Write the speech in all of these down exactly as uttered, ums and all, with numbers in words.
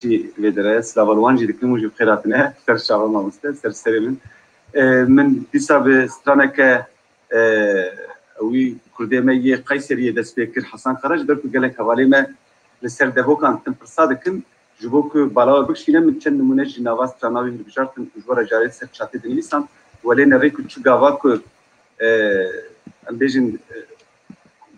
jî vê derê silava li wan jî dikim û jî bi xêr hatine ser çava mamoste, ser serê min. E, min dîsa bi straneke, e, wî kurdê me yê Qeyseriyê dest pê kir, Hasan Kara, ji ber ku gelek hevalê me li ser devokan din pirsa dikin, ji bo ku bala we bikişîne, min çend nimûne jî nava strana wî hilbijartin û ji we re carê ser çatê dinivîsan. Welê nerê ku çi gava ku, e, em bêjin, e,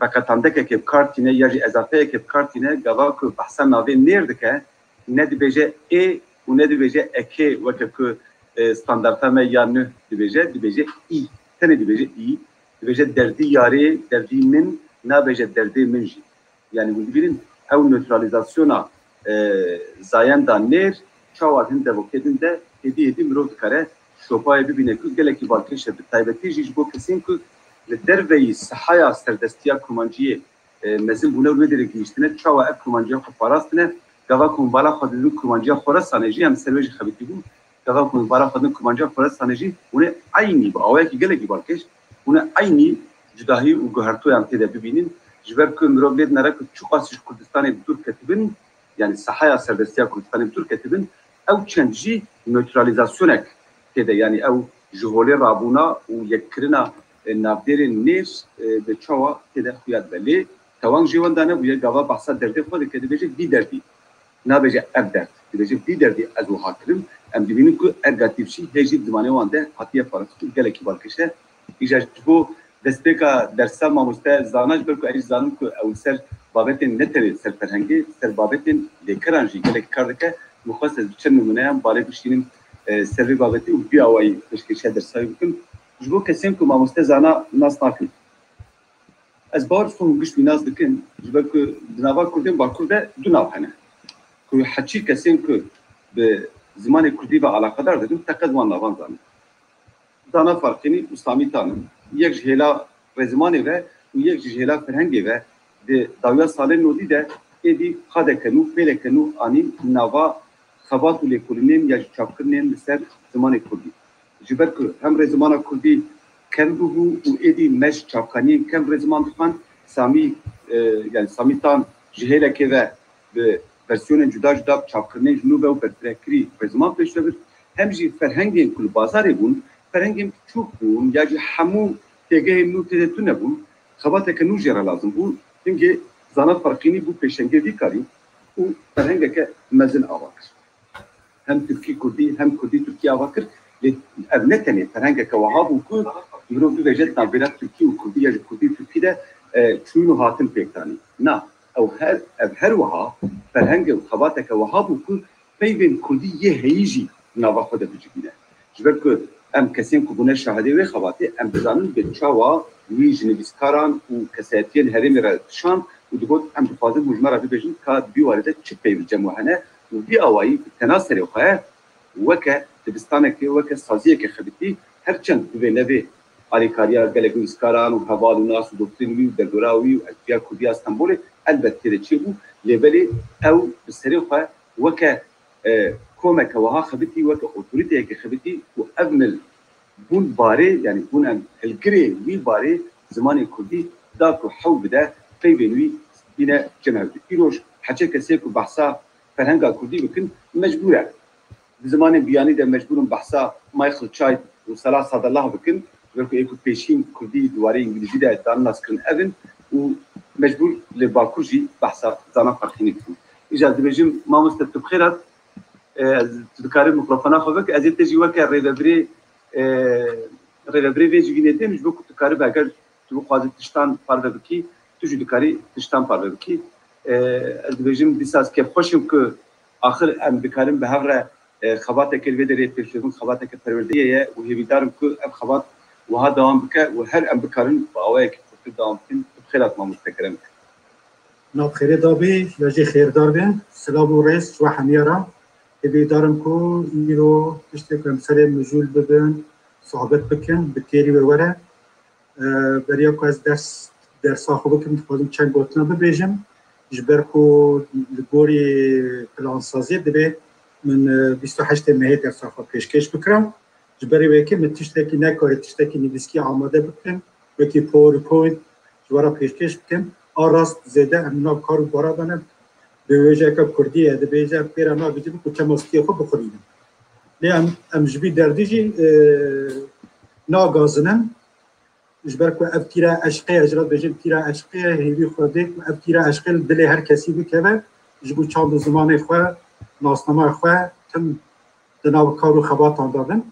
beqetandekekê bi kar tîne ya jî ezafeyekê bi kar tîne, gava ku behsa navê nêr dike, ne dibêje ê û ne dibêje ekê weke ku, e, standarta me ya nuh dibêje, dibêje î. Tenê dibêje î. Dibêje derdî yarê, derdî min, nabêje derdê min jî. Yani hûn dibînin ew neutralizasyona, e, zayenda nêr çawa hin devokê din de êdî êdî mirov dikare şopayê bibîne ku gelekî balkêş e, bi taybetî jî ji bo kesên ku li derveyî sihaya serdestiya kurmanciyê, e, mezin bûne û wê derê gihîştine, çawa ev kurmanciya xwe parastine, gava ku hûn bala xwe didin kurmanciya Xorasanê jî em ser wê jî xebitî bûn, gava ku hûn bala xwe didin kurmanciya Xorasanê jî hûn ê eynî bi awayekî gelekî balkêş, hûn ê eynî cudahî û guhertoyan tê de bibînin, ji ber ku mirov lê dinere ku çiqas ji Kurdistanê bi dûr ketibin, yani sahaya serdestiya Kurdistanê bi dûr ketibin, ew çend jî neutralizasyonek tê de, yani ew ji holê rabûna û yekkirina, e, navdêrên nêr, e, bi çawa tê de xuya dibe. Lê tewang jê wenda nebûye, gava behsa derdê xwe dike, dibêje vî derdî. Nabêje ev derd. Dibêje vî derdî ez wiha kirim. Em dibînin ku erga tîvşî hê jî di zimanê wan de hatiye parastin û gelekî balkêş e. Îja ji bo destpêka dersa mamoste Zana, ji ber ku ez jî zanim ku ew li ser babetên ne tenê ser ferhengê, ser babetên lêkeran jî gelek kar dike. Min xwest ez bi çend nimûneyan balê bişînim, e, ser vê babetê û bi vî awayî pêşkêşiya dersa wî bikim. Ji bo kesên ku mamoste Zana nas nakin. Ez bawer dikim hûn gişt wî nas dikin, ji ber ku di nava Kurdên Bakur de du nav hene. Ku heçî kesên ku bi zimanê Kurdî ve alaqedar dibin, teqez wan navan zanin. Zana Farqînî û Samî Tan in. Yek ji hêla rêzimanê ve û yek jî ji hêla ferhengê ve di dawiya salên nodî de êdî qadeke nû, pêleke nû anîn nava xebat û lêkolînên ya jî çapkirinên li ser zimanê Kurdî. Ji ber ku hem rêzimana Kurdî kevn bûbû û êdî me ji çavkaniyên kevn rêziman dixwend, Samî, e, yani Samî Tan ji hêlekê ve bi versiyonên cuda cuda bi çapkirinên ji nû ve û berfirehkirî rêziman pêş ve bir, hem jî ferhengên ku li bazarê bûn, ferhengên biçûk bûn ya jî hemû têgehên nû tê de tune bûn, xebateke nû jê re lazim bû. Hingê Zana Farqînî bû pêşengê vî karî û ferhengeke mezin ava kir. Hem tirkî kurdî hem kurdî tirkî ava kir. Lê ev ne tenê ferhengeke wiha bû ku mirov bibêje di navbêra tirkî û kurdî ya ji kurdî û tirkî de, e, çûn û hatin pêk danî. Na, ew her, ev her wiha ferhenge û xebateke wiha bû ku peyvên kurdî yê heyî jî di nava xwe de bicivîne. Ji ber ku em kesên ku bûne şahidê wê xebatê, em dizanin bi çawa wî ji nivîskaran û kesayetiyên herêmê re dişand û digot, em dixwazin hûn ji me re bibêjin ka di vî warê de çi peyv li cem we hene û vî awayî bi tena serê xwe weke dibistanekê, weke saziyeke xebitî, her çend divê nevê alîkariya gelek nivîskaran û heval û nas û dostên wî û derdora wî û Enstitûya Kurdî ya Stenbolê elbet tê de çêbû, lê belê ew bi serê xwe weke, e, komeke wiha xebitî, weke otoriteyeke xebitî û ev mil bûn barê, yani bûn em hilgirê wî barê zimanê kurdî da ku hewl bide peyvên wî bîne cem hev. Îroj heçê kesê ku behsa ferhenga kurdî bikin, mecbûr e. Di zimanên biyanî de mecbûr in behsa Michael Chait û Salah Sadallah bikin. Ji ber ku ê ku pêşîn kurdî di warê îngilîzî de dan naskirin ev in û mecbûr li Bakur jî behsa Zana Farqînî bikin. Îcar dibêjim, mamoste, tu bi xêr hat. E, ez, tu dikarî mikrofona xwe veke, ez ê te jî weke rêvebirê, e, rêvebirê vê civînê dêm, ji bo ku tu karî, eger tu bixwazî tiştan parve bikî, tu jî dikarî tiştan parve bikî. E, ez dibêjim, dîsa ez kêfxweş im ku axir em dikarin bi hev re, e, xebateke li vê derê pêşkevin, xebateke perwerdeyê ye û hêvîdar im ku ev xebat wiha dewam bike û her em bikarin bi awayekî xurtir dewam bikin. Tu bi xêr hat mamoste Kerem. Nav xêrê dabî, ya jî xêrdar bin. Silav û rêz ji we hemiya re. Hêvîdar im ku îro tiştê ku em serê mijûl bibin, sohbet bikin, bi têrî wê were. E, beriya ku ez ders, dersa xwe bikim, dixwazim çend gotina bibêjim. Ji ber ku li gorî plansaziyê divê min, e, bîst û heştê mehê dersa xwe pêşkêş bikirim. Ji berê wê yekê min tiştekî nekarî, tiştekî nivîskî amade bikin, wekî PowerPoint ji we re pêşkêş bikin. A rast zêde em nav kar û bara de ne. wêjeyeke kurdî ye, dibêje, pêra nabêje ku çema stiyê xwe bixurînin. Lê em, em ji vî derdî jî, e, nagazinin. Ji ber ku ev tîra eşqê ye, ji re dibêjin tîra eşqê ye, hêvî Xwedê ku ev tîra eşqê li dilê her kesî bikeve, ji bo çand û zimanê xwe, nasnameya xwe, tim di nav kar û xebatan de bin.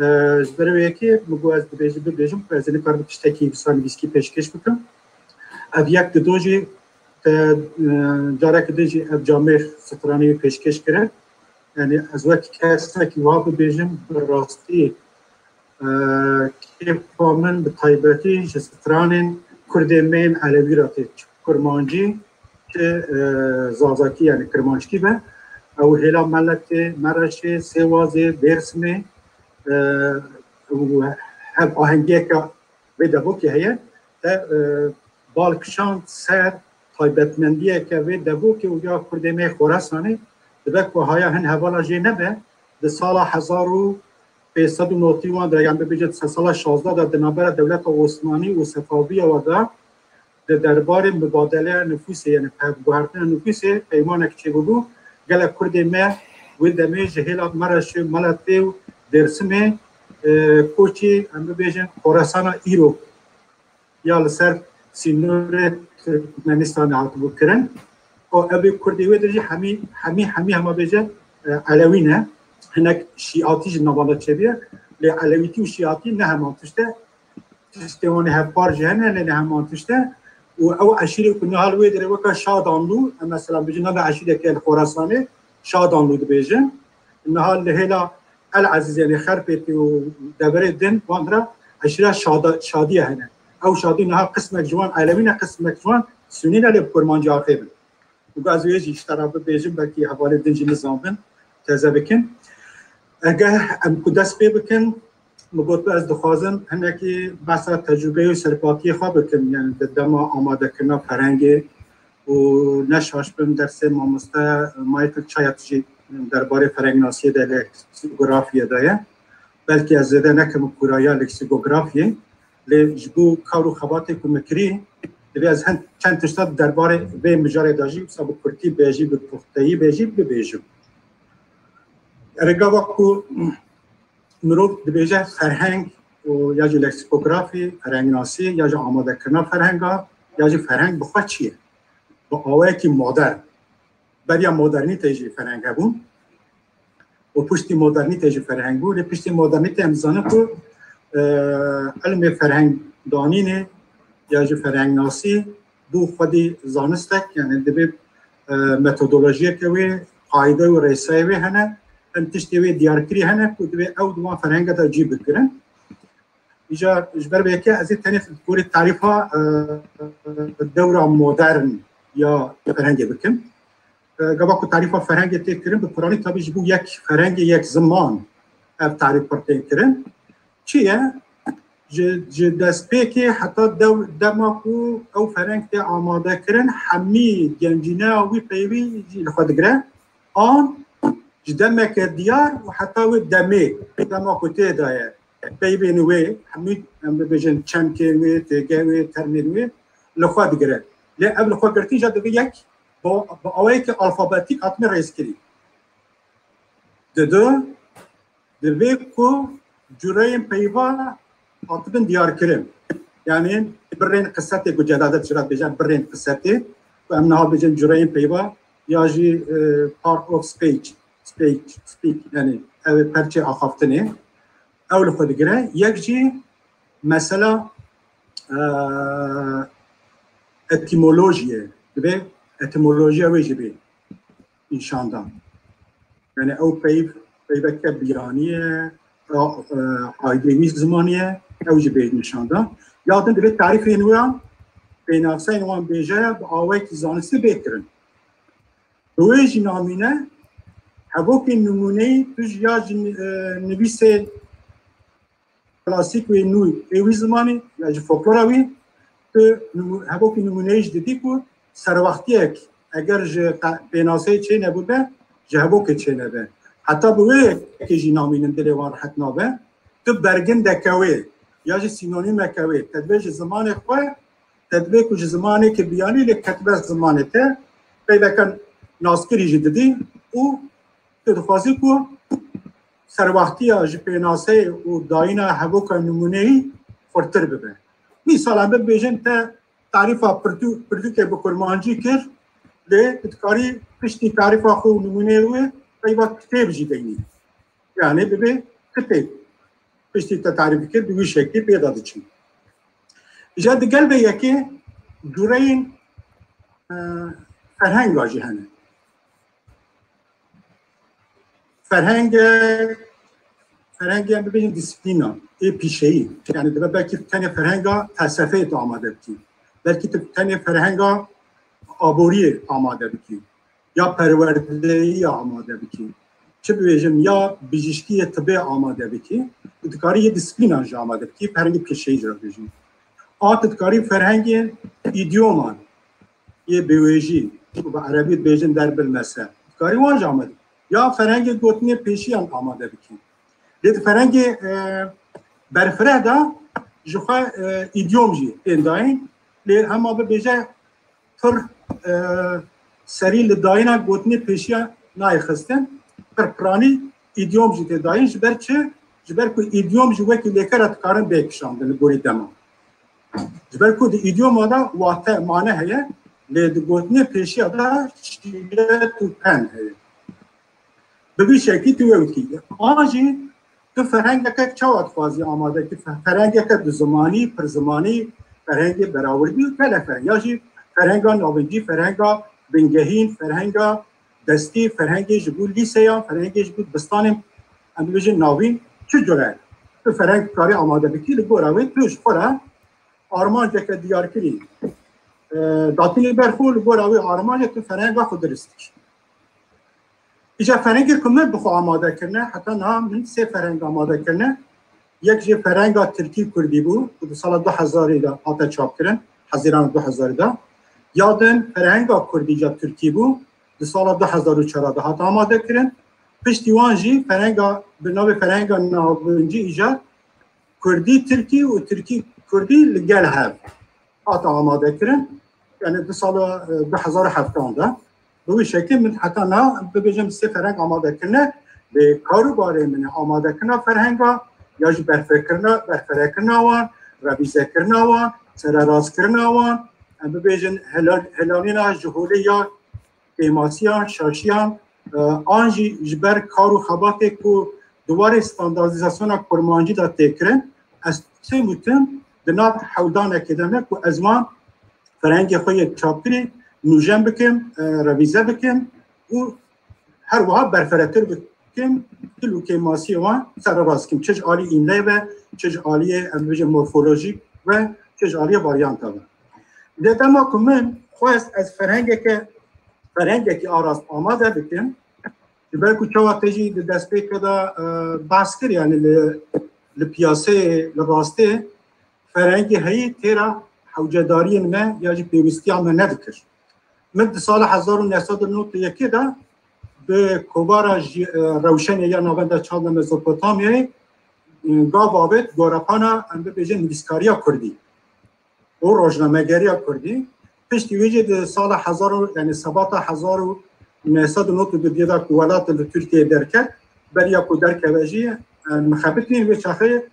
E, ji ber wê yekê min got ez dibêjim, bibêjim ku ez ê nikarim tiştekî wisa nivîskî pêşkêş bikim. Ev yek dido jî te, e, careke din jî ev camêr stranê wî pêşkêş kirin. Yani ez wek kesekî wiha bibêjim, bi rastî, e, kêfa min bi taybetî ji stranên kurdê me yên elewî re tê, çi kurmancî, çi, e, zazakî, yani kirmanckî be. Ew hêla Meletê, Mereşê, Sêwazê, Dêrsimê, e, û hev ahengiyeke vê devokê heye. Te, e, bal kişand ser taybetmendiyeke vê devokê û ya kurdê me Xorasanê, dibe ku haya hin hevala jê nebe, di sala hezar û pênc sed û notî wan de, yan bibêje di sala şazdeh de, di navbera dewleta Osmanî û Sefaviya wa de, di derbarê mubadeleya nifûsê, yani pevguhertina nifûsê, peymanek çêbûbû, gelek kurdê me wê demê ji hêla Mereşê, Meletê û Dêrsimê, e, koçî, em bibêjin, Xorasana îro ya li ser sînorê Tirkmenistanê hatibû kirin. Û ev ê kurdê wê de jî hemî, hemî, hemî hema bêje, e, elewî ne. Hinek şîatî jî navanda çêbûye. Lê elewîtî û şîatî ne heman tişt e. Tiştê wan ê hevpar jî hene, lê ne heman tişt e. Û ew eşîrê ku niha li wê derê weke Şadanlû, em mesela bêjin navê eşîreke li Xorasanê, Şadanlû dibêjin. Niha li hêla El Ezîz, yani Xerpêtê û deverê din, wan ra eşîra Şada-, Şadiye hene. Ew Şadî niha qismek ji wan Elewî ne, qismek ji wan Sunî ne, lê bi kurmancî axê bin. Û ez wê jî ji te re bibêjim, belkî hevalê din jî nizan bin, teze bikin. Eger em ku dest pê bikin, min got, ez dixwazim hinekî behsa tecrûbeyê û serpatiyê xwe bikim, yani di dema amadekirina ferhengê û ne şaş bim, dersê mamoste Michael Chayat jî derbarê ferhengnasiyê de, leksikografiyê de ye. Belkî ez zêde nekim kûraya leksikografiyê, lê ji bo kar û xebatê ku min kirî, divê ez hin çend tişta derbarê vê mijarê de jî wisa bi kurtî bê jî, bi puxteyî bê jî bibêjim. Erê gava ku mirov dibêje ferheng û ya jî leksikografî, ferhengnasî, ya jî amadekirina ferhenga, ya jî ferheng bi xwe çi ye? Bi awayekî modern. Beriya modernîteyê jî ferheng hebûn û piştî modernîteyê jî ferheng bû. Lê piştî modernîteyê em dizanin ku, e, ilmê ferhengdanînê ya jî ferhengnasî bû xwedî zanistek, yani divê, e, metodolojiyeke wê, qaîde û rêsayê wê hene, em tiştê wê diyarkirî hene ku divê ew di wan ferhenge de cî bigirin. Îcar ji ber vê yekê ez ê tenê gorî tarîfa, e, dewra modern ya ferhengê bikim. E, gava ku tarîfa ferhengê tê kirin, bi piranî tabî ji bo yek ferhengê, yek ziman ev tarîf pir tên kirin. Çi ye? Ji, ji destpêkê heta dew-, dema ku ew ferheng tê amade kirin, hemî gencîneya wî peyvî jî li xwe digire. An ji demeke diyar û heta wê demê, dema ku tê de ye, peyvên wê, hemî em bibêjin çemkên wê, têgeh wê, termên wê li xwe digire. Lê ev li xwe girtin jî divê yek bi, bi awayekî alfabetîk hatine rêzkirî. Didu, divê ku cureyên peyva hatibin diyarkirin. Yani birên qisetê ku Celadet jî re dibêje birên qisetê, ku em niha bêjin cureyên peyva ya jî, e, part of speech, speech, speak, yani ev ê perçê axaftinê. Ew li xwe digire. Yek jî mesela, e, etîmolojiyê, divê etîmolojiya wê jî bê nîşandan. Yani ew peyv, peyveke biyanî ye, a-, e, aydê wî zimanî ye, ew jî bê nîşandan. Ya din divê tarîfên wan, pênaseyên wan bêje ye, bi awayekî zanistî bê kirin. Bi wê jî namîne, hevokê nimûneyî tu ji ya ji, e, nivîsê klasîk wê nû ê wî zimanî ya ji folklora wî, tu nimû-, hevokî nimûneyî jî didî ku serwextiyek eger ji qe-, pênaseyê çênebûbe, ji hevokê çênebe. Heta bi wê yekê jî namînin dilê wan rehet nabe. Tu bergindeke wê ya jî sînonîmeke wê, te divê ji zimanê xwe, te divê ku ji zimanekî biyanî lê ketibe zimanê te, peyveke naskirî jî didî û tu dixwazî ku serwextiya ji pênaseyê û dayîna hevoka nimûneyî xurtir bibe. Mîsal em bibêjin te tarîfa pirtû-, pirtûkê bi kurmancî kir, lê tu dikarî piştî tarîfa xwe û nimûneyê wê peyva kitêb jî deynî. Yani bibe kitêb. Piştî te tarîf kir, bi wî şeklî pê de diçin. Îca digel vê yekê cureyên, e, ferhenga jî hene. Ferhenge, ferhenge em bibêjin disiplîna, ê pîşeyî. Yani dibe belkî tenê ferhenga felsefeyê tu amade bikî. Belkî tu tenê ferhenga aboriyê amade bikî. Ya perwerdeyî amade bikî. Çi bibêjim, ya bijîşkiyê tibê amade bikî. Tu dikarî yê disiplînan jî amade bikî, ferhengê pîşeyî jî re bibêjin. A tu dikarî ferhengê îdyoman, yê bêwêjî, ku bi erebî dibêjin derbilmese. Dikarî wan jî amade. Ya ferhengê gotinê pêşiyan amade bikî. Lê di ferhengê, e, berfireh de ji xwe, e, îdyom jî tên dayîn. Lê hema bibêje pir, e, serî li dayîna gotinê pêşiya nayê xistin. Pir piranî îdyom jî tê dayîn. Ji ber çi? Ji ber ku îdyom jî wekî lêkera dikarin bê kişandin li gorî dema. Ji ber ku di îdyoma de wate mane heye, lê di gotinê pêşiya de şîret û pen heye. Bi vî şekî tu wê wekî. An jî tu ferhengeke çawa dixwazî amade kî? Fe-, ferhengeke du zimanî, pir zimanî, ferhengê berawirdî û gelek ferheng. Ya jî ferhenga navincî, ferhenga bingehîn, ferhenga destî, ferhengê ji bo lîseyan, ferhengê ji bo dibistanên, em bibêjin navîn, çi cure tu ferheng dikarî amade bikî, li gora wê tu ji xwe re armanceke diyarkirî, e, datînî ber xwe, li gora wê armancê tu ferhenga xwe dirist dikî. Îca ferhengê ku min bi xwe amade kirine, heta niha min sê ferheng amade kirine. Yek jê ferhenga tirkî kurdî bû, ku di sala du hezarî de hate çapkirin, Hezîrana du hezarî de. Ya din ferhenga kurdî ya tirkî bû, di sala du hezar û çar de hate amade kirin. Piştî wan jî ferhenga, bi navê ferhenga navincî îcar, kurdî tirkî û tirkî kurdî li gel hev hate amade kirin. Yani di sala, e, du hezar û heft de. Bi wî şekil min heta niha bibêjim sê ferheng amade kirine. Lê kar û barê min ê amadekirina ferhenga, ya jî berfirehkirina, berfirehkirina wan, revîzekirina wan, sererastkirina wan, em bibêjin hela-, helanîna ji holê ya kêmasiyan, şaşiyan, e, an jî ji ber kar û xebatê ku di warê standardîzasyona kurmancî de tê kirin, ez tim û tim di nav hewldanekê de me ku ez wan ferhengê xwe yê çapkirî nûjen bikim, e, revîze bikim û her wiha berfiretir bikim, dil û kêmasiyê wan sererast bikim. Çi ji alî îmleyê ve, çi ji aliyê, em bibêjin, morfolojîk ve çi ji aliyê varyanta ve. Lê dema ku min xwest ez ferhengeke, ferhengekî arast amade bikim, ji ber ku çawa te jî di destpêkê de, e, behs kir, yani li, li piyaseyê, li rastê ferhengê heyî têra hewcedariyên me ya jî pêwîstiya me nedikir. Min di sala hezar û neh sed û nod û yekê de bi kovara jî, e, Rewşenê ya Navenda Çanda Mezopotamyayê, e, gav avêt gorepana, em bibêjin, nivîskariya kurdî û rojnamegeriya kurdî. Piştî wê jî di sala hezar û, yani sebata hezar û neh sed û nod û du de ku welat li Tirkiyeyê derket, beriya ku derkeve jî, e, min xebitî, wê çaxê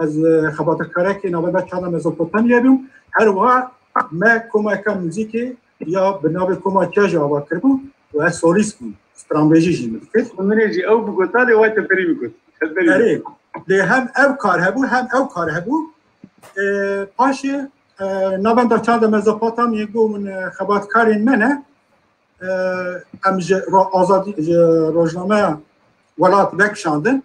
ez, e, xebatekarekî Navenda Çanda Mezopotamyayê bûm. Her wiha me komeka muzîkê ya bi navê Koma Çiya jî ava kiribû û ez solîst bûm. Stranbêjî jî min dikir. Min ê jî ew bigota, lê way te berî bigot. Ez berî Erê, lê hem ev kar hebû, hem ew kar hebû. E, paşê, e, Navenda Çanda Mezopotamyayê got min, e, xebatkarên me ne, e, em ji ro-, azadî, ji rojnameya Welat vekişandin.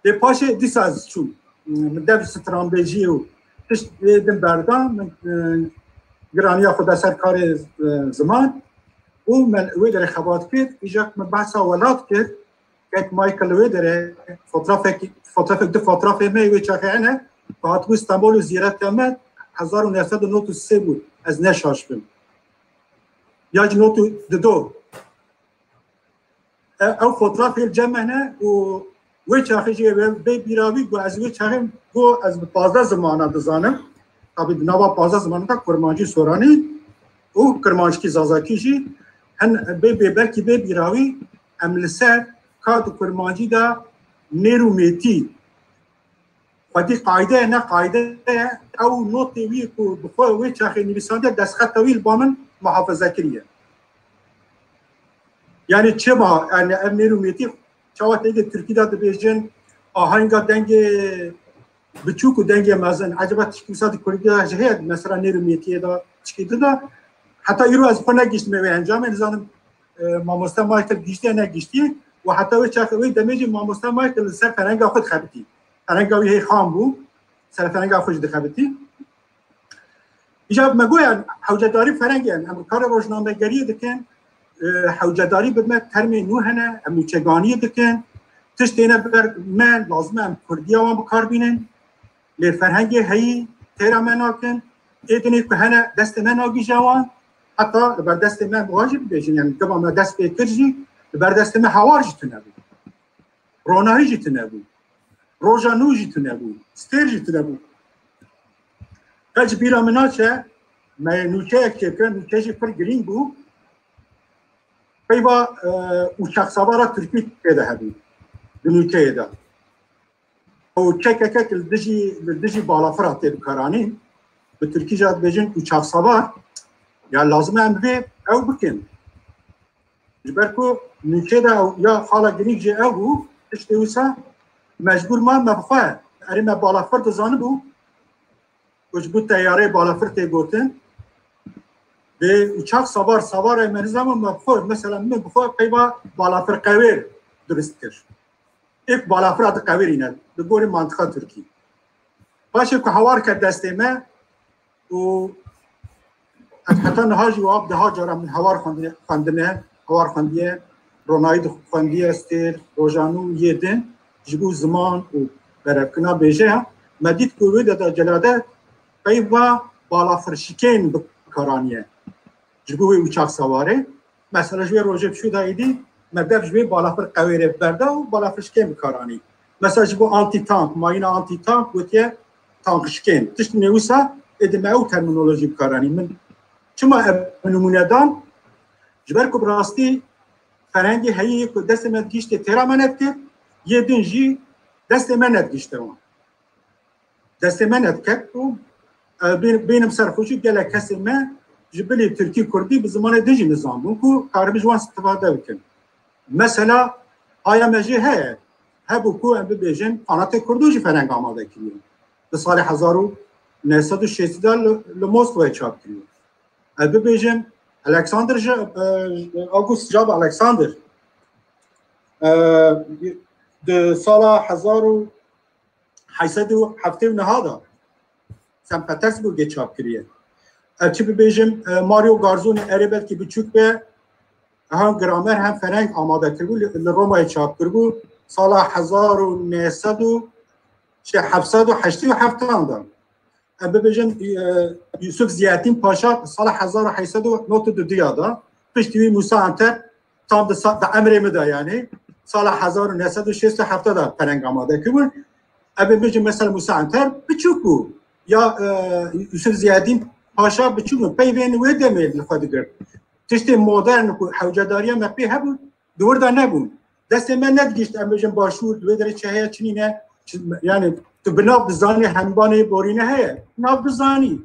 Lê paşê dîsa ez çûm. Min dev stranbêjî û tişt lê din berda, min, e, giraniya xwe da ser karê, e, ziman û me wê derê xebat kir. Îja min behsa Welat kir, kek Michael wê derê fotrafek, fotrafek, du fotrafê me wê çaxê hene, ku hatibû Stenbol û zîreta me hezar û neh sed û nod û sê bû, ez ne şaş bim. Ya jî nod û dido. E, ew fotrafê li cem me hene û wê çaxê jî wê bê bîra wî ku ez wê çaxê ku ez bi pazdeh zimana dizanim. Tabî di nava pazdeh zimanan de kurmancî, soranî û kirmanckî, zazakî jî. Hen bê, bê belkî bê bîra wî em li ser ka di kurmancî de nêr û mêtî xwedî qayde ye, ne qayde ye, ew notê wî ku bi xwe wê çaxê nivîsandiye, destxeta wî li ba min muhafaza kiriye. Yani çima, yani ev nêr û mêtî çawa tê de Tirkî de dibêjin, ahenga dengê biçûk û dengê mezin. Eceba tişkî wisa di Kurdî de jî heye, mesela nêr û mêtiyê de tişkî din de. Heta îro ez xwe negihiştime wê encamê, nizanim, e, mamoste Michael gihiştiye negihiştiye. Û heta wê çaxê wê demê jî mamoste Michael li ser ferenga xwe dixebitî. Ferenga wî hê xam bû, ser ferenga xwe jî dixebitî. Îca me goya hewcedarî ferengê, em karê rojnamegeriyê dikin, e, hewcedarî bi me termê nû hene, em nûçeganiyê dikin, tiştê ne ber me, lazim e em kurdiya wan bi kar bînin, lê ferhengê heyî têra me nakin, ê dinê ku hene destê me nagihîje wan, heta li ber destê me bi wan jî bibêjin, yani dema me dest pê kir jî, li ber destê me hawar jî tune bû. Ronahî jî tune bû. Roja nû jî tune bû. Stêr jî tune bû. Qet ji bîra min naçe, me nûçeyek çêkir, nûçe jî pir girîng bû. Peyva, e, uçaksavara Tirkî tê de hebû. Di nûçeyê de. Û çekekek li dijî, li dijî balafira tê bikaranîn. Bi Tirkî jî dibêjin uçaksavar. Ya lazim e em vê ew bikin. Ji ber ku nûçe de ew ya xala girîng jê ew bû, tiştê wisa mecbûr man me bi xwe. Erê me balafir dizanibû, ku ji bo teyareyê balafir tê gotin. Vê uçak savar, savarê me nizam me bi xwe, mesela min bi xwe peyva balafir qewêr durist kir. Êk balafira diqewirîne, li gorî mantiqa Tirkî. Paşê ku hawar ket destê me û ez heta niha jî wab deha cara min hawar xwendine, xwendine, hawar xwendiye, ronahî di xwendiye, stêr, rojanû yê din, ji bo ziman û berevkirina bêjeya, me dît ku wê de de celade peyva balafirşikên bikaraniye. Ji bo wê uçak sawarê, mesela ji wê rojê pişû da êdî, me dev ji wê balafir qewêrê berda û balafirşikên bikaranî. Mesela ji bo anti-tank, mayîna anti-tank gotiye tankşikên. Tişt nêwisa êdî me ew terminolojî bikaranî. Min çima ev nimûne dan? Ji ber ku bi rastî ferhengê heyî ku destê me digihîştê têra me nedikir, yê din jî destê me nedigihîşte wan. Destê me nediket û, e, bê-, bênim ser xwe jî gelek kesê me ji bilî tirkî kurdî bi zimanê din jî nizanbûn ku karibin ji wan istifade bikin. Mesela haya me jê heye, hebû ku em bibêjin Qanatê Kurdo jî ferheng amade kiriye. Di salê hezar û neh sed û şêst de li, li Moskovayê çap kiriye. Ez bibêjim, Alexander ji, e, August Jab Alexander, e, di sala hezar û heyt sed û heftê û neh de Saint Petersburgê çap kiriye. Ez çi bibêjim, e, Mario Garzoni erê belkî biçûk be, hem gramer hem ferheng amade kiribû, li, li Roma'yê çap kiribû. Sala hezar û neh sed û, şey, heft sed û heştê û heft de. Em bibêjin, e, Yusuf Ziyettin Paşa sala hezar û heyt sed û nod û du de, piştî wî Musa Anter tam di sa-, di emrê min de, yani, sala hezar û neh sed û şêst û heft de ferheng amade kiribûn. Em bibêjin, mesela Musa Anter biçûk bû. Ya, e, Yusuf Ziyettin Paşa biçûk bû. Peyvên wê demê li xwe digirt. Tiştê modern ku hewcedariya me pê hebû, di wir de nebûn. Destê me nedigihîşt, em bêjin başûr, di wê derê çi heye, çi nîne. Çi, yani, tu bi nav dizanî hembanê borîne heye. Nav dizanî.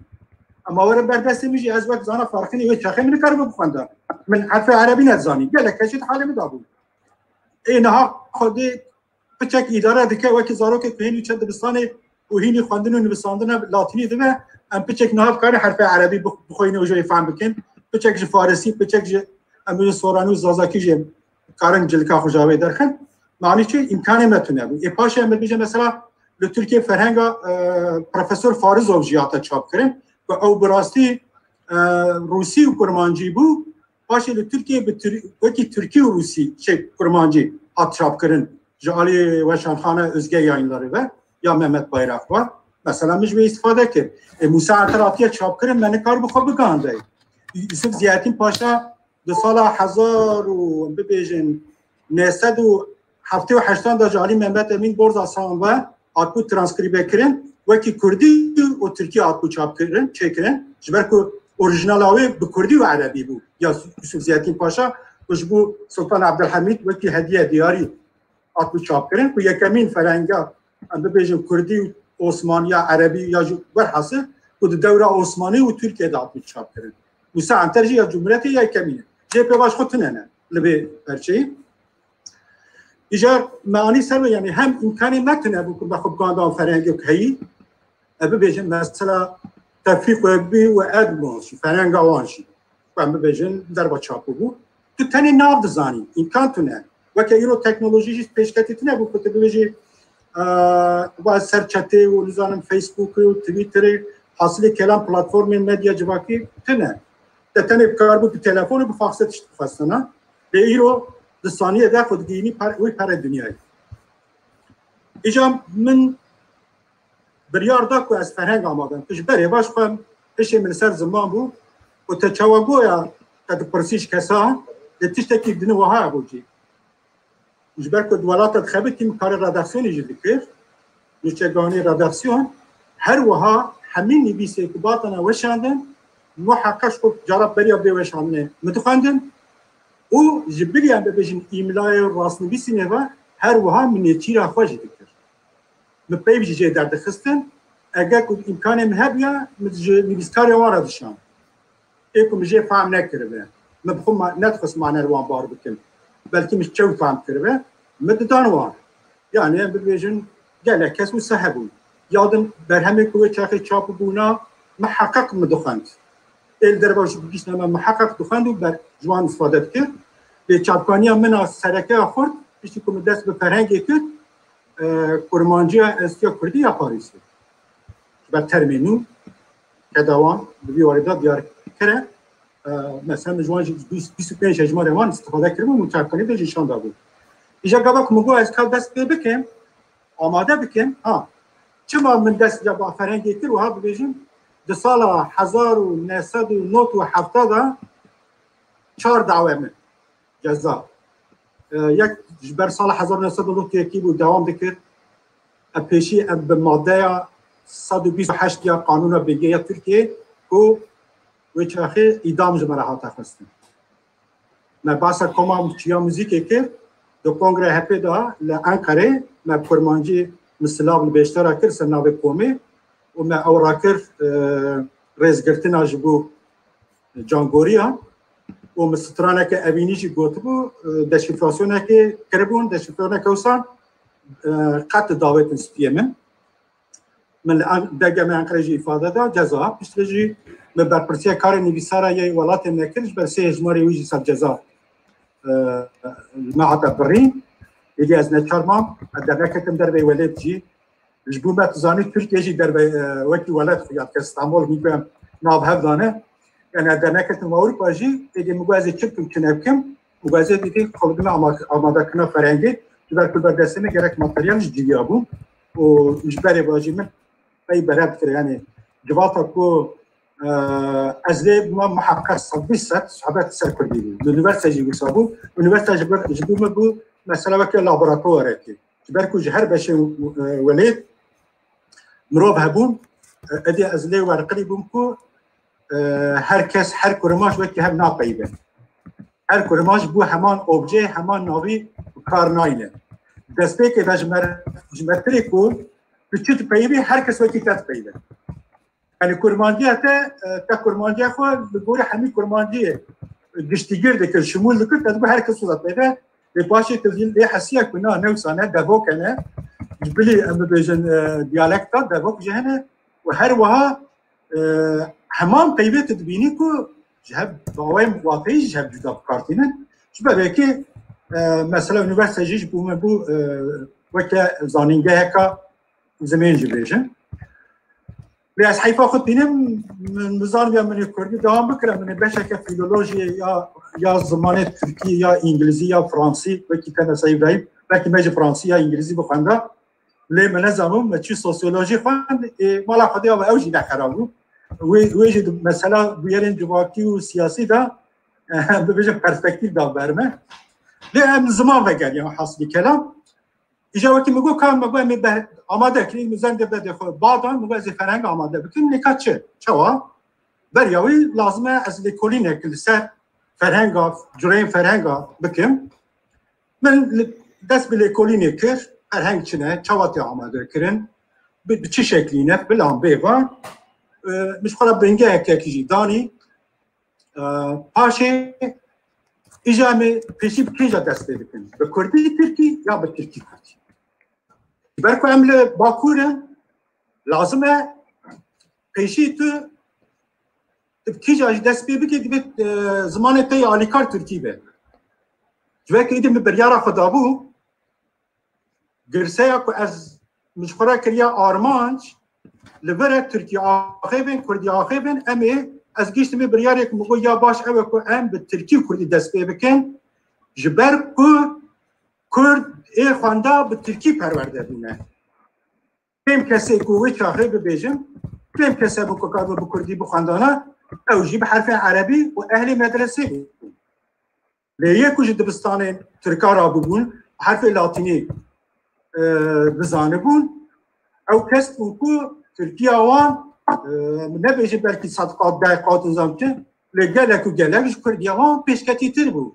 Ama were ber destê min jî, ez wek zana Farqînê wê çaxê min nikaribû bixwenda. Min herfê erebî nedizanî. Gelek kes jî di halê min de bûn. Ê niha Xwedê piçek îdare dike, wekî zarokê ku hînî çe dibistanê û hînî xwendin û nivîsandina latînî dibe, em piçek niha dikarin herfê erebî bix-, bixwînin û jê fehm bikin. Piçek ji farisî, piçek ji, em bêjin, soranî û zazakî jî karin cilika xwe ji wê derxin. Manî çi? Îmkanê me tune bû. Ê paşê em bibêjin mesela li Tirkiyê ferhenga, e, Profesor Farizov jî hate çapkirin. Ku ew bi rastî, e, Rûsî û Kurmancî bû. Paşê li Tirkiyê bi Tir-, wekî Tirkî û Rûsî, şey, Kurmancî hat çapkirin. Ji alî Weşanxane Özge Yayınları ve ya Mehmet Bayrak var. Mesela min ji wê îstifade kir. E, Musa Anter hatiye çapkirin, me nikaribû xwe bigandê. Yusuf Ziyettin Paşa di sala hezar û, bibêjin, neh sed û heftê û heştan de ji alî Mehmet Emîn Borzasan ve hatbû transkrîbe kirin, wekî kurdî û tirkî hatbû çapkirin, çêkirin. Ji ber ku Orijinala wê bi kurdî û erebî bû. Ya Yusuf Ziyaettin Paşa ku ji bo Sultan Abdulhamîd wekî hediye diyarî hatibû çapkirin, ku yekemîn ferenga, em bibêjin kurdî û osmanî ya erebî ya jî werhasil ku di dewra Osmanî û Tirkiyê de hatibû çapkirin. Musa Anter jî ya Cumhuriyetê ya yekemîn e. Jê pêvaş xwe tune ne li vê perçeyî. Îcar me anî ser ve, yani hem îmkanê me tune bû ku me xwe bigandan ferengek heyî, e bibêjin mesela Tevfîq Wekbî û Edmond jî, ferenga wan jî, ku em bibêjin derva çapû bû. Tu tenê nav dizanî, îmkan tune. Weke îro teknolojî jî pêşketî tune bû ku tu bibêjî, e, va ser çetê û nizanim Facebook û Twitterê, hasilê kelam platformên medya civakî tune. Te tenê bikaribû bi telefon û bi faxsê tişt bixwestina. Lê îro di saniyê de xwe digihînî per-, wî pere dinyayê. Îca min biryar da ku ez ferheng amadekim. Tu ji berê baş xwe hişê min li ser ziman bû û te çawa goya te dipirsî ji kesa, lê tiştekî din wiha hebû cî. Ji ber ku di welata dixebitî min karê redaksiyonê jî dikir, nûçeganî redaksiyon, her wiha hemî nivîsê ku batana weşandin, muheqeq ji xwe cara beriya bê weşandinê min dixwendin û ji bilî em bibêjin îmlayê û rastnivîsînê ve her wiha min nêçîra xwe jî dikir. Min peyv jî jê derdixistin, eger ku îmkanê min hebûya, min ji nivîskarê wan re dişand. Ê ku min jê fehm nekiribe, min bi xwe ma-, nedixwest maner wan bar bikim. Belkî min çew fehm kiribe, min didan wan. Yani em bibêjin gelek kes wisa hebûn. Ya din berhemê ku wê çaxê çap bûna, miheqeq min dixwend. Ê li derva jî bigihîştine me miheqeq dixwend û ber ji wan îstîfade dikir. Lê çapkaniya min a sereke ya xurt, piştî ku min dest bi ferhengê kir, e, kurmanciya Enstîtuya Kurdî ya Parîsê. Ji ber termê nû, keda wan bi vî warî de diyar kir e. E, mesela min ji wan jî bîst, bîst û pênc hejmarê wan îstîfade kiribû û çapkanî de jî şan dabû. Îja gava ku min got ez ka dest pê bikim, amade bikim, ha, çima min dest ya ba ferhengê kir, wiha bibêjim, di sala hezar û neh sed û nod û heft de çar dawe min ceza. E, yek ji ber sala hezar neh sed û nod û yekî bû dewam dikir. E, pêşî em bi madeya sed û bîst û heşt ya Qanûna Bingê ya Tirkiyê ku wê çaxê îdam ji me re hate xwestin. Me behsa koma çiya muzîkê kir, di Kongreya H P de li Enqerê me kurmancî, min silav li bêştera kir ser navê komê û me ew rakir, e, rêzgirtina ji bo cangoriya û min straneke evînî jî gotibû, e, deşîfrasyonekê kiribûn, deşîfrasyoneke wisa, e, qet davêtin stûyê min. Min li An-, D G M Enqerê jî îfade da, ceza. Piştre jî min berpirsiya karê nivîsara yê welatê me kir, ji ber sê hejmarê wî jî ser ceza, e, me hate birîn. Êdî ez neçar mam, ez derneketim dervê welêt jî. Ji bo me, tu zanî, Tirkiye jî derve, e, wekî welat xuya dike, Stenbol, hîn ku em nav hev dane. Yani ez derneketim Ewropa jî, êdî min got ez ê çi bikim, çi nebikim. Û ez ê dîtî xwe bidime ama-, amadekirina ferhengê. Ji ber ku li ber destê min gerek materyal jî civiya bû. Û ji berê ve jî min pey berev dikir. Yani civata ku, e, ez lê bûme muheqeq sed bîst sed sohbet ser kurdî bû. Li unîversîte jî wisa bû. Unîversîte ji ber, ji bo min bû mesela weke laboratuwarekê. Ji ber ku ji her beşên, e, welêt mirov hebûn, e, êdî ez lê werqirî bûm ku, e, her kes, her kurmaç wekî hev napeyive. Her kurmaç bû heman obje, heman navî bi kar nayne. Destpêkê de ji me, ji me tirê ku tu çi dipeyivî, her kes wekî te dipeyive. Yani kurmanciya te, e, te kurmanciya xwe li gorî hemî kurmanciyê giştîgir dikir, şimûl dikir, te dibû her kes wisa peyve. Lê paşê tu lê hesiya ku na, ne wisa ne, devoke ne. Ji bilî em bibêjin, e, diyalekta devok jî hene û her wiha, e, heman peyvê tu dibînî ku ji hev dawayên wateyî ji hev cuda bi kar tînin. Ji ber wekî, e, mesela unîversîte jî ji bo min bû, e, weke zanîngeheka zimên jî bêjin. Lê ez heyfa xwe tînim, min, min zanibûya min ê kurdî dewam bikira, min ê beşeke fîlolojiyê ya, ya zimanê tirkî, ya îngilîzî, ya fransî, wekî te mesela Îbrahîm, belkî me jî fransî ya îngilîzî bixwenda. Lê me nezanibû, me çû sosyolojî xwend, ê mala Xwedê ya ew jî neqera bû. Wê, wê jî di mesela bûyerên civakî û siyasî de, bibêjin perspektîf da ber me. Lê em ziman vegeriyan hasilî kelam. Îja wekî min got, ka me got, em ê be-, amade kirî, min zengê bedê xwe badan, min got, ez ê ferheng amade bikim, lê ka çi? Çawa? Beriya wî lazim e ez lêkolînek li ser ferhenga, cureyên ferhenga bikim. Min li, dest bi lêkolînê kir, ferheng çi ne, çawa tê amadekirin, bi, bi çi şeklî ne, filan bêvan. E, min ji xwe re bingehekekî jî danî. E, paşê îja em ê pêşî bi kîja dest pê bikin? Bi kurdî tirkî ya bi tirkî kurdî? Ji ber ku em li Bakur in, lazim e pêşî tu, tu bi kîja jî dest pê bikî, divê, e, zimanê te yê alîkar tirkî be. Ji ber ku êdî min biryara xwe dabû, girseya ku ez min ji xwe re kiriya armanc, li vir e tirkî axêvin, kurdî axêvin, em ê, ez gihiştime biryarê ku min got ya baş ew e ku em bi tirkî û kurdî dest pê bikin, ji ber ku kurd ê xwenda bi tirkî perwerde bûne. Kêm kesê ku wê çaxê bibêjim, kêm kese bû ku kar bi kurdî bixwendana, ew jî bi herfên erebî û ehlê medresê bûn. Lê yê ku ji dibistanên tirka rabûbûn, herfê latînî, e, bizanibûn, ew kes bûn ku tirkiya wan, e, min nebêjim belkî sed qat, deh qat nizam çi, lê gelek û gelek ji kurdiya wan pêşketîtir bû.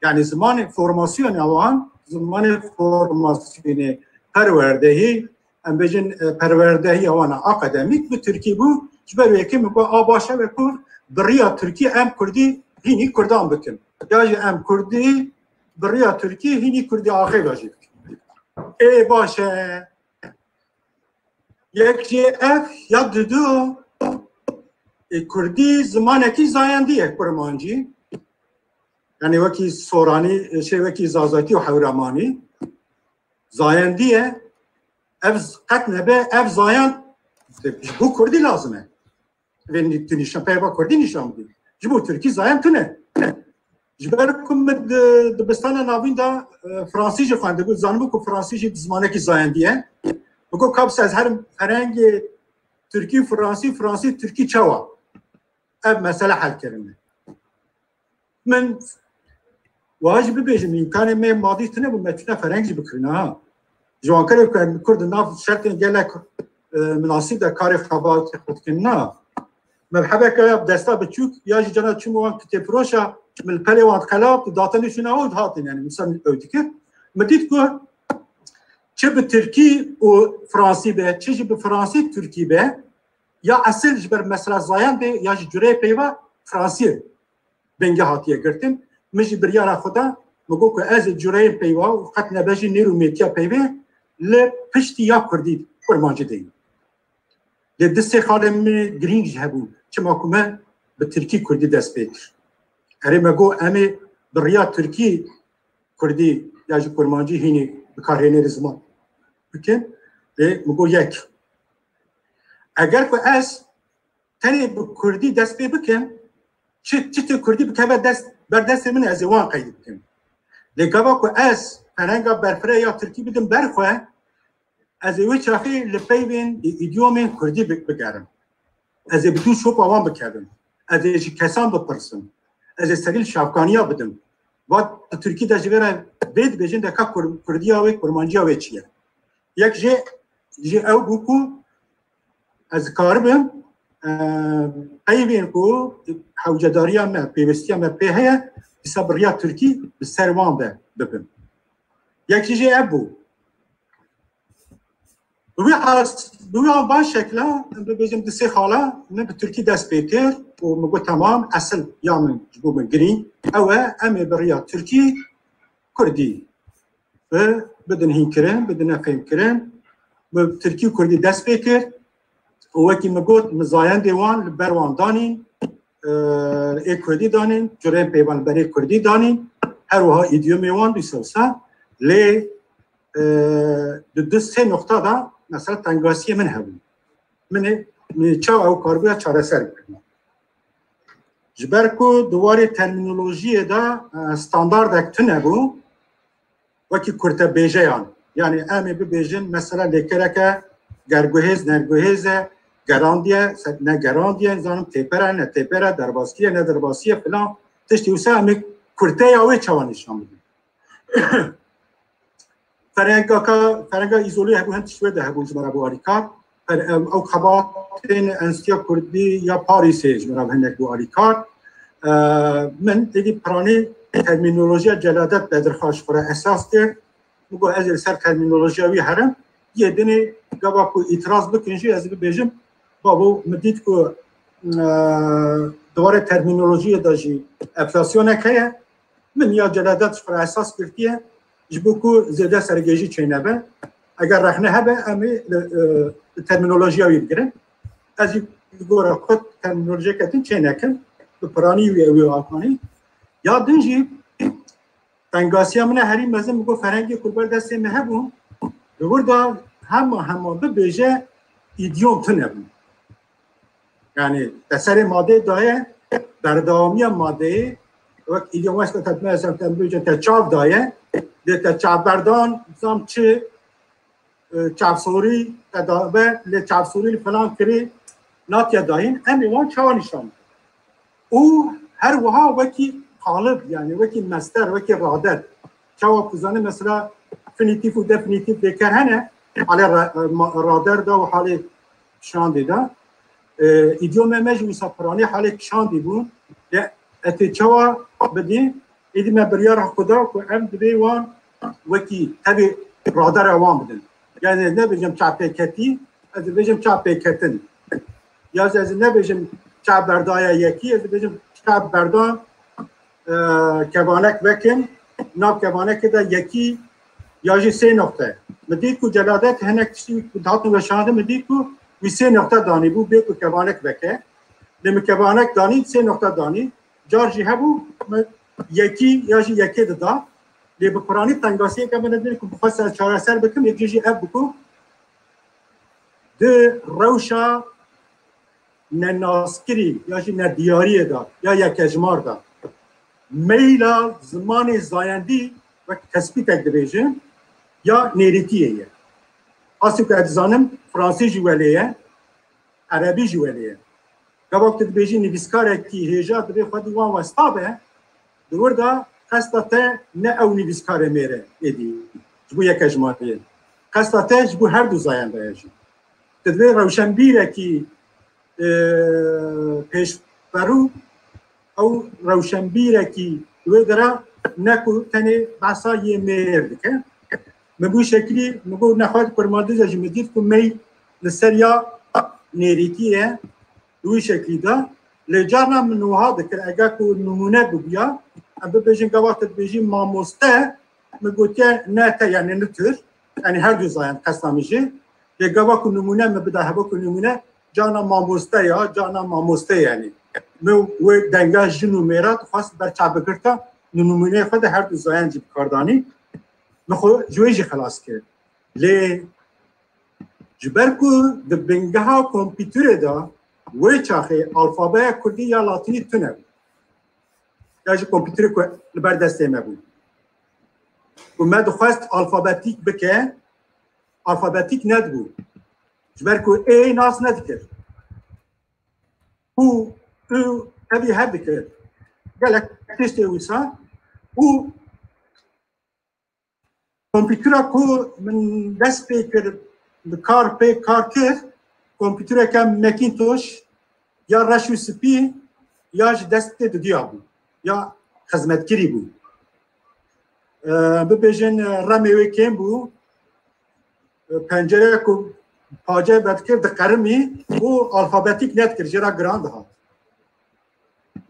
Yanî zimanê formasyona wan, zimanê formasyonê perwerdehî, em bêjin, e, perwerdehiya wan a akademîk bi tirkî bû. Ji ber wê yekê min got, a baş ew e ku bi riya tirkî em kurdî hînî kurdan bikin. Ya jî em kurdî bi riya tirkî hînî kurdî axêva jî bikin. Ê baş e. Yek jê ev ya didu, e, kurdî zimanekî zayendî ye kurmancî. Yanî wekî soranî, e, şey, wekî zazakî û hewramanî zayendî ye. Ev z-, qet nebe, ev zayend ji bo kurdî lazim e. Vê tu nîşan, peyva kurdî nîşan bidî. Ji bo tirkî zayend tune. Ji ber ku min di, dibistana navîn de, e, fransî jî xwendibû, zanibû ku fransî jî zimanekî zayendî ye. Min got, ka bise ez herim ferengê tirkî, fransî, fransî, tirkî çawa? Ev mesele hel kirine. Min wa jî bibêjim, îmkanê me madî tune bû, me tune fereng jî bikirine ha. Ji wan kerê ku em kurd di nav şertên gelek, e, minasîb de karê xebatê xwe dikin, na. Me bi hebeke ya desta biçûk ya jî cana çûm wan kitêbfiroşa, min li pelê wan qelab, date nûşîna û dihatin, yanî misal ew dikir. Min dît ku çi bi tirkî û fransî be, çi jî bi fransî tirkî be, ya esil ji ber mesela zayendê ya jî cureyê peyva fransî bingeh hatiye girtin. Min jî biryara xwe da, min got ku ez ê cureyên peyva û qet nebe jî nêr û mêtiya peyvê li piştî ya kurdî, kurmancî deyim. Lê du sê xalên min girîng jî hebûn, çima ku me bi tirkî kurdî dest pê kir. Erê, me got, em ê bi riya tirkî kurdî ya jî kurmancî hînî bikarhênerê ziman bikin. Lê min got, yek. Eger ku ez tenê bi kurdî dest pê bikim, çi, çi tê kurdî bikeve dest, ber destê min, ez ê wan qeyd bikim. Lê gava ku ez ferenga berfireh ya tirkî bidim ber xwe, ez ê wê çaxê li peyvên î-, îdiomên kurdî bi-, bigerim. Ez ê bi dû şopa wan bikevim. Ez ê ji kesan bipirsim. Ez ê serî li şavkaniya bidim. Va di tirkî de ji vê re vê dibêjin de ka kur-, kurdiya wê, kurmanciya wê çi ye? Yek jê, jê ew bû ku ez karibim, e, peyvên ku hewcedariya me, pêwestiya me pê heye, dîsa bi riya tirkî bi ser wan ve bibim. Yek jî jê ev bû. Bi wî has-, bi wî hal van şekla, em bibêjin du sê xala, min bi tirkî dest pê kir û min got, temam, esil ya min ji bo min girîng ew e, em ê bi riya tirkî kurdî bi-, bidin hînkirin, bidine fêmkirin. Bi tirkî û kurdî dest pê kir û wekî min got, min zayendê wan li ber wan danîn, e, ê kurdî danîn, cureyên peyvan li berê kurdî danîn, her wiha îdiyomê wan dîsa wisa. Lê, e, di du sê noqta de mesela tengasiyê min hebû. Min ê, min ê çawa ew karibûya çareser bikirina. Ji ber ku di warê termînolojiyê de, e, standardek tune bû, wekî kurtebêjeyan. Yanî em ê bibêjin, mesela lêkereke gerguhêz, nerguhêz e, gerandiye, se-, ne gerandiye, zanim têper e, ne têper e, derbasî ye, ne derbasî ye, filan. Tiştî wisa em ê kurteya wê çawa nîşan bidin. Ferengaka, ferenga îzolî hebû, hin tişt wê de hebûn ji me re bo alîkar. Fer-, ew, ew xebat tên Enstîtuya Kurdî ya Parîsê ji min re hinek bû alîkar. E, min êdî piranî termînolojiya Celadet Bedirxa ji xwe re esas kir. Min got, ez ê li ser termînolojiya wî herim. Yê dinê gava ku îtiraz bikin jî ez bibêjim, babo, min dît ku, e, di warê termînolojiyê de jî enflasyonek heye. Min ya Celadet ji xwe re esas girtiye, ji bo ku zêde sergêjî çênebe. Eger rexne hebe, em ê li, e, li termînolojiya wî bigirin. Ez jî li gora xwe termînolojiyeke din çênekim. Bi piranî wî ew ê akanî. Ya din jî tengasiya min e herî mezin, min got ferhengê ku li ber destê me hebû, li wir de hema hema bibêje îdyom tune bû. Yani te serê madeyê daye, berdewamiya madeyê, wek îdî wexta te, mesela te bibêje te çav daye, lê te çavberdan, zam çi, e, çavsorî te dabe, lê çavsorî li filan kirî natiye dayîn, em ê wan çawa nîşan bidin? Û her wiha wekî qalib, yani wekî mesder, wekî rader. Çawa ku zanî mesela finîtîf û definîtîf dêker hene, halê ra-, ma-, rader da û halê kişandê de. E, îdyomê me jî wisa piranî halê kişandî bûn. Ya, etê çawa bidî? Êdî me biryara xwe da ku em divê wan wekî tevê radera wan bidin. Yani ez nebêjim çavpêketî, ez dibêjim çavpêketin. Ya ez nebêjim çavberdaya yekî, ez dibêjim çavberdan, e, kevanek vekin, nav kevanekê de yekî ya jî sê noqte. Min dît ku Celadet hinek tiştî ku dihatin weşandin, min dît ku wî sê noqte danî bû, bê ku kevanek veke. Lê min kevanek danî, sê noqte danî. Car jî hebû, min yekî ya jî yekê dida. Lê bi piranî tengasiyeke min dibîne ku bixwest ez çareser bikim, yek jî ev bû ku di rewşa nenaskirî ya jî nediyariyê de ya yekejmar de meyla zimanê zayendî wek tespîtek dibêjin ya nêrîtiyê ye. Qasî ku ez dizanim, fransî jî welê ye, erebî jî welê ye. Gava ku tu dibêjî nivîskarekî hêja divê xwedî wan westa be, di wir de qesta te ne ew nivîskarê mêr e êdî ji bo yekejmariyê. Qesta te ji bo her du zayenda ye jî. Tu divê rewşenbîrekî, e, pêşberû, ew rewşenbîrekî li wê dera ne ku tenê behsa yê mêr dike. Min bi wî şekilî, min got nexwe kurmandiz e jî, min dît ku mey li ser ya nêrîtî ye, bi wî şekilî de. Lê carna min wiha dikir, eger ku nimûne bibiya, em bibêjin gava tu dibêjî mamoste, min gotiye ne te, yani nitir, yani her du zayend qesta min jî. Lê gava ku nimûne min bida hebo ku nimûne, carna mamoste ya, carna mamoste yani. Min wê denga jin û mêra dixwest ber çavbigirta, nimûneyê xwe de her du zayend jî bi kar danî. Min xwe ji wê jî xelas kir. Lê ji ber ku di bingeha kompîterê de wê çaxê alfabeya kurdî ya latînî tune bû. Ya jî kompîterê ku li ber destê me bû. Ku me dixwest alfabetîk bike, alfabetîk nedibû. Ji ber ku ê nas nedikir. Û, û, evî hev dikir. Gelek tiştê wisa. Û kompîtera ku min dest pê kir, bi kar pê kar kir, kompîtereke Macintosh ya reş û spî ya ji destê didiya bû, ya xizmetkirî bû. Ee, bibêjin, e, remê wê kêm bû. E, pencereyek ku pace vedikir diqerimî û alfabetîk nedikir, jê re giran dihat.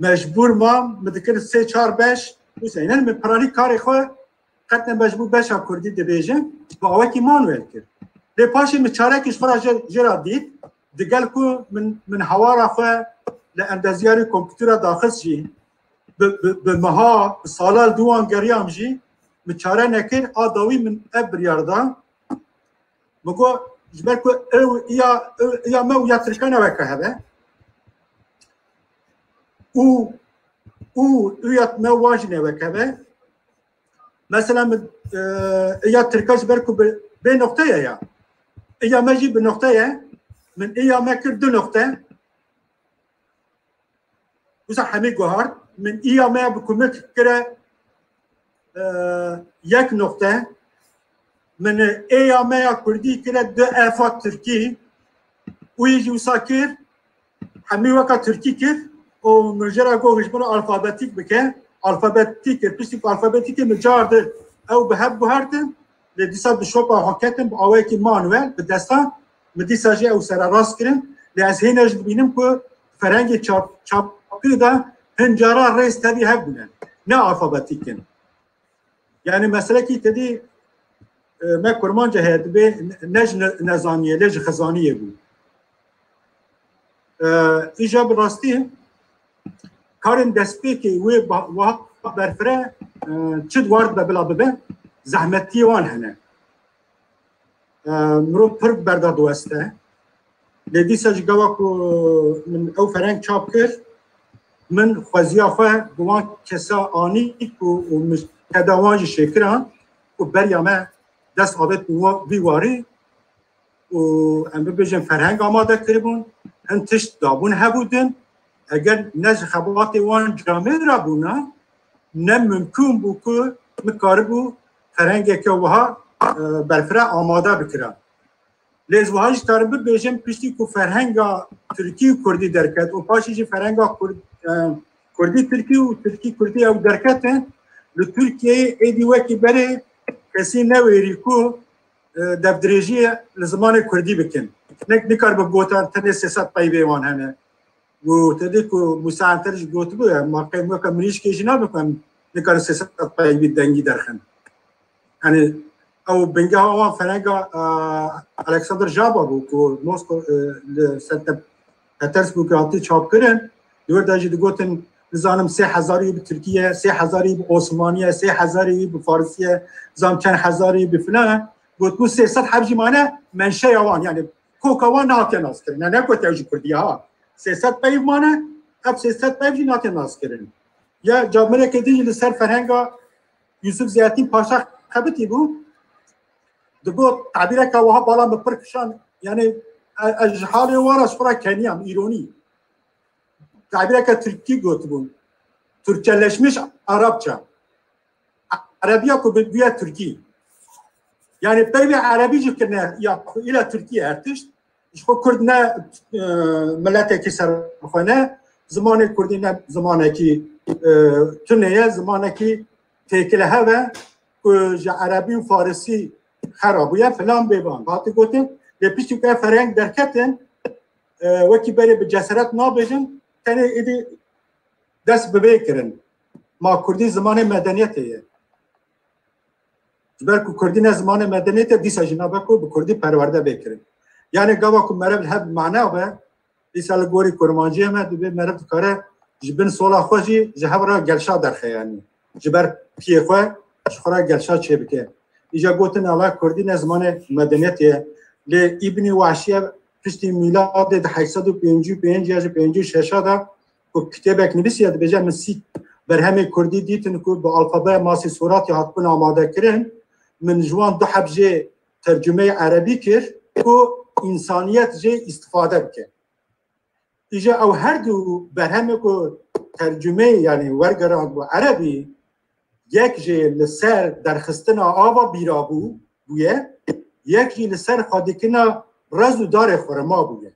Mecbûr mam, min dikir sê çar beş, wisa înan min piranî karê xwe qet ne mecbûr beşa kurdî dibêjim, bi awekî manuel kir. Lê paşê min çarekî ji xwe re jê, jê re dît, digel ku min, min hawara xwe li endezyarê kompûtera daxist jî, bi, bi, bi meha, bi sala li dû wan geriyam jî, min çare nekir, a dawî min ev biryar da. Min got, ji ber ku ew iya, ew iya me û ya tirka ne weke hev e. Û, û iya me wan jî ne weke hev e. Mesela min, e, iya tirka ji ber ku bi, bê noqte ye ya. Iya me jî bi noqte ye. Min iya me kir du noqte. Wisa hemî guhart. Min iya me ya bi kumik kire, e, yek noqte. Min ê ya me ya kurdî kire du efa tirkî. Wî jî wisa kir, hemî weka tirkî kir û min jê re got, ji min re alfabetîk bike. Alfabetîk kir, piştî ku alfabetîk kir, min cardi ew bi hev guhertin. Lê dîsa di şopa xwe ketin bi awayekî manuel, bi destan, min dîsa jî ew sererast kirin. Lê ez hêne jî dibînim ku ferhengê çap, çapkirî de hin cara rêz tevî hev bûne. Ne alfabetîk in. Yani meselekî tedî, e, me kurmanca heye, dibê ne, ne ji ne-, nezaniyê, lê ji xizaniyê bû. E, îja bi rastî karên destpêkê wê ba-, wiha berfire, e, çi dwar dibe bila bibe, zehmetiyê wan hene. E, mirov pir berda diweste. Lê dîsa ji gava ku min ew ferheng çap kir, min xweziya xwe bi wan kesa anî ku û min keda wan jî şêkiran ku beriya me dest avêt bi wa-, vî warî û em bibêjin ferheng amade kiribûn, hin tişt dabûn hebû din. Eger ne ji xebatê wan camêra bûna, ne mimkûn bû ku min karibû ferhengeke wiha, e, berfire amade bikira. Lê ez wiha jî karim bibêjim, piştî ku ferhenga tirkî û kurdî derket û paşê jî ferhenga kurd-, e, kurdî tirkî û tirkî kurdî ew derketin, li Tirkiyeyê êdî wekî berê kesî newêrî ku, e, devdirêjiyê li zimanê kurdî bikin. Nek nikar bi gotan tenê sê sed peyvê wan hene. Û te dî ku Musa Anter jî gotibû, ya, ma qey weke mirîşkê jî nabe ku em nikarin sê sed peyvî dengî derxin. Yani ew bingeha wan ferhenga, e, Alexander Jaba bû ku Mosko, e, li Sent Petersburgê hatî çapkirin. Di wir de jî digotin, nizanim sê hezarî bi Tirkî ye, sê hezarî bi Osmanî ye, sê hezarî bi Farsî ye, zam çend hezarî bi filan. Gotibû sê sed heb jî mane menşeya wan, yani koka wan nehatiye naskirin. Ne, ne gote ew ji Kurdî ye ha. Sê sed peyv mane, ev sê sed peyv jî nehatiye naskirin. Ya camêrekê din jî li ser ferhenga Yusuf Ziyetîn Paşa xebitî bû. Digot, tabîreke wiha bala min pir kişand, yani e-, ez ji halê wan re ji xwe re keniyam, îronî. Tabîreke tirkî gotibûn. Türkçeleşmiş Arapça. Erebiya ku bi-, bûye tirkî. Yani peyvê erebî jî kirine, ya îla tirkî ye her tişt. Ji xwe kurd ne, e, miletekî serxwe ne, zimanê kurdî ne zimanekî, e, tune ye, zimanekî têkile hev e ku ji erebî û farisî xera bûye filan bêvan. Hatî gotin, lê piştî ku ev ferheng derketin, e, wekî berê bi ceseret nabêjin, tenê êdî dest bi vê kirin. Ma kurdî zimanê medeniyetê ye. Ji ber ku kurdî ne zimanê medeniyetê, dîsa jî nabe ku bi kurdî perwerde bê kirin. Yani gava ku meriv li hev mana be, dîsa li gorî kurmanciyê me dibê meriv dikare ji bin sola xwe jî ji hev re gelşa derxe yani. Ji ber piyê xwe ji xwe re gelşa çêbike. Îja gotin ala kurdî ne zimanê medeniyetê ye. Lê Îbnî Wahşiye piştî mîladê di heyt sed û pêncî û pênc ya ji pêncî û şeş de ku kitêbek nivîsiye, dibêje, min sî berhemê kurdî dîtin ku bi alfabeya Masî Soratî hatibûn amade kirin. Min ji wan du heb jê tercumeyê erebî kir ku însaniyet jê îstifade bike. Îja ew her du berhemê ku tercumeyê, yani wergerand bû erebî, yek jê li ser derxistina ava bîra bû, bûye, yek jî li ser xwedikirina rez û darê xurma bûye.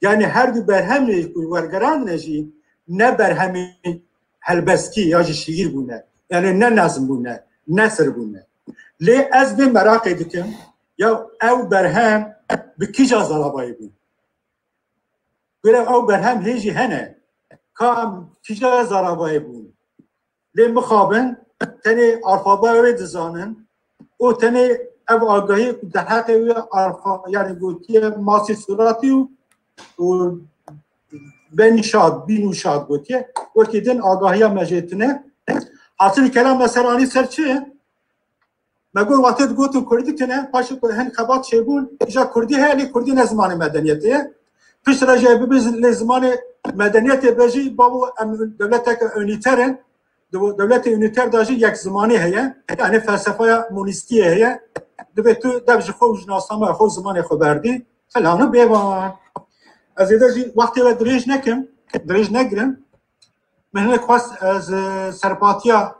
Yani her du berhemê ku wergerandine jî ne berhemên helbestî ya jî şiîr bûne. Yani ne nezm bûne, nesir bûne. Lê ez vê meraqê dikim, ya ew berhem bi kîja zalabayê bûn? Gure ew berhem hê jî hene. Ka em kîja zalabayê bûn? Lê mixabin tenê alfabeya wê dizanin û tenê ev agahî ku derheqê wê alfa-, yani gotiye Masî Suratî û, û Benîşad, Bînûşad gotiye. Wekî din agahiya me jê tune. Hasilî kelam me ser anî ser çi? Me got, wextê digotin kurdî tune, paşê ku hin xebat çêbûn, îja kurdî heye, lê kurdî ne zimanê medeniyetê ye. Piştre jî bibê lê zimanê medeniyetê be jî, bavo em dewleteke unîter in. Dew-, dewletê unîter de jî yek zimanî heye. Yani felsefeya monîstiyê heye. Divê tu dev ji xwe û ji nasnameya xwe û zimanê xwe berdî. Filan û bêvan. Ez êde jî wextê we dirêj nekim, dirêj negirim. Min hinek xwest ez, e, serpatiya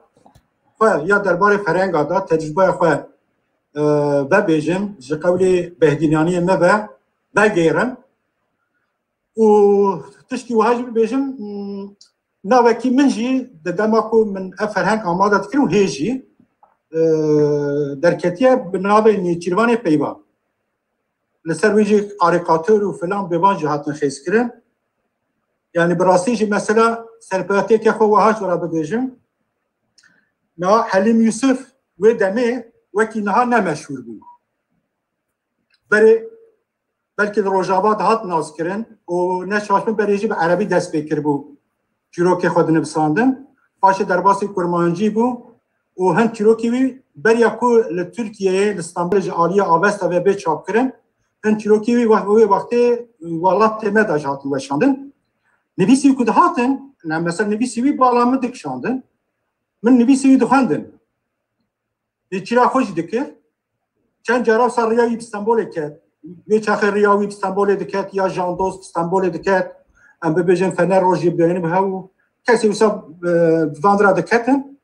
xwe ya derbarê ferenga de, tecrûbeya xwe, e, vebêjim, ji qewlê Behdînaniyê me ve vegêrim. Û tiştî wiha jî bibêjim, hmm, navekî min jî di dema ku min ev ferheng amade dikirin û hê jî, e, derketiye bi navê Nêçîrvanê Peyva. Li ser wî jî karîkator û filan bêvan jî hatin xêzkirin. Yani bi rastî jî mesela serperatiyeke xwe wiha ji we re bibêjim. Niha Helîm Yusuf wê demê wekî niha ne meşhûr bû. Berê belkî li Rojava dihat naskirin û ne şaş bin berê jî bi erebî dest pê kiribû çîrokê xwe dinivîsandin. Paşê derbasî kurmancî bû û hin çîrokî wî beriya ku li Tirkiyeyê, li Stenbolê ji aliyê Avesta ve bê çapkirin. Hin çîrokî wî wext, wê wextê welatê me de jî hatin weşandin. Nivîsî ku dihatin, ne, mesela nivîsî wî bala min dikişandin. Min nivîsî wî dixwendin. Lê çîra xwe jî dikir. Çend cara wisa riya wî bi Stenbolê ket. Wê çaxê riya wî bi Stenbolê diket ya Jandoz bi Stenbolê diket. Em bibêjin Fener Rojî bênin bi hew. Kesê wisa, e, bi van ra diketin.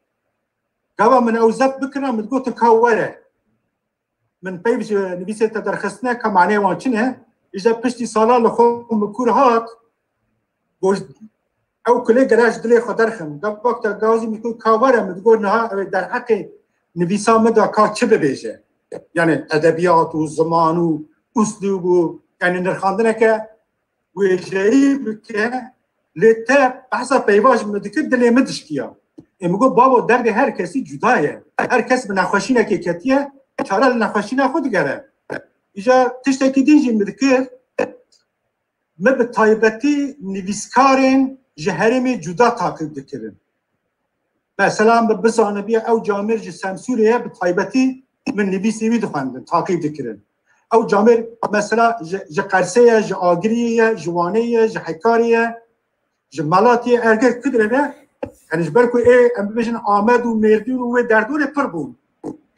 Gava min ew zeft bikirina, min digotin ka were. Min peyv ji nivîsê te derxistine ka maneyê wan çi ne. Îja piştî sala li xwe min kûr hat. Goş, ew kulê gere ji dilê xwe derxim. Gavak te gazî min ku ka were min digot niha ew ê derheqê nivîsa min de ka çi bibêje. Yani edebiyat û ziman û uslûb û yani nirxandineke wêjeyî bike, lê te behsa peyva ji min dikir, dilê min dişkiya. Ê min got babo derdê her kesî cuda ye. Her kes bi nexweşînekê ketiye, çare li nexweşîna xwe digere. Îja tiştekî din jî min dikir, me bi taybetî nivîskarên ji herêmê cuda taqîb dikirin. Mesela min bizanibiye ew camêr ji Semsûrê ye, bi taybetî min nivîsê wî dixwendin, taqîb dikirin. Ew camêr mesela ji, ji Qersê ye, ji Agiriyê ye, ji Wanê ye, ji Hekarê ye, ji Malatê ye, erger kudre ne. Yani ji ber ku ê, em bibêjin Amed û Mêrdîn û wê derdorê pir bûn.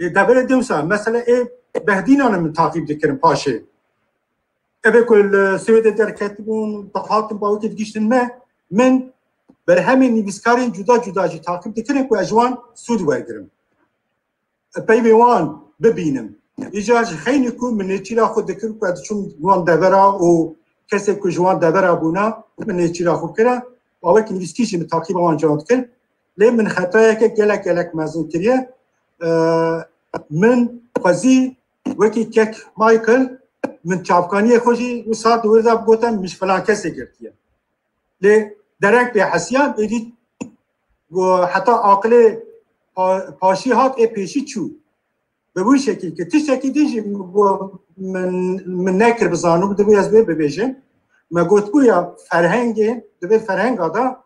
Ê deverê dewsa, mesela ê Behdînan min taqîb dikirin paşê. Ev ê ku li Swêdê derketibûn, dihatin bawekê digihîştin me, min berhemên nivîskarên cuda cuda jî taqîb dikirin ku ez ji wan sûd wergirim. Peyvê wan bibînim. Îcar ji xeynî ku min nêçîra xwe dikir ku ez diçûm wan devera û kesê ku ji wan devera bûna, min nêçîra xwe kira. Bawekî nivîskî jî min taqîba wan can dikir. Lê min xetayeke gelek gelek mezin kiriye. Ee, min xwezî wekî kek Michael, min çavkaniyê xwe jî wisa di wir de bigotin, min ji filan kesê girtiye. Lê dereng pê hesiyan, êdî go-, heta aqilê pa-, paşî hat, ê pêşî çû. Bi wî şekil ki tiştekî din jî min, min nekir bizanim, divê ez wê bibêjim. Me gotibû ya ferhengê, divê ferhenga da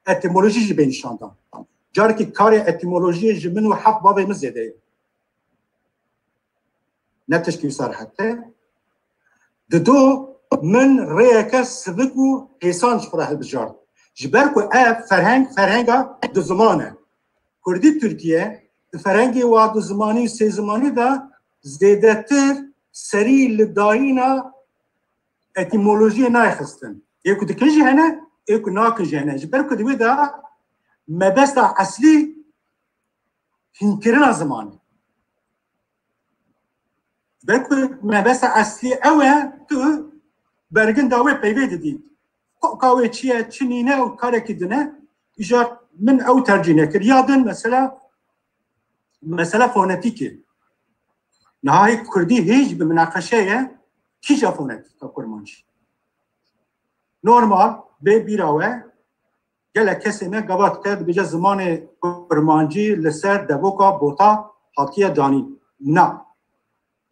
etimolojî jî bê nîşandan. Carekî karê etimolojiyê ji min û heft bavê min zêde ye. Ne tişkî wisa rehet e. Dido min rêyeke sivik û hêsan ji xwe re hilbijart. Ji ber ku ev ferheng, ferhenga du ziman e. Kurdî Tirkiye di ferhengê wa du zimanî û sê zimanî de zêdetir serî li dayîna etîmolojiyê nayê xistin. Ê ku dikin jî hene, ê ku nakin jî hene. Ji ber ku di wê de mebesta eslî hînkirina zimanê. Belku mebesta eslî ew e, tu berginda wê peyvê didî. Koka wê çi ye, çi nîne, ew karekî din e. Îcar min ew tercîh nekir. Ya din mesela, mesela fonetîkê. Niha hê kurdî hêj bi minaqeşe ye, kîja fonetîka kurmancî? Normal, bê bîra we, gelek kesê me gava dike dibêje zimanê kurmancî li ser devoka bota hatiye danîn. Na.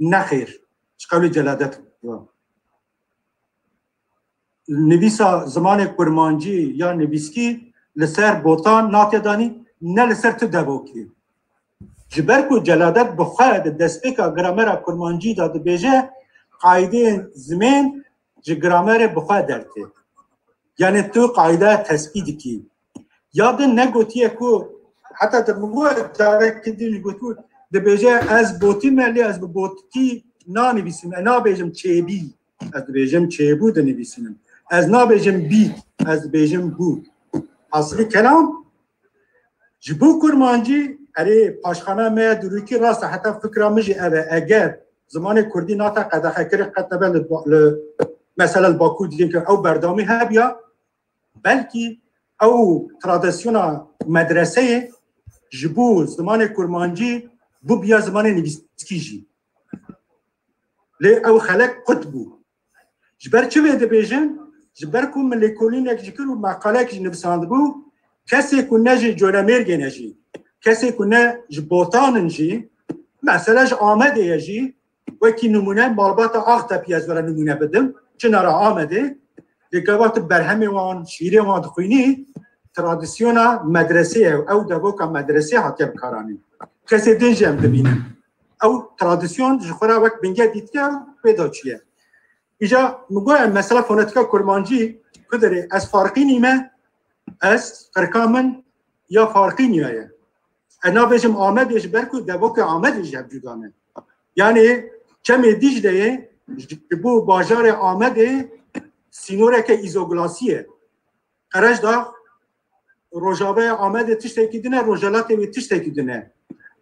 Ne xêr. Ji qewlê Celadet. Nivîsa zimanê kurmancî ya nivîskî li ser botan natiye danî, ne li ser tu devokî. Ji ber ku Celadet bi xwe di destpêka gramera kurmancî de dibêje, qaydeyên zimên ji gramerê bi xwe dertê. Yani tu qayde tespî dikî. Ya din negotiye ku heta te min got, carekî din jî gotibû, dibêje ez botî me, lê ez bi botkî nanivîsim, ez nabêjim çêbî, ez dibêjim çêbû dinivîsînim. Ez nabêjim bî, ez dibêjim bû. Hasilî kelam, ji bo kurmancî, erê, paşxana me ya dîrokî rast e, heta fikra min jî ev e, eger zimanê kurdî nate qedexekirin, qet nebe li, li Mesela li Bakur didin ku ew berdamî hebiya, belkî ew tradisyona medreseyê ji bo zimanê kurmancî bûbiya zimanê nivîskî jî. Lê ew xelek qut bû. Ji ber çi vê dibêjin? Ji ber ku min lêkolînek jî kir û meqaleyek jî nivisandibû, kesê ku ne ji Colemêrgê ne jî, kesê ku ne ji Botan in jî, mesela ji Amedê ye jî, wekî nimûne malbata Axtepî ez were nimûne bidim, çinara Amedê, lê gava tu berhemê wan, şîrê wan dixwînî, tradisyona medresê ye, ew devoka medresê hatiye bikaranîn. Kesê din jî em dibînin. Ew tradisyon ji xwe re wek bingeh dîtike pê de çûye. Îca min got, em mesela fonetîka kurmancî ku derê ez farqînî me, ez qirka min ya farqîniya ye. Ez nabêjim Amedê ji ber ku devokê Amedê ji hev cuda ne. Yanî çemê Dîcleyê ji bo bajarê Amedê sînoreke îzoglasî ye. Qerejdax, Rojavayê Amedê tiştekî din e, Rojhelatê wê tiştekî din e.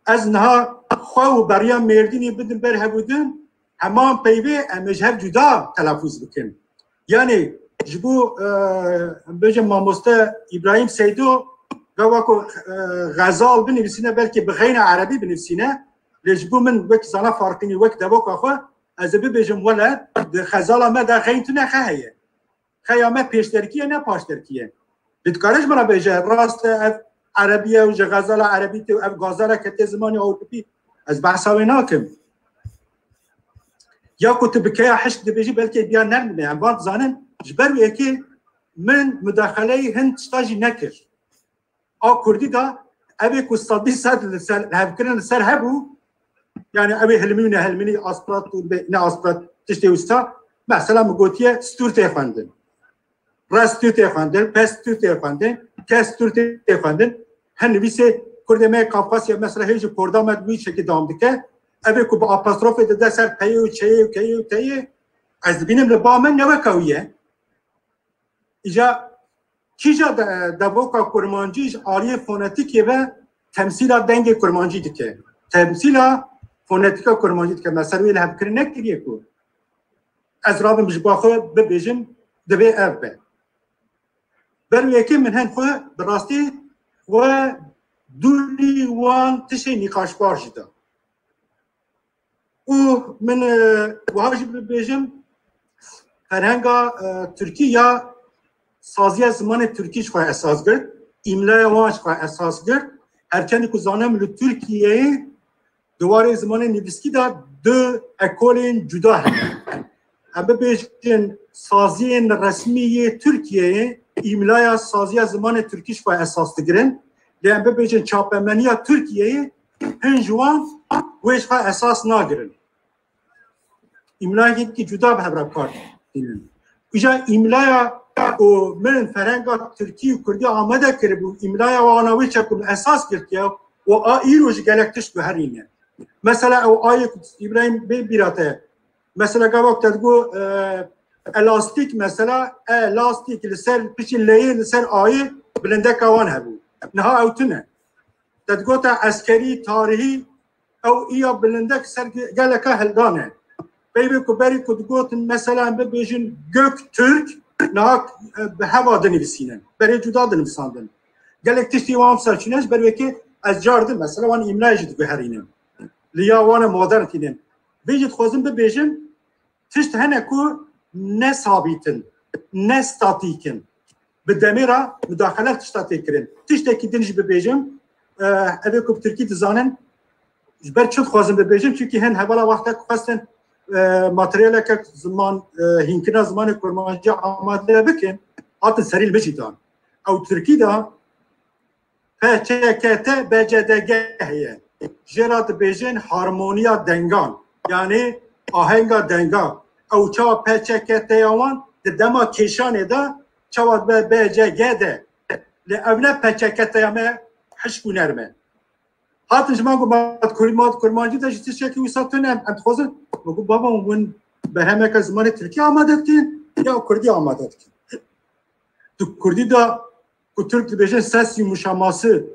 Ez niha xwe û beriya Mêrdînî bidim ber hevûdin, heman peyvê em ê ji hev cuda telafûz bikin. Yanî ji bo, e, bêjim mamoste Îbrahîm Seydo, gava ku, e, xezal binivîsîne, belkî bi xeyna erebî binivîsîne, lê ji bo min wek zana farqînî, wek devoka xwe, ez ê bibêjim wele di xezala me de xeyn tune xe heye. Xeya me pêşderkî ye, ne paşderkî ye. Lê dikare ji min re bêje, rast e, ev erebî ye û ji xezala erebî tê û ev gazala kete zimanê ewropî. Ez behsa wê nakim. Ya ku tu bi keya hişk dibêjî, belkê biya nerm be. Em van dizanin, ji ber wê yekê min mudaxeleyê hin tişta jî nekir. A Kurdî de ev ê ku sedî sed li ser, li hevkirin li ser hebû, yani ew ê hilmî û nehilmînî, asprat û be-, ne asprat, tiştê wisa, mesela min gotiye stûr tê xwendin. Restû tê xwendin, pestû tê xwendin, kestû tê xwendin. Hin nivîsê Kurdê me Kafkasya mesela hê ji Kurda me wî şekî dam dike. Ev ê ku bi apostrofê dide ser peyê û çeyê û keyê û teyê, ez dibînim li ba min ne weka wî ye. Îca kîja de-, devoka kurmancî ji aliyê fonetîkê ve temsîla dengê kurmancî dike. Temsîla fonetîka kurmancî dike. Mesela wê li hevkirin nekiriye ku ez rabim ji ba xwe bibêjim, divê ev be. Ber wê yekê min hen xwe bi rastî xwe dûrî wan tişê nîqaşbar jî da. Û min, e, wiha jî bibêjim, ferhenga, e, Tirkî ya saziya zimanê Tirkî ji xwe esas girt, îmlaya wan ji xwe esas girt. Her çendî ku zanim li Tirkiyeyê di warê zimanê nivîskî de du ekolên cuda hene. Em bibêjin saziyên resmî yê Tirkiyeyê îmlaya saziya zimanê Tirkî ji xwe esas digirin. Lê em bibêjin çapemeniya Tirkiyeyê hin ji wan wê ji xwe esas nagirin. Îmlayekî cuda bi hev re kar tînin. Îja îmlaya ku min ferhenga Tirkî û Kurdî amade kiribû, îmlaya wana wê çekum esas girtiye û a îro ji gelek tişt guherîne. Mesela ew ayê ku Îbrahîm bê bîra te, mesela gava ku te digot, e, elastîk, mesela elastîk li ser piçên leyê li ser ayê bilindeka wan hebû. Niha ew tune. Te digota eskerî, tarihî, ew iya bilindek ser ge-, geleka hildan e. Peyvê ku berî ku digotin, mesela em bibêjin Göktürk, niha, e, bi heva dinivîsînin. Berê cuda dinivisandin. Gelek tiştî wan ser çûne ji ber wekê ez car din, mesela wan îmlayê jî diguherînim. Li ya wan e modern tînin. Vê jî dixwazim bibêjim, tişt hene ku ne sabît in, ne statîk in. Bi demê re mudaxele tişta tê kirin. Tiştekî din jî bibêjim, e, ev ê ku bi tirkî dizanin, ji ber çi dixwazim bibêjim, çimkî hin hevala wextek xwestin, e, materyaleke ziman, e, hînkirina zimanê kurmancî amade bikin, hatin serî li min jî dan. Ew tirkî de P Ç K T B C D G heye. Jê re dibêjin harmoniya dengan. Yanî ahenga dengan. Ew çawa P Ç K T ya wan di dema kêşanê de çawa dibe B C G de. Lê ev ne P Ç K T ya me hişk û nerm e. Hatin ji me got, ma di Kur-, ma di kurmancî de jî tiştekî wisa tune em, em dixwazin. Me got, baba, hûn berhemeke zimanê tirkî amade dikin ya kurdî amade dikin? Di kurdî de ku Tirk dibêjin ses yumuşaması,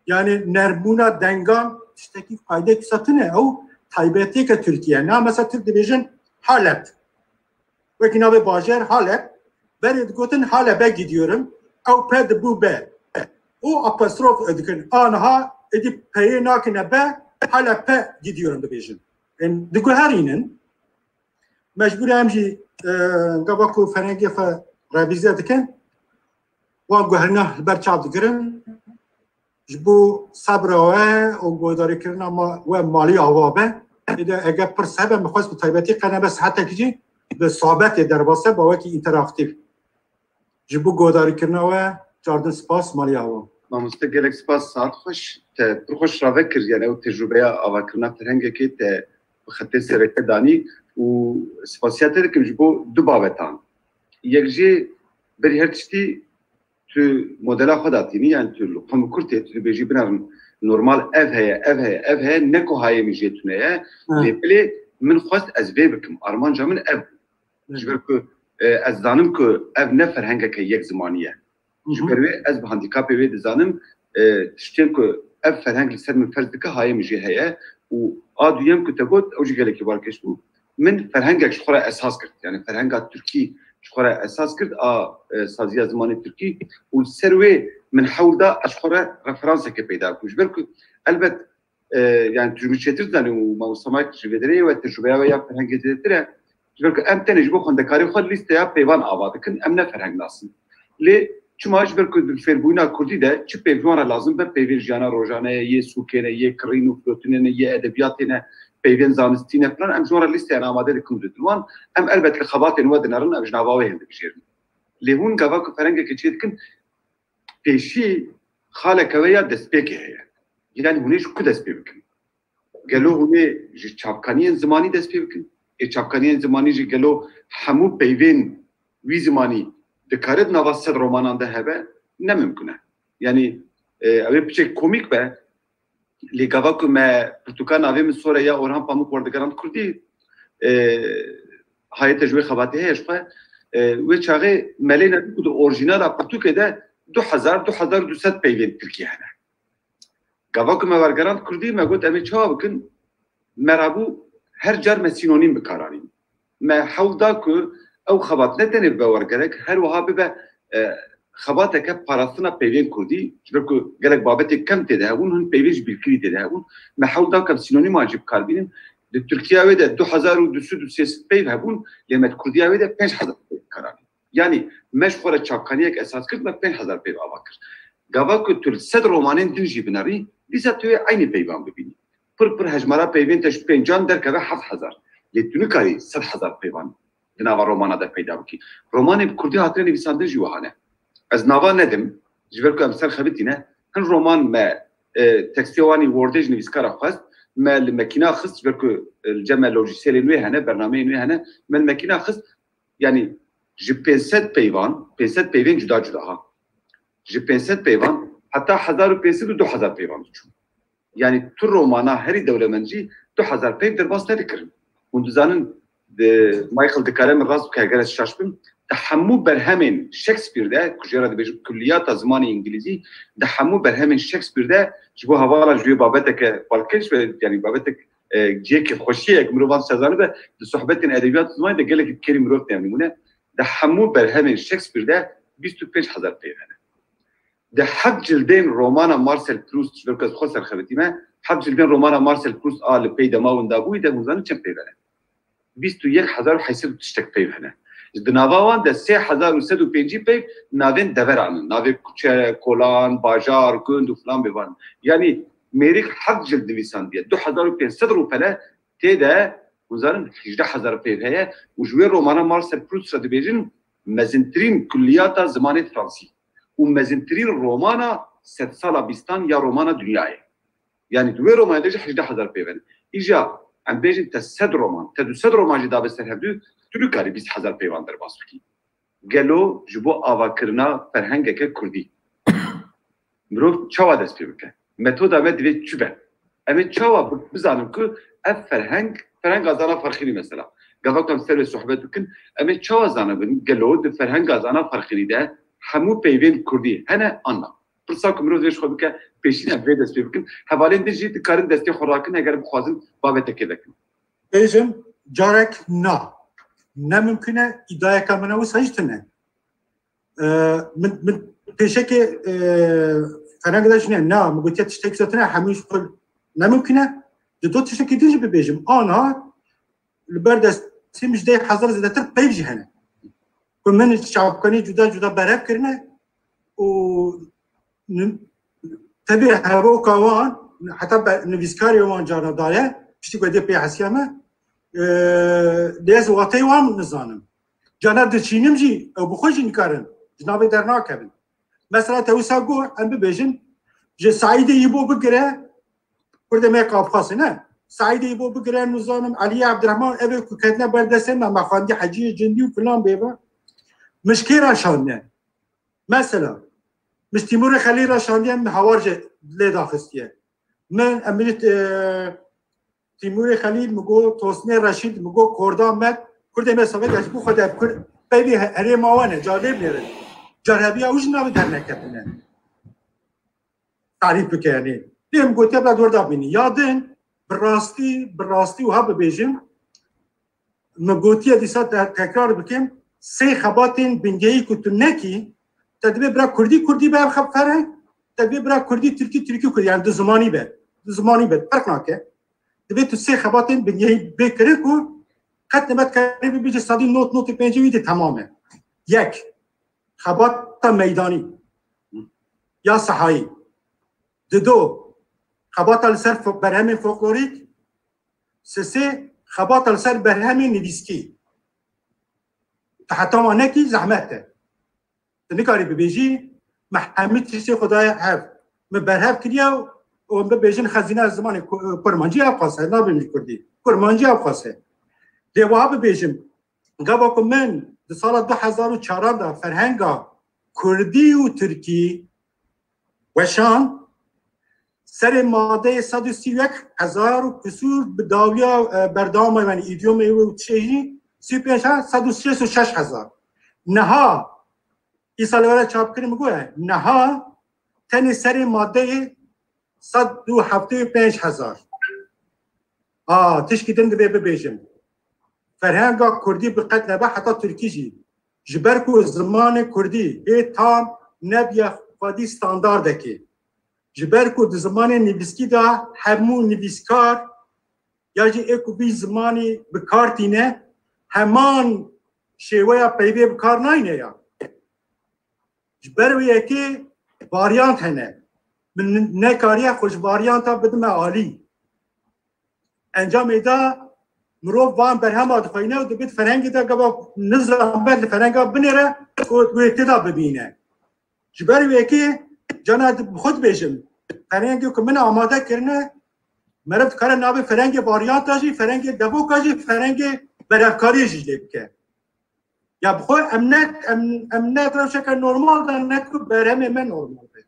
yani nermbûna dengan, tiştekî qaydek wisa tune, ew taybetiyeke Tirkî ye. Na mesela Tirk dibêjin halet. wekî navê bajêr Halep, berê digotin Halepe gidiyorum, ew pe dibû be. Û apostrof dikin. Aniha êdî peyê nakine be, Halepe gidiyorum dibêjin. Em diguherînin. Mecbûr em jî, e, gava ku ferhengê xwe revîze dikin, wan guherîna li ber çav digirin. Ji bo sebra we û guhdarîkirina ma-, we malî ava be. Êde eger pirs hebe, min xwest bi taybetî qenebe saetekî jî bi sohbetê derbas be, wekî înteraktîf. Ji bo guhdarîkirina we cardin spas, malî ava. Mamoste, gelek spas, saet xweş. Te pir xweş rave kir, yani ew tecrûbeya avakirina ferhengekê te bi xetê sereke danî û spasiya te dikim ji bo du babetan. Yek jî berî her tiştî tu modela xwe datînî, yani tu li xwe min kurtê, tu dibêjî binerin normal ev heye, ev heye, ev heye, ne ku hayê min jê tune ye, Ha. lê belê min xwest ez vê bikim, armanca min ev bû. Ji ber ku, e, ez zanim ku ev ne ferhengeke yek zimanî ye. Ji ber wê ez bi handîkapê wê dizanim, e, tiştên ku ev ferheng li ser min ferz dike, hayê min jê heye û a duyem ku te got, ew jî gelekî balkêş bû. Min ferhengek ji xwe re esas girt. Yani ferhenga tirkî ji xwe re esas girt, a, e, saziya zimanê tirkî û li ser wê min hewl da ez ji xwe re referanseke peyda bikim. Ji ber ku elbet, e, yani tu ji min çêtir dizanî û mamosta Mayk ji vê derê ye we tecrûbeya we ya ferhengê zêdetir e. Ji ber ku em tenê ji bo xwendekarê xwe lîsteya peyvan ava dikin, em ne ferhengnas in. Lê çima? Ji ber ku di fêrbûyîna kurdî de çi peyv ji wan re lazim be, peyvên jiyana rojane ye, yê sûkê ne, yê kirîn û firotinê ne, yê edebiyatê ne, peyvên zanistî ne filan, em ji wan re lîsteyan amade dikin û didin wan. Em elbet li xebatên we dinerin, em ji nava wê hildibijêrin. Lê hûn gava ku ferhengekê çê dikin, pêşî xaleke we ya destpêkê heye. Yani hûn ê ji ku dest pê bikin? Gelo hûn ê ji çavkaniyên zimanî dest pê bikin? Ê çavkaniyên zimanî jî gelo hemû peyvên wî zimanî dikare di nava sed romanan de hebe? Ne mimkun e. Yani, e, ew ê piçek komîk be, lê gava ku me pirtûka Navê Min Sor e ya Orhan Pamuk werdigerand kurdî, e, hayê te ji wê xebatê heye ji xwe, e, wê çaxê me lê nebû ku di orjînala pirtûkê de du hezar, du hezar û du sed peyvên tirkî hene. Gava ku me wergerand kurdî, me got, em ê çawa bikin? Me rabû her car me sînonîm bi kar anîn. Me hewl da ku ew xebat ne tenê bibe wergerek, her wiha bibe, e, xebateke parastina peyvên kurdî, ji ber ku gelek babetê kem tê de hebûn, hin peyvên ji bîrkirî tê de hebûn. Me hewl da ku em sînonîman jî bi kar bînin. Di Tirkiya wê de du hezar û du sed û sê sed peyv hebûn, lê me di kurdiya wê de pênc hezar peyv bi kar anîn. Yani me ji xwe re çavkaniyek esas kir, me pênc hezar peyv ava kir. Gava ku tu li sed romanên din jî binerî, dîsa tu yê eynî peyvan bibînî. Pir pir hejmara peyvên te ji pêncan derkeve heft hezar. Lê tu nikarî sed hezar peyvan di nava romana de peyda bikî. Romanê bi kurdî hatine nivîsandin jî wiha ne. Ez nava nedim, ji ber ku em ser xebitî ne. Hin roman me, e, tekstê wan î Wordê ji nivîskara xwest, me li mekîna xist, ji ber ku, e, li cem me lojîselên wê hene, bernameyên wê hene, me li mekîna xist, yani ji pênc sed peyvan, pênc sed peyvên cuda cuda ha. Ji pênc sed peyvan heta hezar û pênc sed û du hezar peyvan diçûn. Yani tu romana herî dewlemend jî du hezar peyv derbas nedikirin. Hûn dizanin, di, Michael dikare min rast bike, eger ez şaş bim, di hemû berhemên Shakespeare de, ku jê re dibêjin kulliyata zimanê îngilîzî, di hemû berhemên Shakespeare de ji bo hevala ji wê babeteke balkêş ve, yani babetek, e, cihekî xweşiyek mirovan sezanibe, di sohbetên edebiyat û zimanê de gelekî bi kêrî mirov tê. Nîmûne, di hemû berhemên Shakespeare de bîst û pênc hezar peyv hene. Di heft cildên romana Marcel Proust, ji ber ku ez xwe serxebitîme, heft cildên romana Marcel Proust a Li pey dema windabûyî de hûn zanin çend peyv hene? Bîst û yek hezar û heyt sed û tiştek peyv hene. Di nava wan de sê hezar û sed û pêncî peyv navên deveran in. Navê kuçe, kolan, bajar, gund û filan bêvan. Yani mêrik heft cild nivîsandiye. Du hezar û pênc sed rûpele tê de, hûn zanin, hejdeh hezar peyv heye û ji wê romana Marcel Proust re dibêjin mezintirîn kulliyata zimanê fransî û mezintirîn romana sedsala bîstan ya romana dinyayê. Yani di wê romanê de jî hejdeh hezar peyv hene. Îja em bêjin te sed roman, te du sed roman jî dabe ser hevdu, tu nikarî bîst hezar peyvan derbas bikî. Gelo ji bo avakirina ferhengeke kurdî mirov çawa dest pê bike? Metoda me divê çi be? Em ê çawa bi-, bizanin ku ev ferheng, ferhenga Zana Farqînî mesela. Gava ku em ser wê sohbet bikin, em ê çawa zanibin gelo di ferhenga Zana Farqînî de hemû peyvên kurdî hene an na? Pirsa ku mirov divê ji xwe bike, pêşîn em vê dest pê bikin. Hevalên din jî dikarin destê xwe rakin, eger bixwazin babetekê vekin. Bêjim, carek na. Ne mimkun e, îdiayeke min e, wisa jî tune. E, min, min pêşekê, e, ferhengê de jî ne, na, min gotiye tiştek zêde tune, hemû ji xwe ne mimkun e. Di do tiştekî din jî bibêjim. Ana, li ber destê min ji deh hezar zêdetir peyv jî hene. Ku min çapkanî cuda cuda berhev kirine û ni-, tevî hevoka wan, heta be-, nivîskarê wan carna daye, piştî ku dê pê hesiya me, e, lê ez wateyê wan nizanim. Carna diçînim jî, ew bi xwe jî nikarin, ji navê dernakevin. Mesela te wisa got, em bibêjin, ji Seîdê Îbo bigire, Kurdê me Qafqasê ne. Seîdê Îbo bigire, nizanim, Elî Ebdirehman, ev ê ku ketine ber destê me, me xwendî Heciyê Cindî û filan bêve. Min ji kê re şandine? Mesela, min ji Tîmûrê Xelîl re şandiye, min hawar jî lê daxistiye. Min, em, min, e, Tîmûrê Xelîl, min got, Tosmê Reşîd, min got, Korda Med, Kurdê me Sovyet, ez ji bo xwe de Kurd, peyvê he-, herêma wan e, car lê binêrin. Car hebiya û jî navê derneketine. Tarîf bike, yanî. Lê min gotiye, bila dor da bînî. Ya din, bi rastî, bi rastî wiha bibêjim, min gotiye, dîsa te-, tekrar bikim, sê xebatên bingehî ku tu nekî, te divê bira kurdî, kurdî be ev xeb ferheng, te divê bira kurdî, tirkî, tirkî, kurdî, yanî du zimanî be. Du zimanî be, ferq nake. Divê tu sê xebatên bingehî bê kirin ku qet nebe dikarî bibêjî sedî nod, nod û pêncî wî de temam e. Yek, xebata meydanî ya sehayî. Dido, xebata li ser fo-, berhemên folklorîk. Sisê, xebata li ser berhemên nivîskî. Tu heta wan nekî, zehmet e. Tu nikarî bibêjî, me hemî tiştê xwe daye hev. Min berhev kiriye û em bibêjin xezîna zimanê ku-, kurmancî ev qas e, nabêjin ji kurdî. Kurmancî ev qas e. Lê wiha bibêjim, gava ku min di sala du hezar û çaran de ferhenga kurdî û tirkî weşan, serê madeyê sed û sî û yek hezar û kusûr bi dawiya, e, berdewama, yanî îdîyomê wê û tiştê jî, sî û pênc hezar, sed û şêst û şeş hezar. Niha, îsal were çapkirin, min got, niha tenê serê madeyê sed û heftê û pênc hezar. A, tişkî din divê bibêjim. Ferhenga kurdî bi qet nebe heta tirkî jî. Ji ber ku zimanê kurdî hê tam nebiye xwedî standardekê. Ji ber ku di zimanê nivîskî de hemû nivîskar ya jî ê ku vî zimanî bi kar tîne, heman şêweya peyvê bi kar nayne ya. Ji ber wê yekê varyant hene. Min nekariye xwe ji varyanta bidime alî. Encamê de mirov van berhema dixweyne û dibit ferhengê de gava nizam ber li ferhenga binêre û wê tê de bibîne. Ji ber wê yekê cana di-, bi xwe dibêjim, ferhengê ku min amade kirine, meriv dikare navê ferhengê varyanta jî, ferhengê devoka jî, ferhengê berevkariyê jî lê bike. Ya bi xwe em ne, em, em ne rewşeke normal de ne ku berhemê me normal be.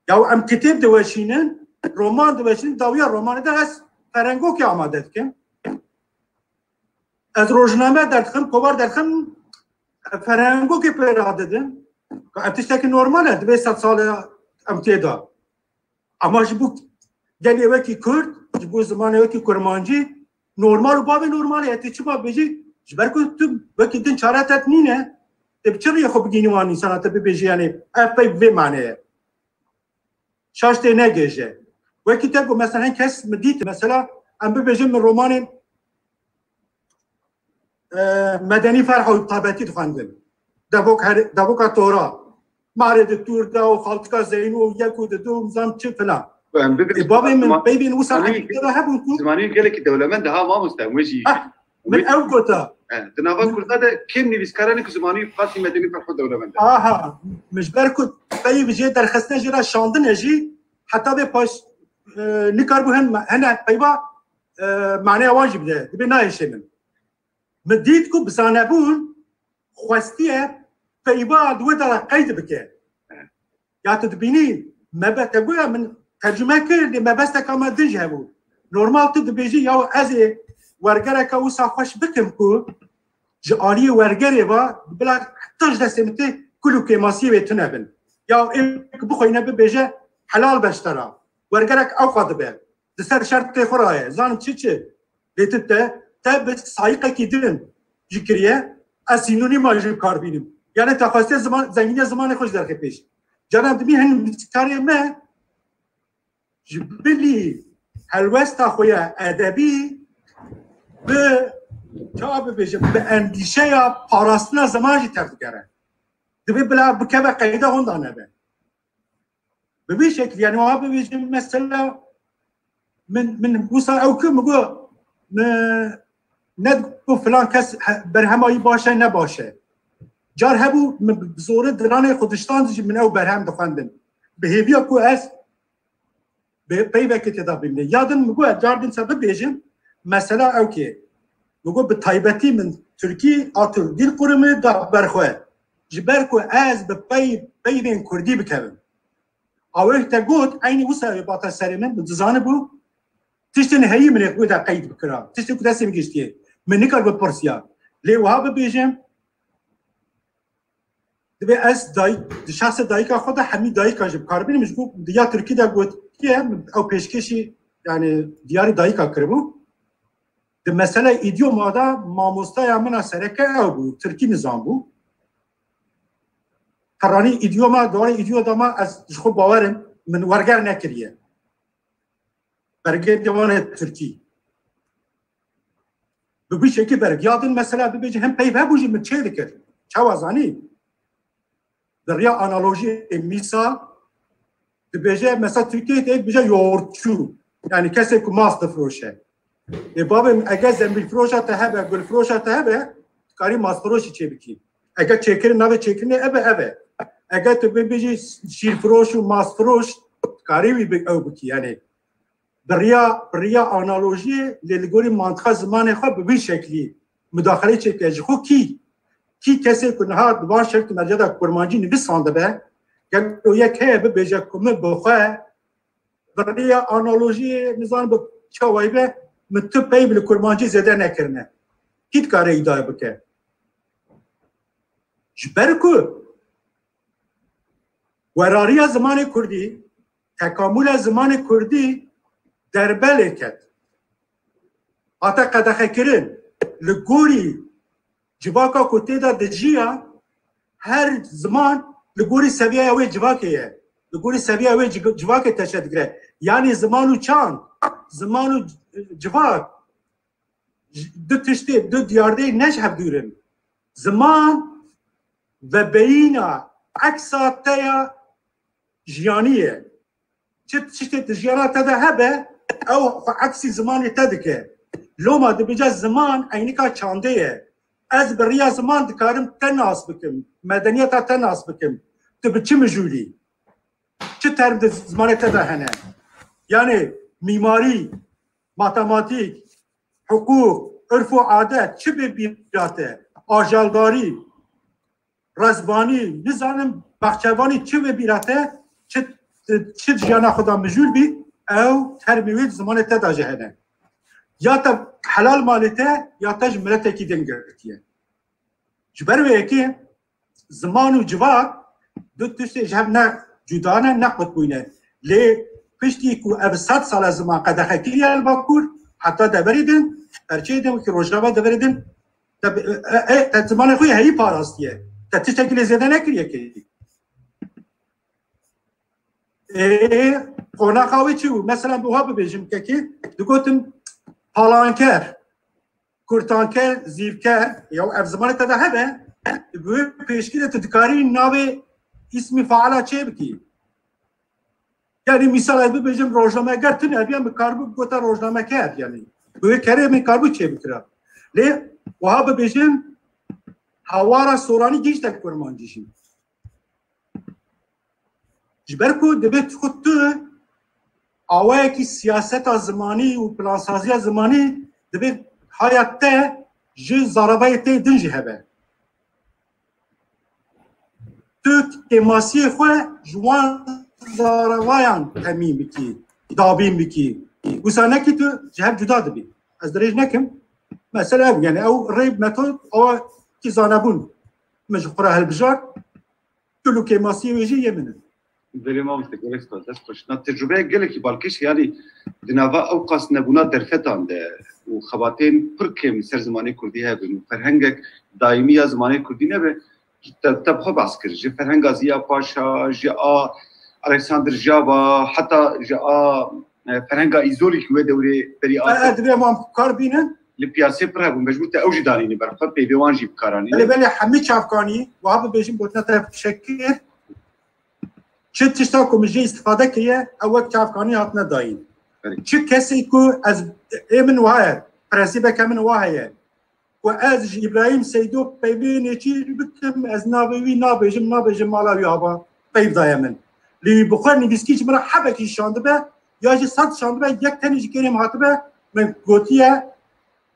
Ya em kitêb diweşînin, roman diweşînin, dawiya romanê de ez ferhengokê amade dikim. Ez rojname derdixim, kovar derdixim, ferhengokê pê radidim. Ev tiştekî normal e, divê sed sal e em tê de. Ama ji bo gelê wekî Kurd, ji bo zimanê wekî Kurmancî, normal û bavê normal e. Tê çima bêjî? Ji ber ku tu wekî din çare te nîne. Tê bi çi rêyê xwe bigihînî wan însana, te bibêjî, yanî, ev pey bi vê manê ye. Şaş tê negêje. Wekî te ku mesela hin kes min dît, mesela, em bibêjin min romanên, e, Medenî Ferh û Tabetî dixwendin. Devok her-, devoka Tora. Marê di tûr de û xaltika Zeyno û yek û di du û nizam çi filan. Em bibêjin Ê, bavê min, ziman-, peyvên wisa zimanî, hemî te de hebûn ku zimanî gelekî dewlemend e ha mamoste, wê jî. Ah, min ew gota. E, di nava Kurda de kêm nivîskar hene ku zimanî qasî Medenî Ferh û dewlemend e. Aha, min ji ber ku peyv jê derxistine, jê re şandine jî, heta vê paş, e, nikarbû hin, hene peyva, e, maneya wan jî bide. Dibê nahêşê min. Min dît ku bi zanebûn xwestiye peyva di wê de qeyd bike. Ya tu dibînî, mebe-, te goya min tercûme kir, lê mebesteka me din jî hebû. Normal tu dibêjî, ya ez ê wergereke wisa xweş bikim ku ji aliyê wergerê ve bila tişt destê min tê, kul û kêmasiyê wê tune bin. Ya ê ku bixweyne bibêje helal be ji te re. Wergerek ewqa dibe. Di ser şertê xwe re ye. Zanim çi çi? Lê tu te, te bi sayiqekî din jî kiriye. Ez sînonîma jî bi kar bînim. Yani te xwestiye ziman, zengîniya zimanê xwe ji derxê pêş. Canan dibî hin nivîskarê me ji bilî helwesta xwe ya edebî bi, çawa bibêjim, bi endîşeya parastina ziman jî tevdigere. Divê bila bikeve qeyda hûn danebe. Bi vî şekilî, yani, wiha bibêjim, mesela, min, min wisa ew ki, min got, min ne digot filan kes he-, berhema wî baş e, ne baş e. Car hebû, min bi zorê diranê xwe diştand jî min ew berhem dixwendin. Bi hêviya ku ez bi peyvekê têda bimîne. Ya din min got, car din se bibêjim, mesela ew kê. Min got, bi taybetî min Tirkî a tu dil kurimi da ber xwe. Ji ber ku ez bi pey-, peyvên Kurdî bikevim. Awê te got, eynî wisa wê bata serê min, min dizanibû, tiştên heyî min ê wê de qeyd bikira. Tiştê ku destê min giştiye. Min nikar bipirsiya. Lê wiha bibêjim, divê ez dayik, di şexsê dayika xwe de hemî dayika jî bi kar bînim. Ji bo di ya Tirkî de gotiye, min ew pêşkêşî, yani diyarî dayika kiribû. Di mesela îdioma de mamosteya min a sereke ew bû, Tirkî nizanbû. Qeranî îdioma, doğru îdioma ez ji xwe bawer im, min werger nekiriye. Bergê dewane Tirkî. Bi vî şekî berg. Ya din mesela bibêje hem peyv hebû jî min çê dikir. Çawa zanî? Di riya analojiyê mîsa dibêje, mesela Tirkiyeyê te dibêje yoğurtçu. Yani kesê ku mas difiroşe. Ê babê min, ege zembîlfiroşa te hebe, gulfiroşa te hebe, dikarî masfiroşî çê bikî. Ege çêkirin navê çêkirinê ebe, ebe. Ege tu bibêjî şîrfiroş û masfiroş, dikarî wî bi-, ew bikî. Yani bi riya, bi riya analojiyê, lê li gorî mantiqa zimanê xwe bi vî şeklî mudaxeleyê çêbike. Ji xwe kî, kî kesê ku niha di van şert û merca de kurmancî nivîsandibe, gelo yek heye bibêje ku min bi xwe bi riya analojiyê, nizanim bi çawayî be, min tu peyv li kurmancî zêde nekirine. Kî dikare îdayê bike? Ji ber ku werariya zimanê kurdî, tekamûla zimanê kurdî derbelê ket. Hate qedexekirin. Li gorî civaka ku tê de dijiya, her ziman li gorî seviyeya wê civakê ye. Li gorî seviyeya wê ci-, civakê teşe digire. Yanî ziman û çand, ziman û c-, civak, j-, du tiştê, du diyardeyê ne ji hev dûr in. Ziman vebeyîna eksa te ya jiyanî ye. Çi tiştê di jiyana te de hebe, ew xwe eksî zimanê te dike. Loma dibêje ziman eynika çandê ye. Ez bi riya ziman dikarim te nas bikim, medeniyeta te nas bikim. Tu bi çi mijûl î? Çi term di zimanê te de hene? Yani mîmarî, matematîk, hiqûq, urf û adet, çi bê bîra te? Ajeldarî, rezvanî, nizanim baxçevanî, çi wê bîra te, çi, çi jiyana xwe da mijûl bî, ew termê wê di zimanê te de jî hene. Ya te helal malê te, ya te ji miletekî din girtiye. Ji ber wê yekê ziman û civak du tiştê ji hev ne cuda ne, ne qut bûyne. Lê piştî ku ev sed sal e ziman qedexe kiriye li Bakur, heta deverê din, perçeyê din wekî Rojava deverê din, te, e, e, te zimanê xwe yê heyî parastiye. Te tiştekî lê zêde nekiriye kê. Ê, qonaxa wê çi bû? Mesela bi wiha bibêjim kekê, digotin palanker, kurtanker, zîvker, ya ev zimanê te de hebe, bi wê pêşkî de tu dikarî navê îsmî faala çê bikî. Yani misal ez bibêjim rojnameger tune, ev yan bi karbû gota rojnameker yani. Bi wê kerê min karbû çê bikira. Lê wiha bibêjim hawara soranî gîş de kurmancî jî. Ji ber ku divê tu xwe tu awayekî siyaseta zimanî û plansaziya zimanî divê haya te ji zaravayê tê din jî hebe. Tu kêmasiyê xwe ji wan zaravayan temîn bikî, dabîn bikî. Wisa nekî tu ji hev cuda dibî. Ez dirêj nekim. Mesele ev, yani ew rê metod awa kî zanebûn min ji xwe re hilbijart. Kul û kêmasiyê wê jî yê min in. Belê mamoste, gelek spas, dest xweş. Na tecrûbeya gelekî balkêş, yanî di nava ew qas nebûna derfetan de, û xebatên pir kêm li ser zimanê kurdî hebin û ferhengek daîmî ya zimanê kurdî nebe, te, te bi xwe behs kir. Ji ferhenga Ziya Paşa, ji a Alexander Jaba, heta ji a, e, ferhenga Îzolî ki wê dewrê berî a. E, e, divê wan bi kar bînin. Li piyasê pir hebûn, mecbûr te ew jî danînî ber xwe, peyvê wan jî bi kar anî. Belê, belê, hemî çavkanî, wiha bibêjim, gotina te teşekkir. Çi tişta ku min jê îstifade kiriye, ew wek çavkanî hatine dayîn. Belê. Çi kesê ku ez, ê min wiha ye, prensîbeke min wiha heye. Ku ez ji Îbrahîm Seydo peyvê nêçîr bikim, ez navê wî nabêjim, nabêjim mala wî ava peyv daye min. Lê wî bi xwe nivîskî ji min re hebekî şandibe, ya jî sed şandibe, yek tenê ji kêrê min hatibe, min gotiye,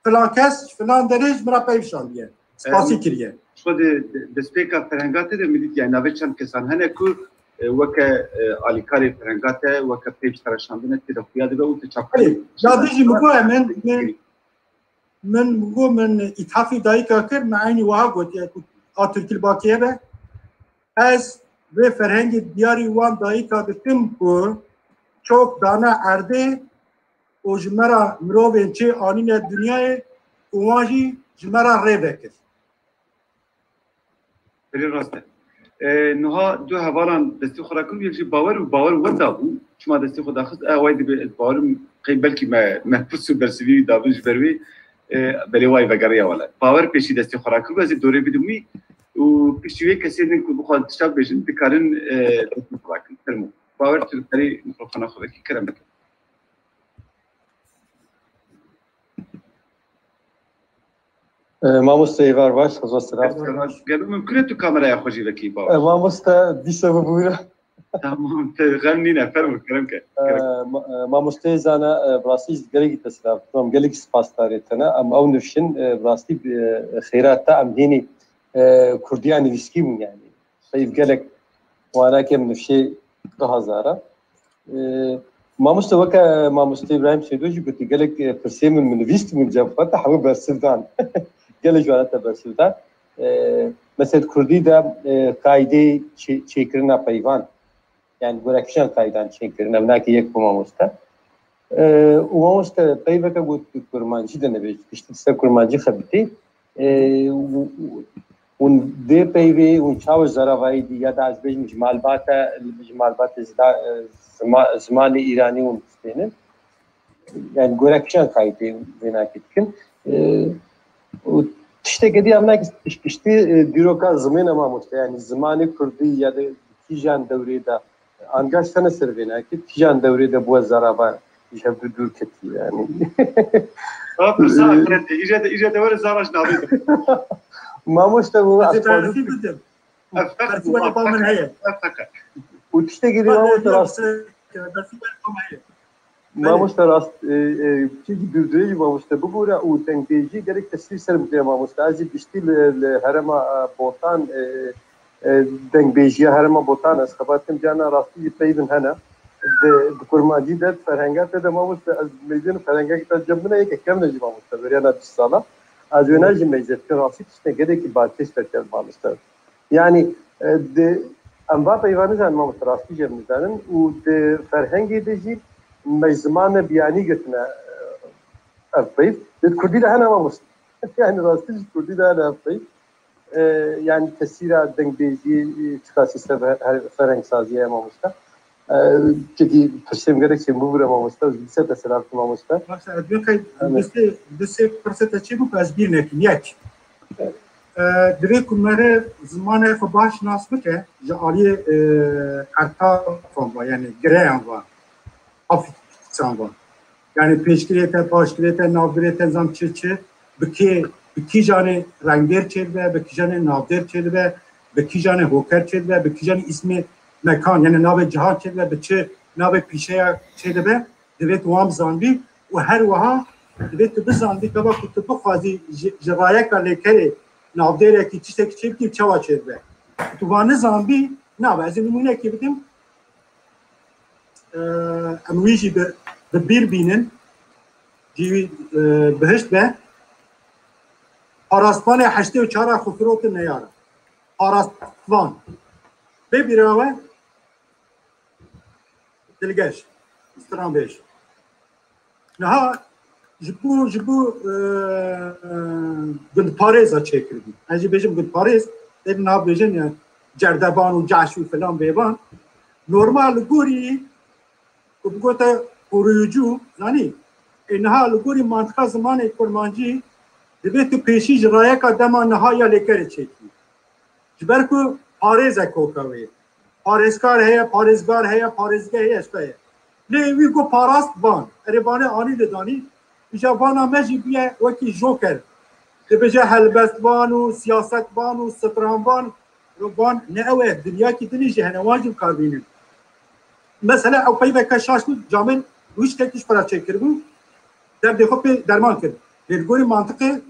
filan kes, filan derê ji min re peyv şandiye. Spasî kiriye. Xwe di, di destpêka ferhenga te de min dît, yani navê çend kesan hene ku, e, weke, e, alîkarê ferhenga te, weke peyv ji te re şandine tê de xuya dibe û te çapemenî. Belê, ya dijî min got, min, min, min got, min îthafî dayika kir, min eynî wiha gotiye ku a Tirkî li ba kê be. Ez vê ferhengê diyarî wan dayika dikim ku çok dane erdê û ji me re mirovên çê anîne dinyayê û wan jî ji me re rê vekir. Belê rast e. E, niha du hevalan destê xwe rakir, yek jî Bawer û Bawer wenda bû. Çima destê xwe daxist? E, way dibe, ez bawerim qey belkî me, me pirs û bersivî wî dabin ji ber wî, e, belê way vegeriya wele. Bawer pêşî destê xwe rakir, ez ê dorê bidim wî û piştî wê kesên din ku bixwazin tişta bêjin, dikarin, e, destê xwe rakin. Fermo. Bawer, tu dikarî mikrofona xwe vekî, kerem bikin. E, mamoste êvar baş, hezar selam. Gelo mimkun e tu kameraya xwe jî vekî, Bawer? E, mamoste, dîsa bibûre. Tamam, te xem nîne, fermo, kerem ke. E, ma-, e, mamoste zana, e, bi rastî gelekî te selam. Tamam, gelekî spasdarê te ne. Em ew nifşin, e, bi rastî, e, xêra te em hînî, e, kurdiya nivîskî bûn yani. Peyv gelek wanakê min nifşê du hezar e. E, mamoste weke mamoste Îbrahîm Seydo jî gotî, gelek, e, pirsê min, min nivîst, min cem xwe te hemû bersiv dan. Gelek ji wana te bersiv dan. E, mesela di kurdî de, e, kaydê çê-, çêkirina peyvan. Yani gore kîjan kaydan çêkirin, ev nake yek bi mamoste. E, û mamoste peyveke got kurmancî de nebêjî, piştî ser kurmancî xebitî. E, û, û, û dê peyvê û çawa zaravayî dî ya da ez bêjim ji malbate, ji malbate zida, e, zima-, zimanê îranî hûn distênin. Yani gore kîjan kayîtê vênakê dikin. E, û tiştekê dî em nake pişt-, piştî, e, dîroka zimêne mamoste, yani zimanê kurdî ya da kîjan dewrê de Angaş tene ser vê nake, kîjan dewrê de bû zarava ji hev du dûr ketî yani. Ha, pirsa axiretê, îje de, îje de were zara ji navê de. Mamoste bu. Ez ê berfî bidim. Ev feqe, berfî were ba min heye. Ev feqe. Û tiştekî dî mamoste rast. Berfî were ba min heye. Mamoste rast, e, e, çîkî dûrdirêjî mamoste bibûre û dengbêjî gerek tesîr ser bikire mamoste. Ez jî giştî li, li herêma, e, Botan, e, e, dengbêjiya herêma Botan ez xebat dikim, carna rastî jî peyvên hene. Di, di kurmancî de, di ferhenga te de mamoste, ez mêzên ferhengekî te cem bine, yeke kevn e jî mamoste, beriyana bîst sala. Ez wêna jî mêze dikim, rastî tiştê gelekî balkêş derket mamoste. Yani, e, di, em va peyva nizanin mamoste, rastî jî em nizanin û di ferhengê de jî me ji zimanê biyanî girtine, e, ev peyv. Di kurdî de hene mamoste. Yani rastî jî kurdî de hene ev peyv. E, yani tesîra dengbêjiyê, e, çiqasî ser her, her ferhengsaziya ye mamoste. E, çikî pirsêm gelek çêbû bûre mamoste, ez dîse te selam dikim mamoste. Baş e, ez dibêm qey Evet. du sê, du sê pirse te çêbû ku ez bîr nekim. Yek. Evet. E, divê ku mere zimanê xwe baş nas bike, ji aliyê, e, qertafan ve, yani gireyan ve, afisan ve. Yani pêşgirê te, paşgirê te, navgirê te, zam çi çi, bi kê, bi kîjanê rengdêr çêdibe, bi kîjanê navdêr çêdibe, bi kîjanê hoker çêdibe, bi kîjanê îsmê mekan, yani navê cihan çêdibe, bi çi navê pîşeya çêdibe, divê tu wan bizanbî û her wiha divê tu bizanbî, gava ku tu bixwazî ji, ji rayeka lêkerê navdêrekî tiştekî çêbikî çawa çêdibe. Tu van nizanbî, nabe. Ez ê nimûnekê bidim. E, em wî jî bi, bi bîr bînin. Cî wî, e, bihişt be. Parastvanê heştê û çar a xwe firotin neyara. Parastvan. Bê bîra we dilgeş, stranbêj. Niha Ji bo, ji bo, e, e, gundparêza çêkiribû. Ez jî bêjim gundparêz, tê niha bêjin, e, cerdevan û caş û filan bêvan. Normal li gorî ku bigote koruyucu, zanî, e, niha li gorî mantiqa zimanê kurmancî divê tu pêşî ji rayeka dema niha ya lêkerê çêkî. Ji ber ku parêz e koka wê. Parêzkar heye, parêzgar heye, parêzgeh heye, işte heye. Lê wî got parast van. Erê vanê anî li danî. Îja vana me jî bûye wekî joker. Dibêje helbestvan û siyasetvan û stranvan. Van ne ew e, dinyakî dinê jî hene, wan jî bi kar bînin. Mesela ew peyveke şaş bû, camên wî ştek tişt pera çêkiribû. Derdê xwe pê derman kir. Lê li gorî mantiqê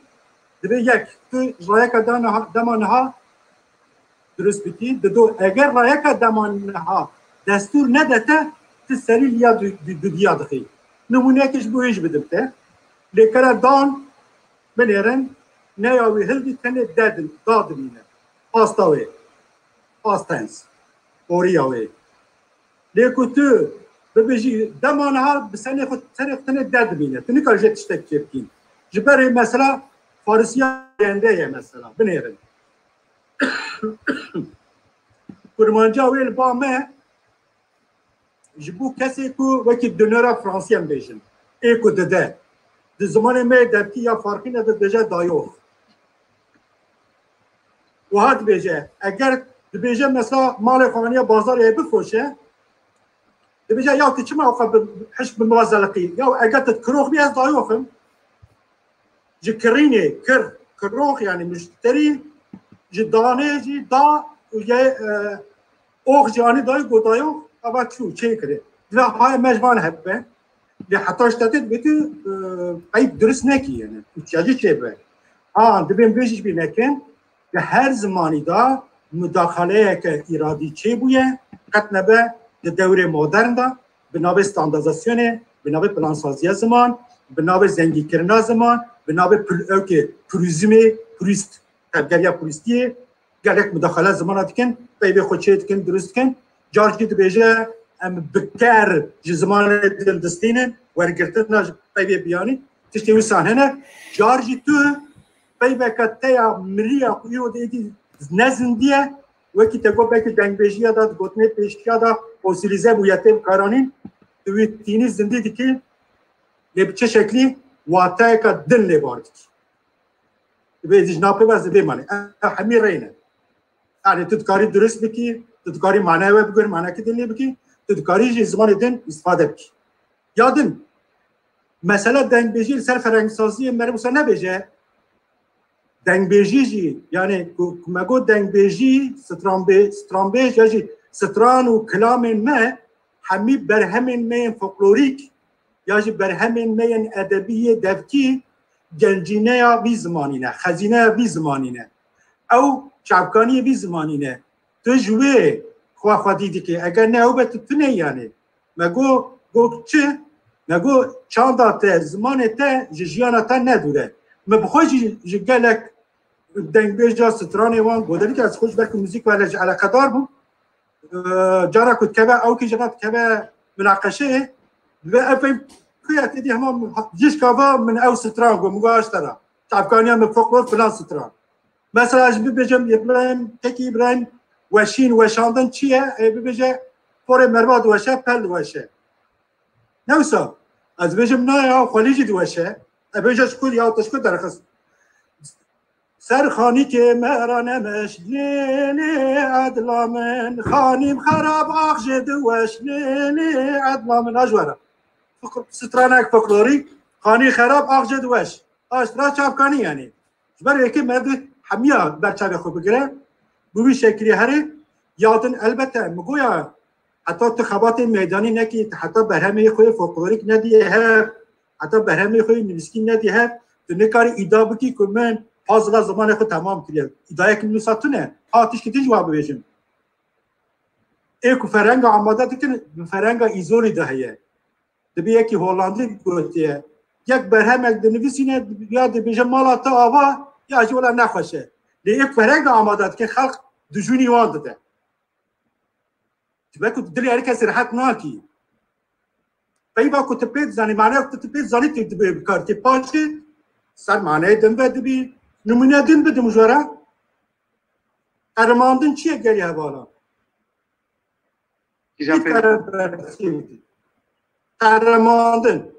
divê yek, tu ji rayeka da niha, dema niha dirust bikî. Dido, eger rayeka dema niha destûr nede te, tu serî liya du-, du-, dudiya dixî. Nimûneyekê ji bo wê jî bidim te. Lêkere dan, binêrin, neya wî hildî tenê de din, da dimîne. Pasta wê. Past tense. Oriya wê. Lê ku tu bibêjî dema niha bi senê xwe, tenê xwe tenê de dimîne. Tu nikarî jê tiştek çê bikî. Ji ber hê mesela Farisiya zêde ye mesela. Binêrin. Kurmanca wê li ba me ji bo kesê ku wekî donneur a Fransî em bêjin. Ê ku dide. Di zimanê me yê devkî ya farqî ne dibêje dayox. Wiha dibêje, eger dibêje mesela malê xwe aniye bazarê bifoşe, dibêje ya tu çima xwe bi hişk bi min re zeliqî? Ya eger tu kirox bî ez dayox im. Ji kirînê, kir, kirox yani muşterî, ji danê jî da û yê, e, ox jî anî dayî got dayox, eva çû çê kire. Dila haye me ji van hebe. Lê heta ji te tê dibê tu, e, qeyb dirust nekî yani. Tu çiyacî çê be. Ha, dibên vê jî ji bîr nekin. Di her zimanî de mudaxaleyeke îradî çêbûye, qet nebe di dewrê modern de, bi navê standardizasyonê, bi navê plansaziya ziman, bi navê zengînkirina ziman, bi navê pul-, ewkê purîzmê, purîst, tevgeriya purîstiyê, gelek mudaxale zimana dikin, peyvê xwe çê dikin, dirust dikin. Car jî dibêje, em bi ker ji zimanê din distînin, wergirtina ji peyvê biyanî, tiştê wisa hene. Car jî tu peyveke te ya mirî ya ku îro de êdî ne zindî ye, wekî te got belkî dengbêjiya de, di gotinê pêşiya de fosîlîze bûye, tê bikaranîn, tu wî tînî zindî dikî, lê bi çi şeklî? Wateyeke din lê bar dikî. Divê êdî ji nav pê ve zindê manê. Ev hemî rê ne. Yani tu dikarî dirust bikî, tu dikarî manaya we bigurî, manekî din lê bikî, tu dikarî jî zimanê din îstifade bikî. Ya din, mesela dengbêjî li ser ferengsaziyê meriv wisa nebêje. Dengbêjî jî, yani ku, ku me got dengbêjî, stranbê-, stranbêj ya jî stran û kilamên me hemî berhemên me yên folklorîk ya jî berhemên me yên edebî yê devkî gencîneya vî zimanî ne, xezîneya vî zimanî ne. Ew çavkaniyê vî zimanî ne. Tu ji wê xwe xwedî dikê. Eger ne ew be tu tune yanê. Me got, got çi? Me got çanda te, zimanê te ji jiyana te ne dûr e. Me bi xwe jî ji gelek dengbêja stranê wan goderî ke ez xwe ji ber ku muzîk ve ji eleqedar bûm. Ee, cara ku dikeve ew kî jina dikeve minaqeşeyê, ve ev fêm kuya têdî hema min ha-, jîşka va min ew stran got, min got aştera. Çavkaniya min folklor filan stran. Mesela ez bibêjim Îbrahîm, kekî Îbrahîm weşîn, weşandin çi ye? Ê bibêje porê merva diweşe, pel diweşe. Ne wisa? Ez bêjim na ya, xwelî jî diweşe. Ez bêje ji ku ya te ji ku derxist. Ser xanîkê me ra nemeş, lê lê edla min. Xanîm xerab ax jê diweş, lê lê edla min. A ji were. Fik-, stranek folklorîk, xanî xerab ax jê diweş. Aştira çavkanî yanî. Ji ber yekê me di hemiya ber çavê xwe bigire. Bi wî şekilî herê, ya din elbete, mi goya, heta tu xebatê meydanî nekî, tu heta berhemê xwe yê folklorîk nedîye hev, heta berhemê xwe yê nivîskî nedî hev, tu nikarî îda bikî ku min pazila zimanê xwe temam kiriye. Îdayek min wisa tune. Ha tişkî din jî wa bibêjim. Ê ku ferenga amade dikin, bi ferenga îzolî de heye. Dibê yekî Hollandî gotiye. Yek berhemek dinivîsîne, ya dibêje mala te ava, ya jî wela nexweş e. Lê ê ku ferenga amade dike, xelq dijûnî wan dide. Ji ber ku dilê her kesî rehet nakî. Peyva ku tu pê dizanî, maneya ku tu pê dizanî, tu dibê bi kar tê. Paşê ser maneyê din ve dibî. Nimûne din bidim ji we re. Qeremandin çi ye gelî hevala? Kîjan pê? Qeremandin.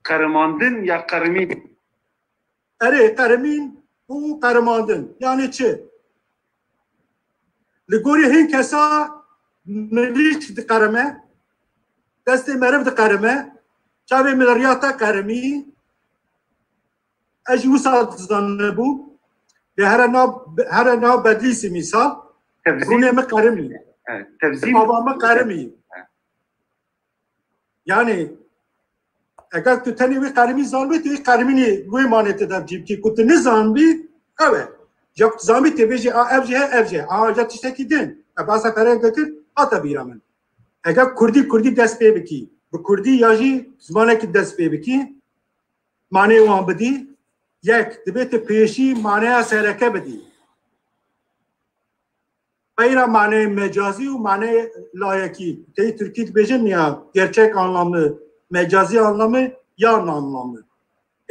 Qeremandin ya qeremîn? Erê, qeremîn û qeremandin. Yanî çi? Li gorî hin kesa mirîş diqerime, destê meriv diqerime, çavê min riya te qeremî, ez jî wisa dizanibû, lê here nav, here nav Bedlîsî mîsal, Tevzîn. Rûnê min qerimî. Evet, tevzîn. Baba min qerimî. Evet. Yanî, eger tu tenê wî qerimî zanibî, tu wî qerimînê wê manê te dev cî bikî. Ku tu nizanibî, ew e. Ya ku tu zanibî, tê bêjî, a, ev jî he, ev jî he. A, ya tiştekî din. E, basa fereng dikir, hate bîra min. Eger kurdî, kurdî dest pê bikî, bi kurdî ya jî zimanekî dest pê bikî, maneyê wan bidî, yek, dibê tu pêşî maneya sereke bidî. Peyra maneyê mecazî û maneyê layekî. Tey Tirkî dibêjin ya gerçek anlamı, mecazi anlamı, yan anlamı.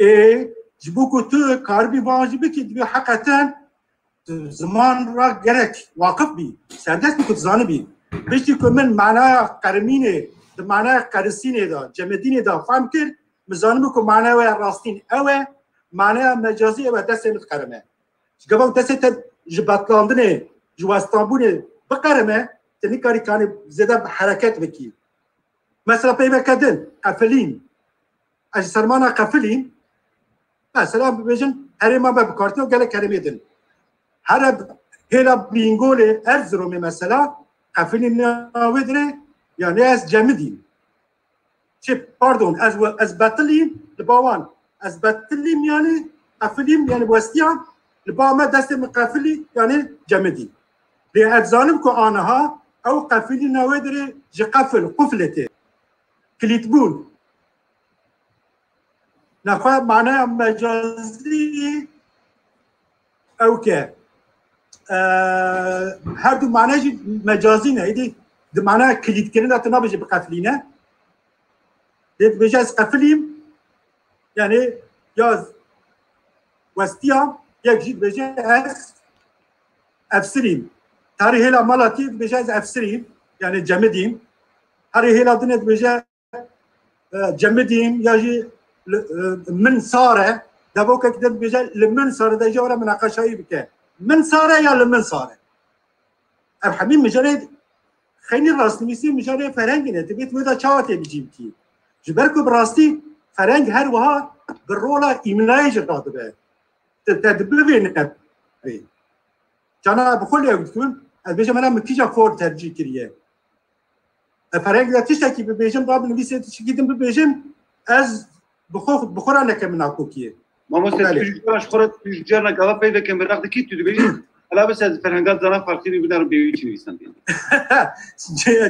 Ê, ji bo ku tu karibî van jî bikî, dibê heqeten tu ziman ra gerek waqif bî, serdest bî ku tu zanibî. Piştî ku min manaya qerimînê, di manaya qerisînê de, cemidînê de fehm kir, min zanibû ku manaya wê rastîn ew e, manaya mecazî ew e, destê min diqerime. Ji gava destê te ji betlandinê, ji westanbûnê biqerime, tu nikarî kanî zêde bi hereket bikî. Mesela peyveke din, qefilîn. Ez ji sermana qefilîn, mesela bibêjin, herêma me bi kartî û gelek herêmê din. Here hêla Bîngolê, Erziromê mesela, qefilîn navê dirê, yanî ez cemidîm. Çi, pardon, ez we-, ez betilîm li ba wan. Ez betilîm, yanî qefilîm, yanî westiyam, li ba me destê min qefilî, yanî cemidî. Lê ez zanim ku aniha ew qefilî navê dirê ji qefil, quflê tê. Kilîtbûn. Nexwe manaya mecazî ew ke, e, her du mane jî mecazî ne. Êdî di mana kilîtkirin de tu nabêjî biqefilîne. Lê dibêje ez qefilîm, yanî ya westiya, yek jî dibêje ez efsirîm. Tarî hêla Malatî dibêje ez efsirîm, yanî cemidîm. Herî hêla dinê dibêje e, cemidîm ya jî li, e, min sar e. Devokek din dibêje li min sar e, de jî were minaqeşayî bike. Min sar e ya li min sar e? Ev hemî mijarê xeynî rastnivîsî, mijarê ferhengî ne. Divêt wê de çawa tê bicî bikî? Ji ber ku bi rastî ferheng her wiha bi rola îmlayê jî radibe. Te, te dibivê nebê. Cana bi xwe lê ew dikim, ez bêjim, hela min kîja for tercîh kiriye? E, ferheng de tiştekî bibêjim, ba binivîsê tiştekî din bibêjim, ez bi xwe, bi xwe re nekem nakokiyê. Mamoste, belê. Tu ji xwe re, ji xwe re, tu ji carna gava peyveke meraq dikî, tu dibêjî, hela bes ez ferhengan zana farqî bî, bidar bêwî çi nivîsandî.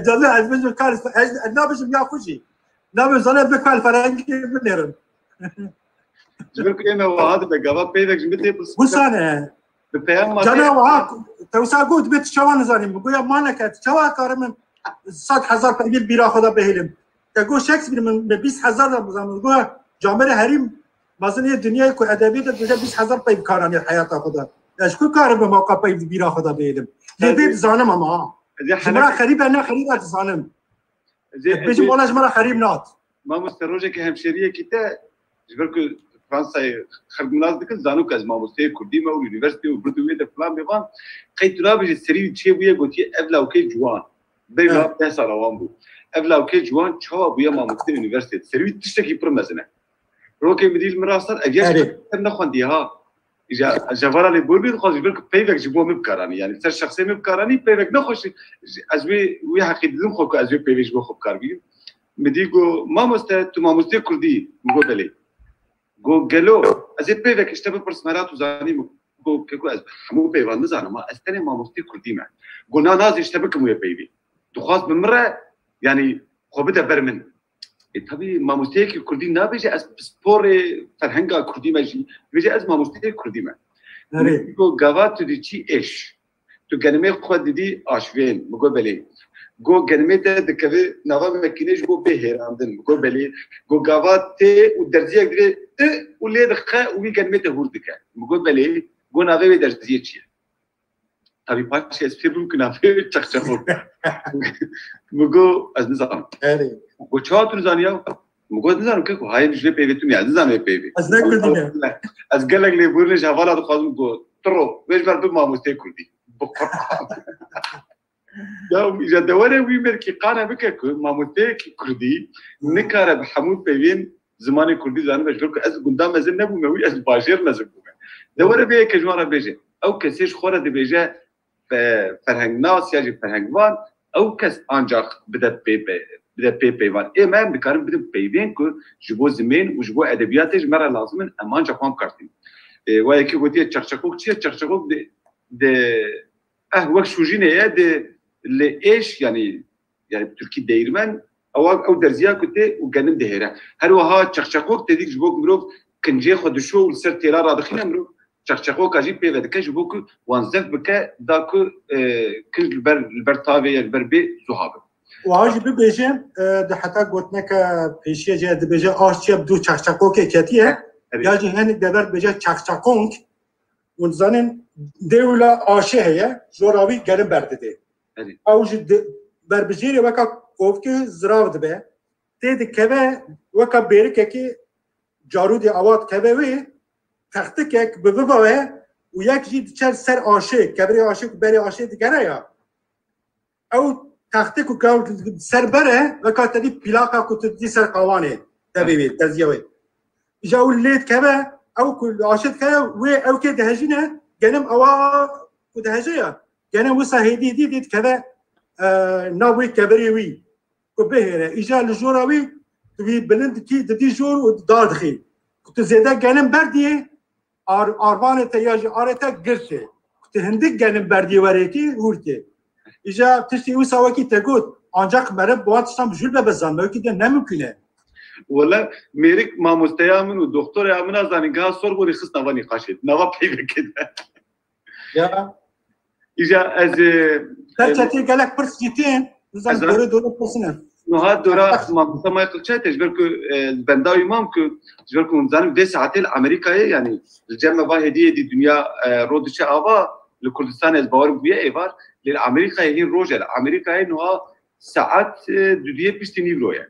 Canım, ez bêjim kar, ez, ez nabêjim ya xwe jî. Nabêjim zana ez bi kar ferhengê binêrim. Ji ber ku ême wiha dibe, gava peyvek ji min tê pirs. Wisa ne. Bi peyama Cana tê wiha, te wisa got, bê tu çawa nizanî? Min goya maneke, tu çawa karim min sed hezar peyvî li bîra xwe de bihêlim? Te got Shakespeare, min, min bîst hezar de bizan, min goya camêrê herî mezinê dinyayê ku edebiyê de dibêje bîst hezar peyv karanî heyata xwe de. Ez ji ku karim min mewqa peyv di bîra xwe de bihêlim? Lê vê dizanim ama ha. Ji min re xerîb e, ne xerîb e dizanim. Ez ê, ez ê bêjim, wala ji min re xerîb nat. Mamoste, rojekê hemşeriyekî te, ji ber ku Fransayê xelk min nas dikin, zano ku ez mamosteyê kurdî me û li unîversîteyê û birdû wê de filan bêvan, qey tu nabêjî serî wî çêbûye, gotiye, ev lawkê ciwan. Bey, evet, niha deh sala wan bû. Ev lawkê ciwan çawa bûye mamosteyê unîversîteyê? Serî wî tiştekî pir mezin e. Rokê min dî li min re sar, ev ya ji, erê, xwe nexwendiye ha. Îja, ji hevala lê bor bî dixwazim, ji ber ku peyvek ji bo min bikaranî. Yanî ser şexsê min bikaranî, peyvek nexweş, ez wê, wê heqî didim xwe ku ez wê peyvê ji bo xwe bikar bînim. Min dî got, "Mamoste, tu mamosteyê kurdî?" Min got, "Belê." Got, "Gelo, ez ê peyvek ji te bipirsim, hera tu zanî?" Min got, "Keko, ez hemû peyvan nizanim, ha, ez tenê mamosteyê kurdî me." Got, "Na, nazê ji te bikim wê peyvê." Dixwaz bi min re, yanî, xwe bide ber min. E, tabî mamosteyekî kurdî nabêje, "Ez pisporê ferhenga kurdî me jî." Dibêje, "Ez mamosteyê kurdî me." Erê. Min got, "Gava tu diçî êş? Tu genimê xwe didî aşvên?" Min got, "Belê." Go genimê te dikeve nava mekînê ji bo bê hêrandin. Go belê. Go gava tê û derziyek divê i û lê dixe û wî genimê te hûr dike. Go belê. Go navê wê derziyê çi ye? Tabî paşê ez fêr bûm ku navê wê çeqçeqok e. Min got, ez nizanim. Erê. Min got, çawa tu nizanî ya? Min got, ez nizanim keko, hayê min ji vê peyvê tune, ez nizanim vê peyvê. Ez ne kurdî ne. Ez gelek lêborînê ji hevala dixwazim, got, tiro, wê ji ber bi mamosteyê kurdî. Bi Quran. Ya, îja de were wî merkî qane bike ku mamosteyekî kurdî nikare bi hemû peyvên zimanê kurdî zanibe, ji ber ku ez gunda mezin nebûme wî, ez bajêr mezin bûme. De were vê yekê ji wan re bêje. Ew kesê ji xwe re dibêje fe-, ferhengnas ya jî ferhengvan, ew kes ancaq bide pê pe-, bide pê peyvan. Ê me em dikarin bidin peyvên ku ji bo zimên û ji bo edebiyatê ji me re lazim in, em ancaq wan bikartînin. Ê, wa yekê gotiye çeqçeqok çi ye? Çeqçeqok di, di, eh, wek şûjînê ye, di li êş, yanî, yanî bi Tirkî değirmen, ew, ew derziya ku tê û genim dihêre. Her wiha çeqçeqok tê dîk ji bo ku mirov kincê xwe dişo û li ser têla radixîne mirov çeqçeqoka jî pê ve dike ji bo ku wan zef bike da ku, e, kinc li ber, li ber tavê ya li ber bê zuha be. Wiha jî bibêje, e, di heta gotineke pêşiye jê dibêje, aş çiye bi dû çeqçeqokê ketiye, He, evet. Ya jî hinek dever dibêje çeqçeqonk, hûn dizanin dê wila aşê heye, jora wî genim berdidê. Erê. Ew ji di-, berbijêrê weka kovkê zirav dibe. Tê dikeve weka bêrikekê carûdê awa dikeve wê, textikek bi viva we û yek jî diçe ser aşê, kevirê aşê ku berê aşê digere ya. Ew textik û kew ser bere, weka te dî plaka ku tu dî ser qawanê, devê wê, derziya wê. Îja ew lê dikeve, ew ku li aşê dikeve, wê ew kê dihejîne, genim ewa ku diheje ya. Genim wisa hêdî hêdî dê dikeve, e, nav wê kevirê wî. Ku bihêre. Îja li jora wî, tu wî bilind dikî, didî jor û dar dixî. Ku tu zêde genim berdiyê, ar-, arvanê te ya jî arê te girt e. Ku tu hindik genim berdiyê werêkî, hûr tê. Îja tiştê wisa wekî te got, ancak meriv bi wan tiştan bi jûl be, be zanme wekî de ne mimkûn e. Wele mêrik mamosteya min û doktoreya min a zanîngeha Sorbonê xist nava nîqaşê, nava peyvekê de. Ya. Îja ez, e, Ser e, çetê gelek pirs jî tên, nizam ez dore dore pirsine. Niha dora mamoste Michael Çete, ji ber ku, e, benda wî mam ku, ji ber ku hûn zanin vê saetê li Amerîkayê, yanî li cem me va hêdî hêdî dinya, e, ro diçe ava, li Kurdistanê ez bawer bûye êvar, lê li Amerîkayê hîn roj e, li Amerîkayê niha saet, e, dudiyê piştî nîvro ye.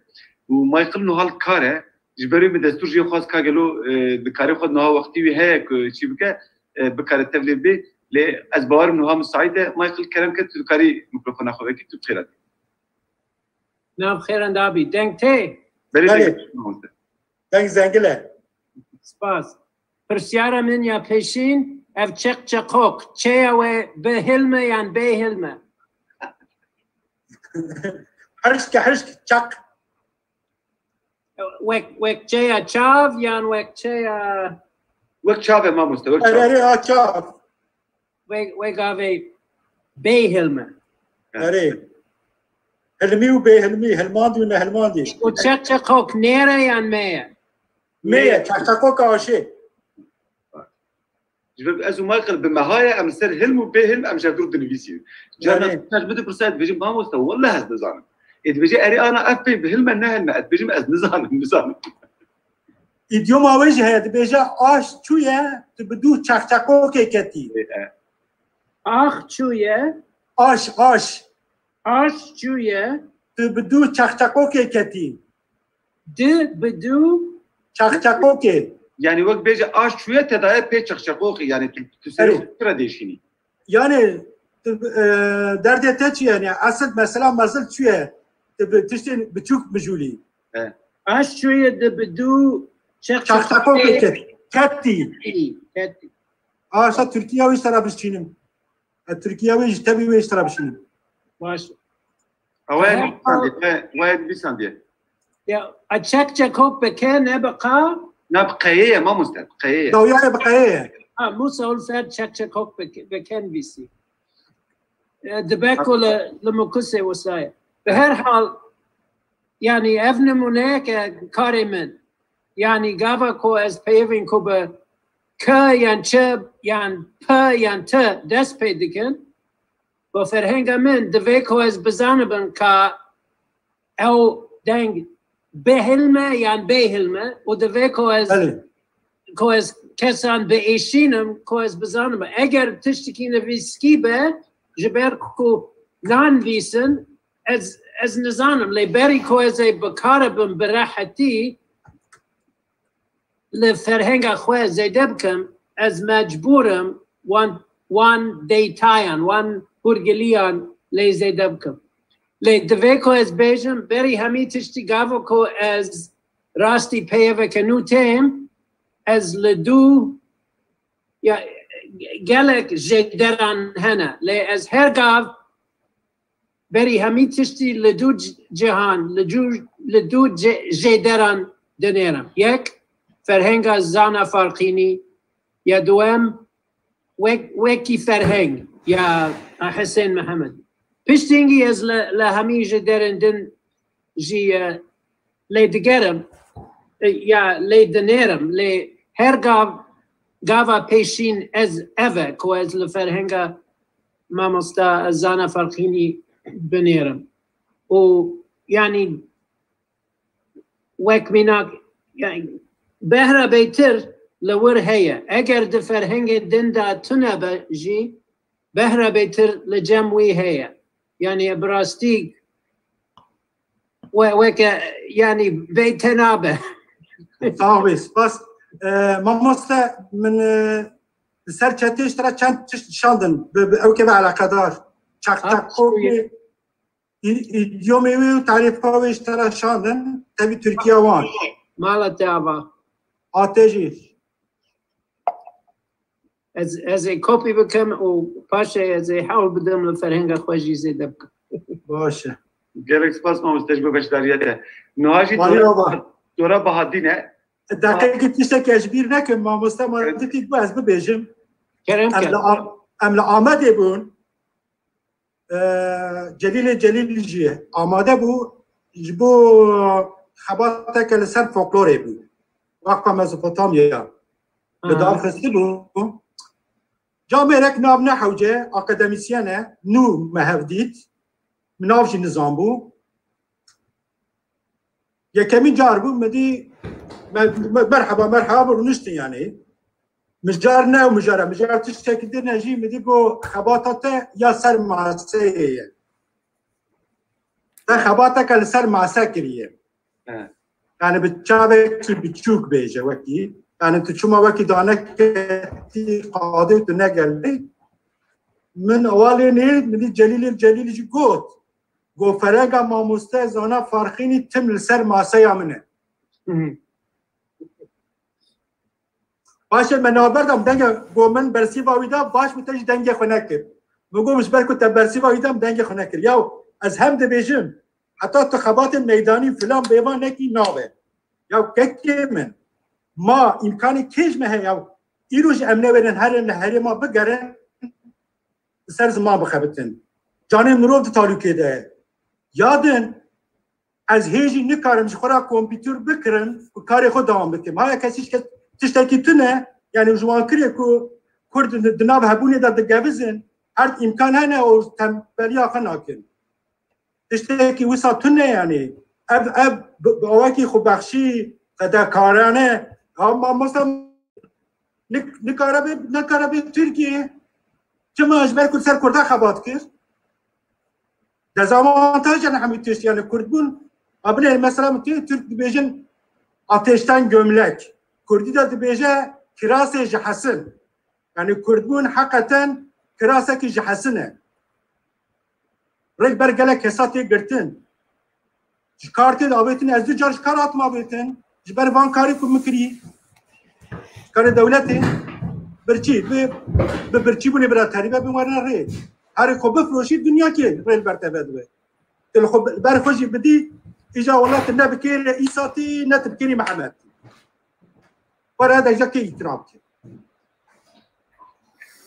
Û Michael niha li kar e, ji ber wê min destûr jê xwest ka gelo, e, dikarê xwe niha wextî wî heye ku çî bike, e, bikare tevlê bê. Lê ez bawerim niha misaît e. Michael, kerem ke tu dikarî mikrofona xwe vekî, tu bi xêr hatî. Nav xêran dabî. Deng tê? Belê, Belê. Deng, deng zengil e. Spas. Pirsyara min ya pêşîn, ev çeqçeqok, çêya we bi hilm e yan bê hilm e? Hişk e, hişk, çeq. Wek, wek çêya çav yan wek çêya Wek çav e mamoste, wek çav. Erê, erê, a çav. Wek, wek gavê bê hilm e. Erê. Hilmî û bê hilmî, hilmandî û nehilmandî. Û çeqçeqok nêr e yan me ye? Me ye, çeqçeqoka aşê. Ji ber ez û Michael bi meha ye, em li ser hilm û bê hilm em ji hevdu dinivîsîn. Carna Erê. Carna ez bidipirsa, ez dibêjim, mamoste, welleh ez nizanim. Ê dibêje, erê ana ev pey bi hilm e, ne hilm e. Ez dibêjim, ez nizanim, nizanim. Îdyoma wê jî heye, dibêje, aş çûye, tu bi dû çeqçeqokê ketî. Ê, e. Ax çûye? Aş, aş. Aş çûye? Tu bi dû çeqçeqokê ketî. Di bi dû? Çeqçeqokê. Yanî wek bêje aş çûye te daye pê çeqçeqokê. Yanî tu, tu serê Erê. Xwe tu re dêşînî. Yanî tu, e, derdê te çi ye? Yanî esil mesela mezil çûye. Tu bi tiştên biçûk mijûlî. He. Aş çûye di bi dû çeqçeqokê Çeqçeqokê ket-, ketî. Ketî. Aşa Tirkiye wî ji te re bişînim. E, Tirkiye wê ji tevî wê ji te re bişînim. Baş. Ew ê He. Nivîsandiye, ew ê nivîsandiye. Ya, a çek çek hop bi ke ne bi qa? Na bi qeyê ye, mamoste, bi qeyê ye. Dawiya ye bi qeyê ye. Ha, Musa ol ser çek çek hop bi ke, bi ke nivîsî. E, dibe ku li, li Mukusê wisa ye. Bi her hal, yanî ev nimûneyeke karê min. Yanî gava ku ez peyivîn ku bi K yan Ç yan P yan T dest pê dikin, Bo ferhenga min divê ku ez bizanibim ka ew deng bêhilm e yan bêhilm e û divê ku ez Belê. ku ez kesan biêşînim, ku ez bizanim. Eger tiştekî nivîskî be, ji ber ku nanivîsin, ez, ez nizanim. Lê berî ku ez ê bikaribim bi rehetî li ferhenga xwe zêde bikim, ez mecbûr im wan, wan deytayan, wan hûrgiliyan lê zêde bikim. Lê divê ku ez bêjim, berî hemî tiştî gava ku ez rastî peyveke nû têm, ez li dû, ya, gelek jêderan hene. Lê ez her gav berî hemî tiştî li dû c-, cihan, li dû, li dû ce-, jêderan dinêrim. Yek, ferhenga Zana Farqînî, ya duwem, wek, wekî ferheng ya Hisên Mihemed. Piştîngî ez li, li hemî jêderên din jî, e, lê digerim, e, ya lê dinêrim, lê her gav, gava pêşîn ez ev e ku ez li ferhenga mamosta Zana Farqînî binêrim. Û, yanî, wek mînak, yanî, behra bêtir li wir heye. Eger di ferhengên din de tune be jî, behra bêtir li cem wî heye. Yanî, bi rastî we-, weke, yanî, bê te nabe. Sax bî, spas. E, mamoste, min, e, li ser çetê ji te re çend tişt şandin, bi, bi ew ke bi eleqedar. Çaqçaqokê, î-, îdyomê wê û tarîfa wê ji te re şandin, tevî Tirkiya wan. Mala te ava. A te jî. Ez, ez ê kopî bikim û paşê ez ê hewl bidim li ferhenga xwe jî zêde bikim. Baş e. Gelek spas mamoste ji bo beşdariyê te. Niha jî Walî dora, baba. Dora Bahadîn e. Deqekî tiştekî ez ji bîr nekim, mamoste ma Evet. Dikî ku ez bibêjim. Kerem Em ker. Li Am-, em li Amedê bûn. E, Celîlê Celîl jî amade bû ji bo xebateke li ser folklorê bû. Waqfa Mezopotamya li Aha. Dar xistibû. Camêrek nav nehewce, akademîsyen e, nû me hev dît. Min nav jî nizanbû. Yekemîn car bû, min dî, me, me, merheba, merheba, rûniştin yanî. Mijar ne û mijar e, mijar tiştekî din e jî, min dî got, xebata te ya ser maseyê ye. Te xebateke li ser mase kiriye. He. Yani bi çavekî biçûk bêje wekî. Yani tu çima wekî daneketî qadê tu negelî. Min ewalê nê, min dî Celîlê Celîlî jî got. Got, ferhenga mamoste Zana Farqînî tim li ser maseya min e. Hı hı. Paşê me navber da, min dengê, got, min bersîva wî da, baş, min te jî dengê xwe nekir. Min got, ji ber ku te bersîva wî da, min dengê xwe nekir. Yaw, ez hem dibêjim, heta tu xebatên meydanî filan bêvan nekî nabe. Yaw, kekê min, ma îmkanê kê ji me heye, yaw, îro jî em newêrin herin li herêma bigerin, li ser ziman bixebitin. Canê mirov di talûkê de ye. Ya din, ez hê jî nikarim ji xwe re kompîtur bikirim û karê xwe dewam bikim. Haya kesî ji kes tiştekî tune, yani ji wan kirê ku Kurd di, di nav hebûnê de digevizin, her îmkan hene û tembeliya xwe nakin. Tiştekî wisa tune yani. Ev, ev bi, bi awakî xwebexşî, fedakarane, ha, mamosta nik-, nikare bê, nikare bê Tirkiye. Çima ji ber ku li ser Kurda xebat kir? Dezavantaj e hemî tişt, yani Kurdbûn, a binê mesela min tê Türk dibêjin ateşten gömlek. Kurdî de dibêje kirasê ji hesin. Yani Kurdbûn heqeten kirasekî ji hesin e. Rêk ber gelek kesa tê girtin. Ji kar tê de avêtin, ez du car ji kar hatim avêtin. Ji ber van karî ku min kirî. Karê dewletê. Birçî, bi, bi birçî bûnê bira terîbe bin werine rê. Herê xwe bifroşî, dinya kê rê li ber te vedibe. Tu li xwe, ber xwe jî bidî, îja welat ne bi kêrê Îsa tî, ne tu bi kêrî Mihemed tî. Were de jekê îtiraf kir.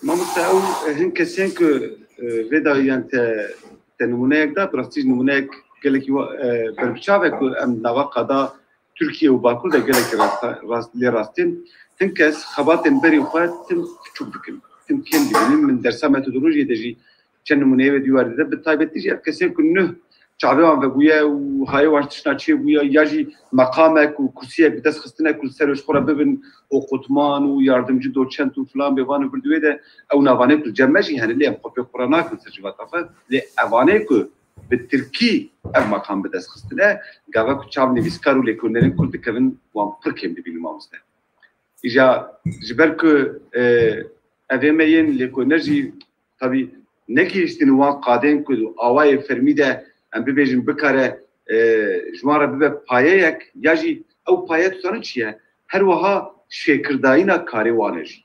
Mamoste, ew, e, hin kesên ku, e, vê dawiyan te, te nimûneyek da, bi rastî jî nimûneyek gelekî wa-, e, berbiçav e ku em nava qada Tirkiye û Bakur de gelekî rast, rast, lê rastîn. Hin kes xebatên berî xwe tim piçûk dikin, tim kêm dibînin. Min dersa metodolojiyê de jî çend nimûneyê wê dîwarî de, bi taybetî jî ev kesên ku nuh çavê wan vebûye û hayê wan ji tiştna çêbûye, ya jî meqamek û kursiyek bi dest xistine ku li ser ji xwe re bibin oqutman û yardimcî doçent û filan bêvan û vir di wê de ew navanê ku li cem me jî hene, lê em xwe pê xwe re nakin ser civata xwe, lê evanê ku bi tirkî ev meqam bi dest xistine, gava ku çav nivîskar û lêkolînerên kurd dikevin, wan pir kêm dibînin mamoste. Îja ji ber ku, e, evê me yên lêkolîner jî tabî negihiştin wan qadên ku awayê fermî de em bibêjin bikare, e, ji wan re bibe payeyek, ya jî ew paye tu zanî çi ye? Her wiha şêkirdayîna karê wan e jî.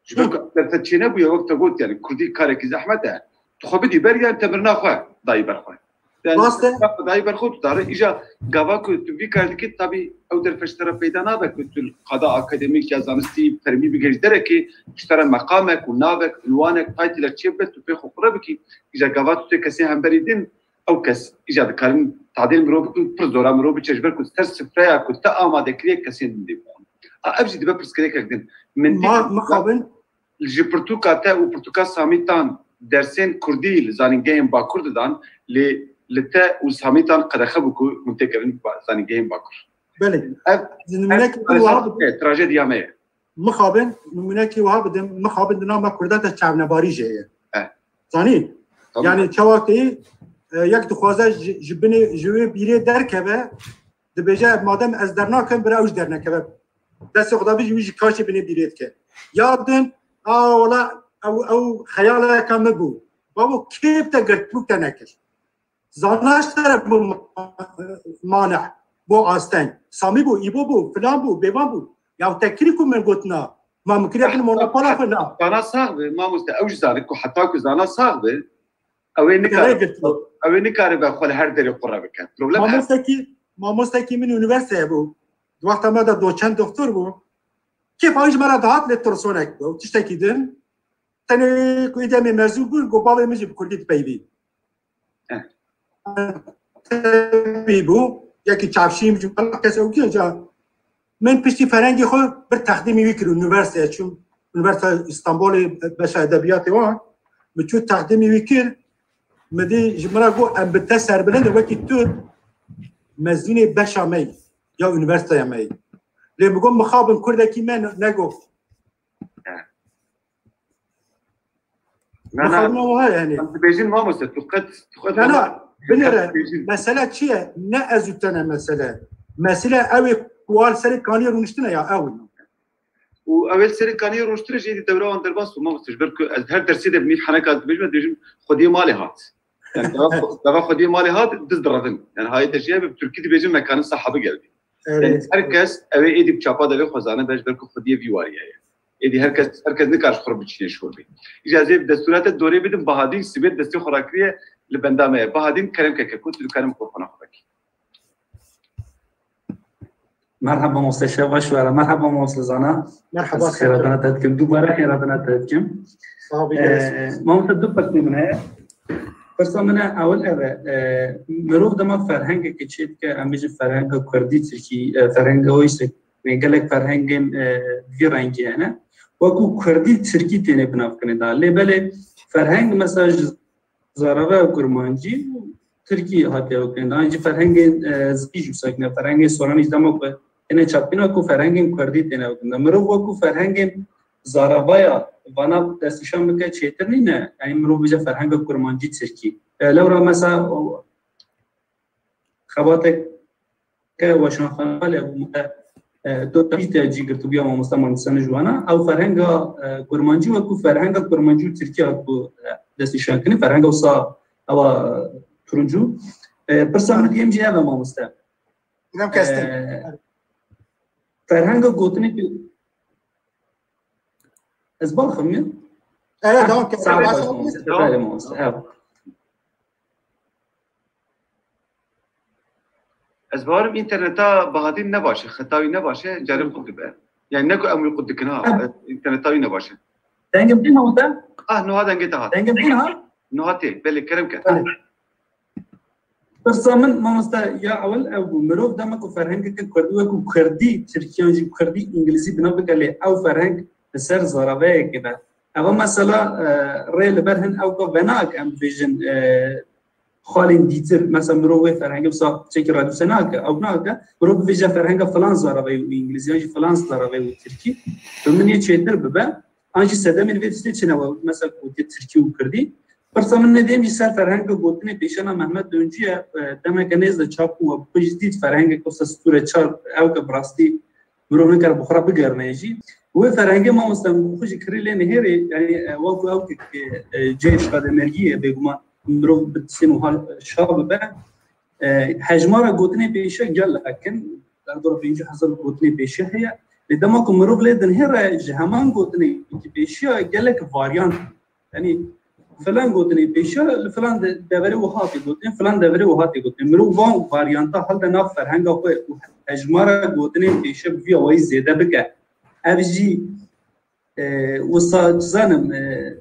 Ji ber ku derfet çênebûye, wek te got, yani kurdî karekî zehmet e. Tu xwe bidî ber, yan te mirina xwe dayî ber xwe. Yani, Rast e. Dayî ber xwe tu dare. Îja gava ku tu vî kar dikî, tabî ew derfet ji te re peyda nabe ku tu li qada akademîk ya zanistî fermî bigihîj derekê, ji te re meqamek û navek, unwanek, taytîlek çêbibe, tu pê xwe qure bikî. Îja gava tu tê kesên hemberî din, ew kes îja dikarin tadêl mirov bikin, pir zora mirov biçe, ji ber ku ser sifreya ku te amade kiriye kesên din dê bixwin. A, ev jî dibe pirsgirêkek din. Min dît Ma-, mixabin. Ji pirtûka te û pirtûka Samîtan dersên kurdî li zanîngehên Bakur didan, lê li te û Samîtan qedexe bû ku hûn têkevin ba-, zanîngehên Bakur. Belê. Ev, Ji ev nimûnekî ku wa trajedî-, e, trajediya me ye. Mixabin, nimûnekî wiha bidim, mixabin di nav me Kurda de çavnebarî jê ye. Eh. Zanî? Tamam. Yani çawa tê, e, yek dixwaze ji, ji binê, ji wê bîrê derkeve, dibêje, madem ez dernakim, bira ew jî dernekeve. Destê xwe davêje, wî jî kaşê binê bîrê dike. Ya din, a, wala, ew, ew xeyaleke min bû. Bavo, kê bi te girtibû te nekir? Zana ji te re bû ma-, maneh, bû asteng. Samî bû, Îbo bû, filan bû, bêvan bû. Ya te kirî ku min gotina, ma min kiriye bin monopola xwe na. Zana sax be, mamoste, ew jî zane ku heta ku Zana sax be, ew ê nikare, Gelek girtiye. Ew ê nikare be xwe li her derê qure bike. Problem ev. Mamostekî, mamostekî min unîversiteye bû. Di wexta me de doçent doktor bû. Kêfa wî ji me re dihat lê tirsonek bû. Tiştekî din. Tenê ku êdî em ê mezûn bûn, got, bavê min jî bi kurdî dipeyivî. Eh. Tevî bû, yekî çavşîn bû, kes ew kî ca. Min piştî ferhengê xwe bir texdîmî wî kir, unîversîteye çûm. Unîversîteya Îstanbulê beşa edebiyatê wan. Min çû texdîmî wî kir. Min dî ji min re got, em bi te serbilind in, wekî tu mezûnê beşa me yî, ya unîversîteya me yî. Lê min got, mixabin kurdekî me ne-, negot. Eh. Na, na. Mixabin wiha yani. Em dibêjin mamoste, tu qet, tu qet Na, na, binêre, dibêjin. Mesele çi ye? Ne ez û te ne mesele. Mesele ew ê ku wal serê kaniyê rûniştine ya, ew. Û ew ê serê kaniyê rûniştine jî êdî dewra wan derbas bû, mamoste. Ji ber ku ez her dersê de bi nîv heneka dibêjim, ez dibêjim, Xwediyê malê hat. Yani, dava, dava Xwediyê malê hat, diz direvin. Yani, hayê te jî hebe, bi Tirkî dibêjin, mekanın sahibi geldi. Evet. Yani, her kes ew ê êdî bi çapa devê xwe zane, be ji ber ku Xwediyê vî warî heye. Êdî her kes, her kes nikar ji xwe re biçîne şorbê. Îja ez ê destûra te dorê bidim, Bahadîn sibê destê xwe rakiriye li benda me ye. Bahadîn, kerem ke, ke ku tu dikarim mikrofona xwe vekî. Merhaba, mamoste, şev baş were. Merhaba, mamoste Zana. Merhaba, Ez xêradana te dikim. Dubare xêradana te dikim. Sağ ol, bir kere Ee, mamoste, du pirsê min heye. Pirsa min e, ewil ev e. Ee, mirov dema ferhengekê çê dike, em bêjin ferhenga kurdî, tirkî, e, ferhenga o işte, ne gelek ferhengên, e, vî rengî hene. Wekû kurdî, tirkî têne binavkirin da. Lê belê ferheng mesela ji Zarave û Kurmancî û Tirkî hatiye ew kirin. An jî ferhengên, e, zikî jî wisa kirin. Ferhengên Soranî jî dema ku têne çapkirin, wekû ferhengên Kurdî têne ew kirin. Mirov wekû ferhengên Zaravaya vana destnîşan bike çêtir nîne. Yanî mirov bêje ferhenga Kurmancî Tirkî. E, lewra mesela o, xebateke weşanxane bale bû me, e, dotî te cî girtibûya mamoste Mandisani ji wana. Ew ferhenga, e, kurmancî wekû ferhenga kurmancî û tirkî hatibû, e, destnîşankirin. Ferhenga wisa ewa, e, turincû. E, pirsa min diyem jî ev e mamoste. Didem kestin. E, ferhenga gotinê ki Ez baxim ya? Evet, tamam. Sağ ol, mamoste. Belê, mamoste. Evet. Ez bawerim înterneta Bahadîn ne baş e, xeta wî ne baş e, carê qut dibe. Yani ne ku em wî qut dikin ha, Evet. Înterneta wî ne baş e. Dengim tê mamoste? Ah, nuha dengê te hat. Dengim tê ha? Nuha tê, belê, kerem ke. Belê. Pirsa min, mamoste, ya ewil ew bû. Mirov dema ku ferhengeke kurdî wekû kurdî, tirkî yan jî kurdî, îngilîzî bina bike, lê ew ferheng li ser zaraveyekê be. Eva mesela e, rê li ber hin ew ka venake em bibêjin e, xalên dîtir, mesela mirov wê ferhengê wisa çekî radyo wisa nake, ew nake, mirov bibêje ferhenga filan zaravayê û îngilîzî yan jî filan zaravayê û tirkî, bi min yê çêtir bibe, an jî sedemên vê tiştê çi ne we, mesela gotiye tirkî û kirdî. Pirsa min nedêm jî ser ferhenga gotinê pêşena Mehmet Döncü ye, e, demeke nêz de çap bû, we pişt dît ferhengek wisa stûre çar, ew ke bi rastî mirov nikare bi xwe re bigerîne jî. Wê ferhengê mamoste min xwe jî kirî lê nihêrê, yani e, wek ew ke e, cihê şademergî ye bêguman mirov bi tiştên wiha şa bibe. E, hejmara gotinê pêşiya gelek in, derdora pêncî hezar gotinê pêşiya heye. Lê dema ku mirov lê dinihêre ji heman gotinê ki pêşiya gelek varyant. Yani filan gotinê pêşiya li filan de, deverê wiha tê gotin, filan deverê wiha tê gotin. Mirov van varyanta hilde nav ferhenga xwe û hejmara gotinên pêşiya bi vî awayî zêde bike. Ev jî e, wisa dizanim e,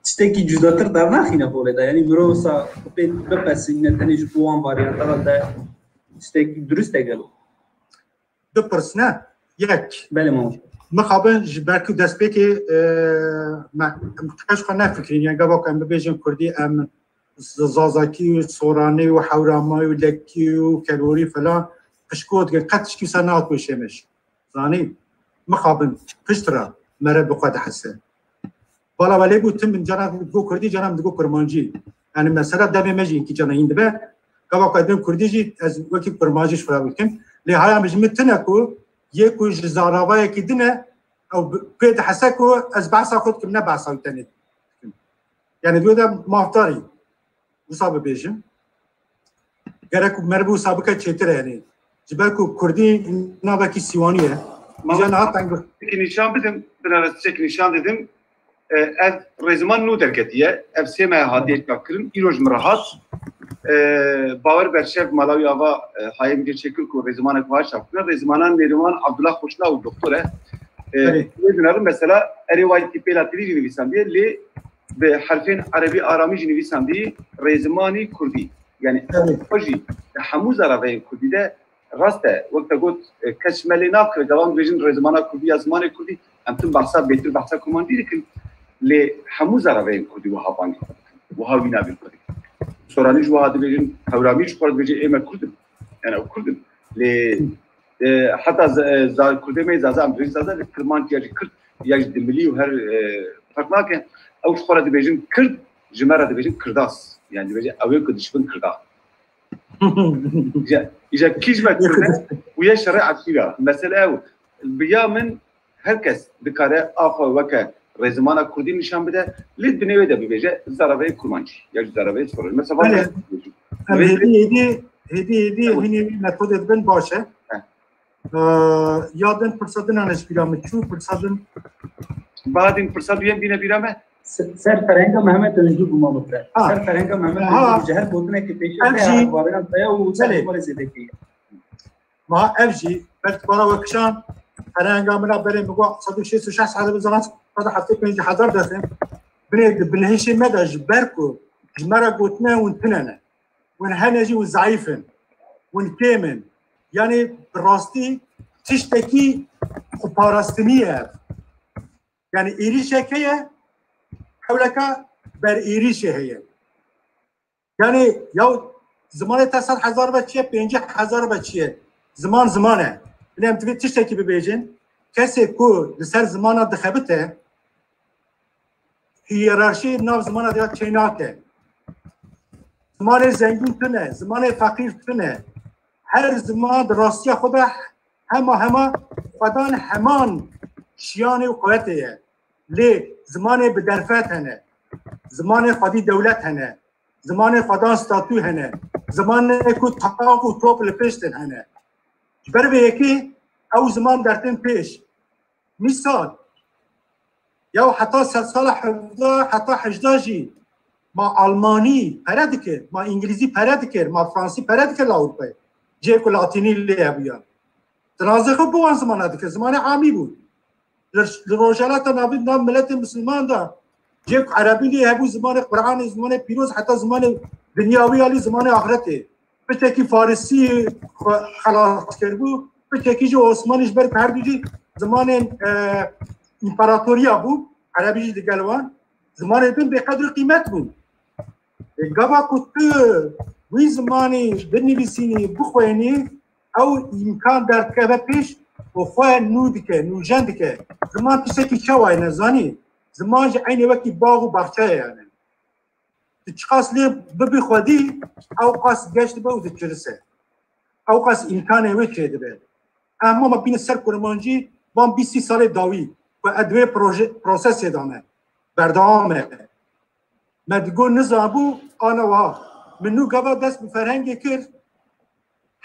tiştekî cudatir dernaxîne holê de. Yani mirov wisa pê bipesîne tenê ji bo wan varyanta hilde tiştekî durist e gelo. Du pirs ne? Yek. Belê mamoste. Mixabin ji ber ku destpêkê e, me em qeş xwe nefikirîn. Yani gava ku em bibêjin kurdî em z- zazakî û soranî û hewramî û lekî û kelorî falan pişko dikin. Qet tişkî wisa nehat pêşê me jî. Zanî? Mixabin pişt re mere bi xwe dihese. Bala welê bû tim min cana digo kurdî, cana min digo kurmancî. Yani mesela demê me jî inkî cana hîn dibe. Gava ku ez bêm kurdî jî ez wekî kurmancî ji xwe re bikim. Lê haya min ji min tune ku yê ku ji zaravayekî din e, ew bi- pê dihese ku ez behsa xwe dikim, ne behsa wî tenê dikim. Yani di wê de mafdarî wisa bibêjim. Gerek ku meriv wisa bike çêtir e yani. Ji ber ku kurdî navekî sîwanî ye. Îja niha teng Çekî nîşan bidim, binare çekî nîşan didim. E, ev rêziman nû derketiye. Ev sê mehe hatiye çapkirin. Îro ji min re hat. E, Bawer Berşev mala wî ava e, hayê min çêkir ku rêzimanek wiha çapkirine. Rêzimanan Nêriwan Abdullah Xweşla û doktor e. E, Erê. Wê dinêrin mesela erê wayî tîpê latînî jî nivîsandiye lê bi herfên erebî aramî jî nivîsandî rêzimanî kurdî. Yani Erê. xwe jî di hemû zaraveyên kurdî de rast e. Wek te got e, kes ji me lê nakire, gava em dibêjin rêzimana kurdî ya zimanê kurdî, em tim behsa bêtir behsa kurmancî dikin. Lê hemû zaraveyên kurdî wiha bangî xwe dikin. Wiha wî navê xwe dikin. Soranî ji wiha dibêjin, hewramî ji xwe re dibêje ê me kurd in. Yani ew kurd in. Lê e, heta z- e, za- kurdê me zaza, em dibêjin zaza, lê kirmanc ya jî kird, ya jî dimilî û her e, ferq nake. Ew ji xwe re dibêjin kird, ji me re dibêjin kirdas. Yani dibêje ew ê ku dişmin kirda. Îja, îja kî ji me kurd e, û ye şerê eşîra. Mesele ew. Bi ya min her kes dikare a xwe weke rêzimana kurdî nîşan bide, lê di binê wê de bibêje zaraveyê kurmancî ya jî zaraveyê soranî. Mesela van Belê. dibêjin. Em hêdî hêdî hêdî hêdî hînê wî metodê dibin baş e. Heh. Ee, Ya din pirsa din ane ji bîra min çû, pirsa din. Badin pirsa duyem bîne bîra me. Se- Ser ferhenga Mehmet Öncü bû mamoste. Ha. Ser ferhenga Mehmet Ha. Öncü ji her gotinekî pêşiya Ev te jî- ya varyan te ya û ser Belê. ji xwe re zêde kiriye. Ma ev jî belkî bara we kişan ferhenga min a berê min got sed û şêst û şeş hezar bin zaman sed û heftê pênc hezar desin. Binê di binhêşê me de ji ber ku ji me re gotine hûn tune ne. Hûn hene jî hûn zayîf in. Hûn kêm in. Yani bi rastî tiştekî xweparastinî ye ev. Yani êrîşek heye, hewleka ber êrîşê heye. Yani ya zimanê te sed hezar ve çiye, pêncî hezar ve çiye. Ziman ziman e. Binê em divê tiştekî bibêjin. Kesê ku li ser zimana dixebite, hiyerarşî nav zimana de çê nake. Zimanê zengîn tune, zimanê feqîr tune. Her ziman di rastiya xwe de hema hema xwedan heman şiyanê û quwetê ye. Lê zimanê bi derfet hene. Zimanê xwedî dewlet hene. Zimanê xwedan statû hene. Zimanê ku tank û top li pêş din hene. Ji ber vê yekê ew ziman dertin pêş. Mîsal, ya heta sedsala hevdeh, heta hejdeh jî ma Almanî pere dikir, ma Îngilîzî pere dikir, ma Fransî pere dikir li Ewropayê. Cihê ku Latînî lê hebûya. Di nazê xwe bi wan zimana dikir, zimanê amî bû. Li, li Rojhilata Navîn nav miletê misilman de cihê ku Erebî lê hebû, zimanê Quranê, zimanê pîroz, heta zimanê dinya wî alî zimanê axretê. Piçekî Farisî xwe xelas kiribû, piçekî jî Osmanî ji ber ku her du jî zimanên e, împaratoriya bû, Erebî jî digel wan, zimanê din bêqedr û qîmet bûn. Ê, gava ku tu wî zimanî binivîsînî, bixwênî, ew îmkan derdikeve pêş û xwe nû dike, nûjen dike. Ziman tiştekî çawa ye nezanî? Ziman jî eynî wekî bax û baxçe ye yani. Tu çiqas lê bibî xwedî, ew qas geş dibe û diçirise. Ew qas îmkanê wê çêdibe. Em hema bîne ser kurmancî, van bîst sî salê dawî ku ez di wê proje, prosesê de me. Berdewam e. Me digot nizabû, ana wa. Min nû gava dest bi ferhengê kir,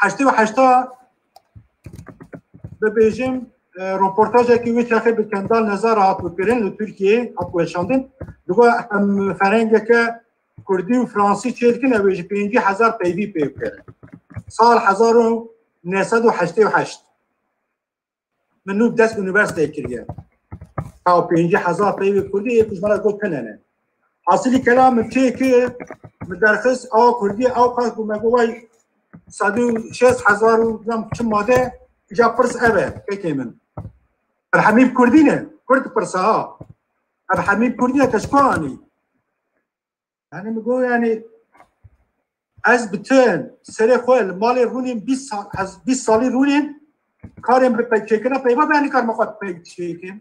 heştê û heşta bibêjim, e, roportajekî wê çaxê bi Kendal Nezar hatibû kirin li Tirkiyeyê, hatibû weşandin. Digot em ferhengeke kurdî û fransî çêdikin, ew ê ji pêncî hezar peyvî pê bikirin. Sal hezar û neh sed û heştê û heşt. Min nû dest bi unîversîteyê kiriye. Ew pêncî hezar peyvê kurdî yê ku ji me re got tune ne. Hasilî kelam min çêkir, min derxist, awa kurdî, ew qas bû me got, way sed û şêst hezar û bilmem çi made, îca pirs ev e, kekê min. Ev hemî bi kurdî ne, kurd pirsa ha. Ev hemî bi kurdî ne, te ji ku anî? Yani min got, yani ez bi te serê xwe li malê rûnên bîst sal, ez bîst salî rûnên karên bi pey çêkirina peyva, ben nikarime xwe pey çêkim.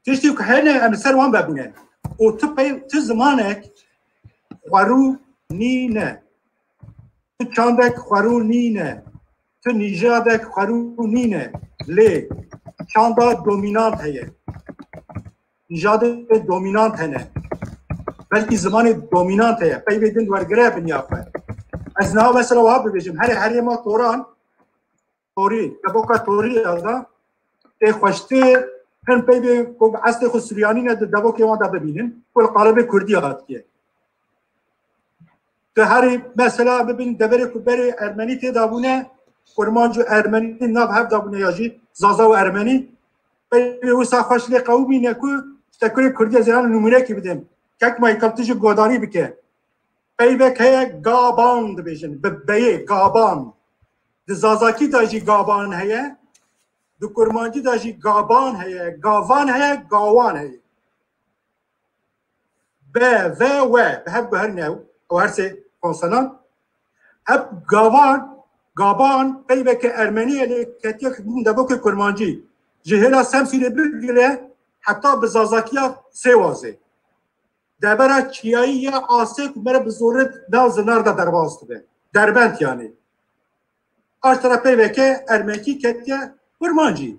Tiştî ku hene em li ser wan vebûne. Û tu pey, tu zimanek xwerû nîne. Tu çandek xwerû nîne. Tu nîjadek xwerû nîne. Lê çanda dominant heye. Nîjadê dominant hene. Belkî zimanê dominant heye. Peyvê din wergire binya xwe. Ez niha mesela wiha bibêjim. Herê herêma Toran, Torî, devoka Torî ya da tê xweştir, hin peyvê ku bi eslê xwe Suryanî ne di devokê wan de bibînin, ku li qalibê Kurdî hatiye. Tu herî mesela bibîn deverê ku berê Ermenî tê de bûne, Kurmanc û Ermenî nav hev de bûne ya jî Zaza û Ermenî, peyvê wisa xweş lê qewimîne ku ji tekurê Kurdî ez ê nimûnekî bidim. Kek Michael tu jî godarî bike. Peyvek heye Gaban dibêjin, bi beyê Gaban. Di Zazakî de jî Gaban heye, di Kurmancî de jî Gaban heye, Gavan heye, Gawan heye. B, V, W, bi hev guherîne ew, ew her sê konsonan. Ev Gavan, Gaban, peyveke Ermenî ye lê ketiye devokê Kurmancî. Ji hêla Semsûrê bigire heta bi Zazakiya Sêwazê. Devera çiyayî ya Asê ku me re bi zorê nav zinar de derbas dibe. Derbent yani. Aştera peyveke Ermenkî ketiye Kurmancî.